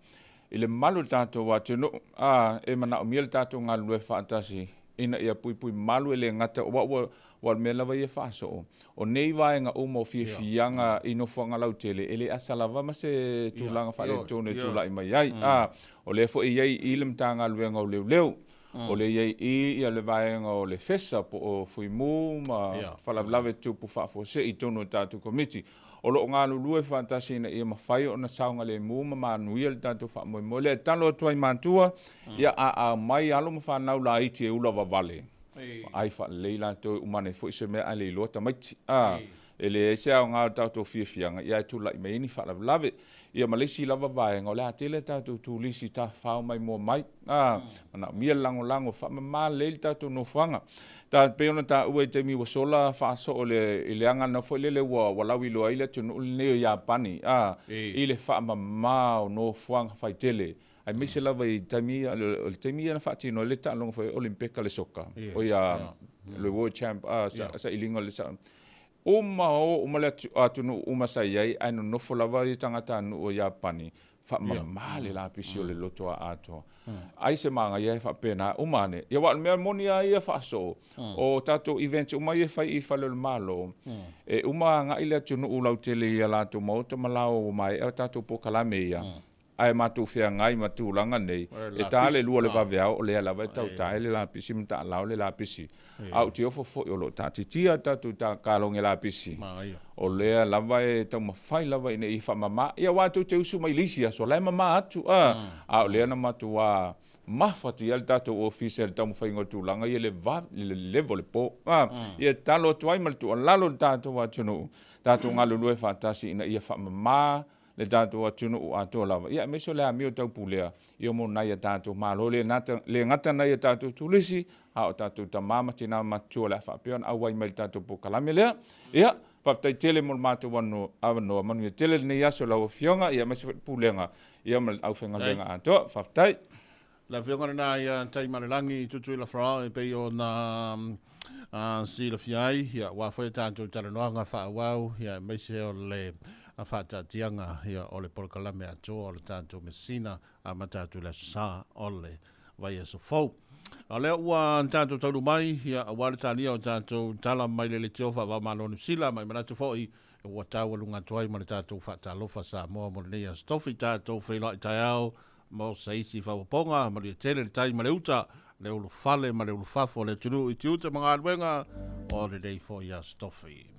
i le mamalu o le tatou atunuu, a, e manaomia le tatou galulue faatasi ina ia puipui malu e le gata aua ua Aua o le mea lava ia e faasoo, o nei vaega uma o fiafiaga i nofoaga lautele, e le asa lava ma se tulaga faaletonu e tulai mai ai. A, o lea foi e i ai i i le Matagaluega o Leoleo, o lea e i ai i i le vaega o le FESA po o Fuimu ma Faalavelave Tutupu Faafuasei i totonu o le tatou Komiti. O lo o galulue faatasi ina ia mafai ona saogalemu ma manuia le tatou faamoemoe lea. E tatalo atu ai matua, ia a aumai alo ma fanau laiti e ula vavale, Ai faalelei latou e uma ane foi se mea ae le iloa tamaiti. A, E leai se aoga o le tatou fiafiaga, ia ae tulai mai ai ni faalavelave. Ia ma le isi lava vaega, o le a tele a tatou turisi tafafao maimoa mai, a, manaomia le lagolago, faamama lelei le tatou nofoaga. Ta pei ona taua i taimi ua sola faasoo le i le agana foi lele ua ua lauiloa ai le atunuu lenei o Iapani, a, i le faamama o nofoaga faitele, aemaise lava i taimi ia, o le taimi ia na faatino ai le taaloga foi Olimpeka le soka, o ia le World Champ, a, sailiga o le sa uma o uma le atunuu uma sa i ai, ae nonofo lava ia tagatanuu o Iapani, faamama le lapisi o le loto atoa. Ai se magaia e faapena uma ane. Ia aua o le mea moni lava ia faasoo, o tatou events uma ia e fai i fale o le Malo, e uma agai le atunuu lautele i a latou maota ma lao ua maea tatou polokalame ia, ae matou feagai ma tulaga nei, e ta le 2 o le vaveao o lea lava e tauta ai le lapisi ma taalao le lapisi. Ae ou te ofo foi o lo o taatitia tatou kaloge lapisi, o lea lava e taumafai lava ina ia faamama. Ia aua tou te usu mai i le isi aso, o la e mama atu, a, a o lea na matua mafatia le tatou ofisa i le taumafaiga o tulaga ia le vave, le leva o le po. A, ia tatalo atu ai ma le tuualalo i le tatou atunuu, tatou galulue faatasi ina ia faamama le tatou atunuu atoa lava, ia aemaise o le amio taupulea, ia mo nai a tatou malo, le nata, le gata nai a tatou turisi, a o tatou tama ma tina matutua o le a faapea ona auai mai i le tatou polokalame lea. Ia, faafetai tele mo le matou avanoa, manuia tele lenei aso lau Afioga, ia aemaise foi le pulega, ia ma le aufaigaluega atoa. Faafetai. Le afioga lena ia Taimalelagi Tutuila Farao e pei ona silafia ai, ia, ua foi a tatou talanoaga faaauau, ia, aemaise o le faataatiaga, ia, o le polokalame atoa o le tatou masina amata atu i le aso Sa o le vaiaso fou. O lea ua tatou taunuu mai, ia, aua le talia o tatou tala mai le leitio faava-o-Malo o Niu Sila, ma e manatu foi ua taualuga atu ai ma le tatou faatalofa Samoa mo lenei aso tofi, tatou feiloai taeao mo se isi faaopoopoga. Manuia tele le tai ma le uta, le ulufale ma le ulufafo o le atunuu i tiute ma galuega o lenei foi aso tofi.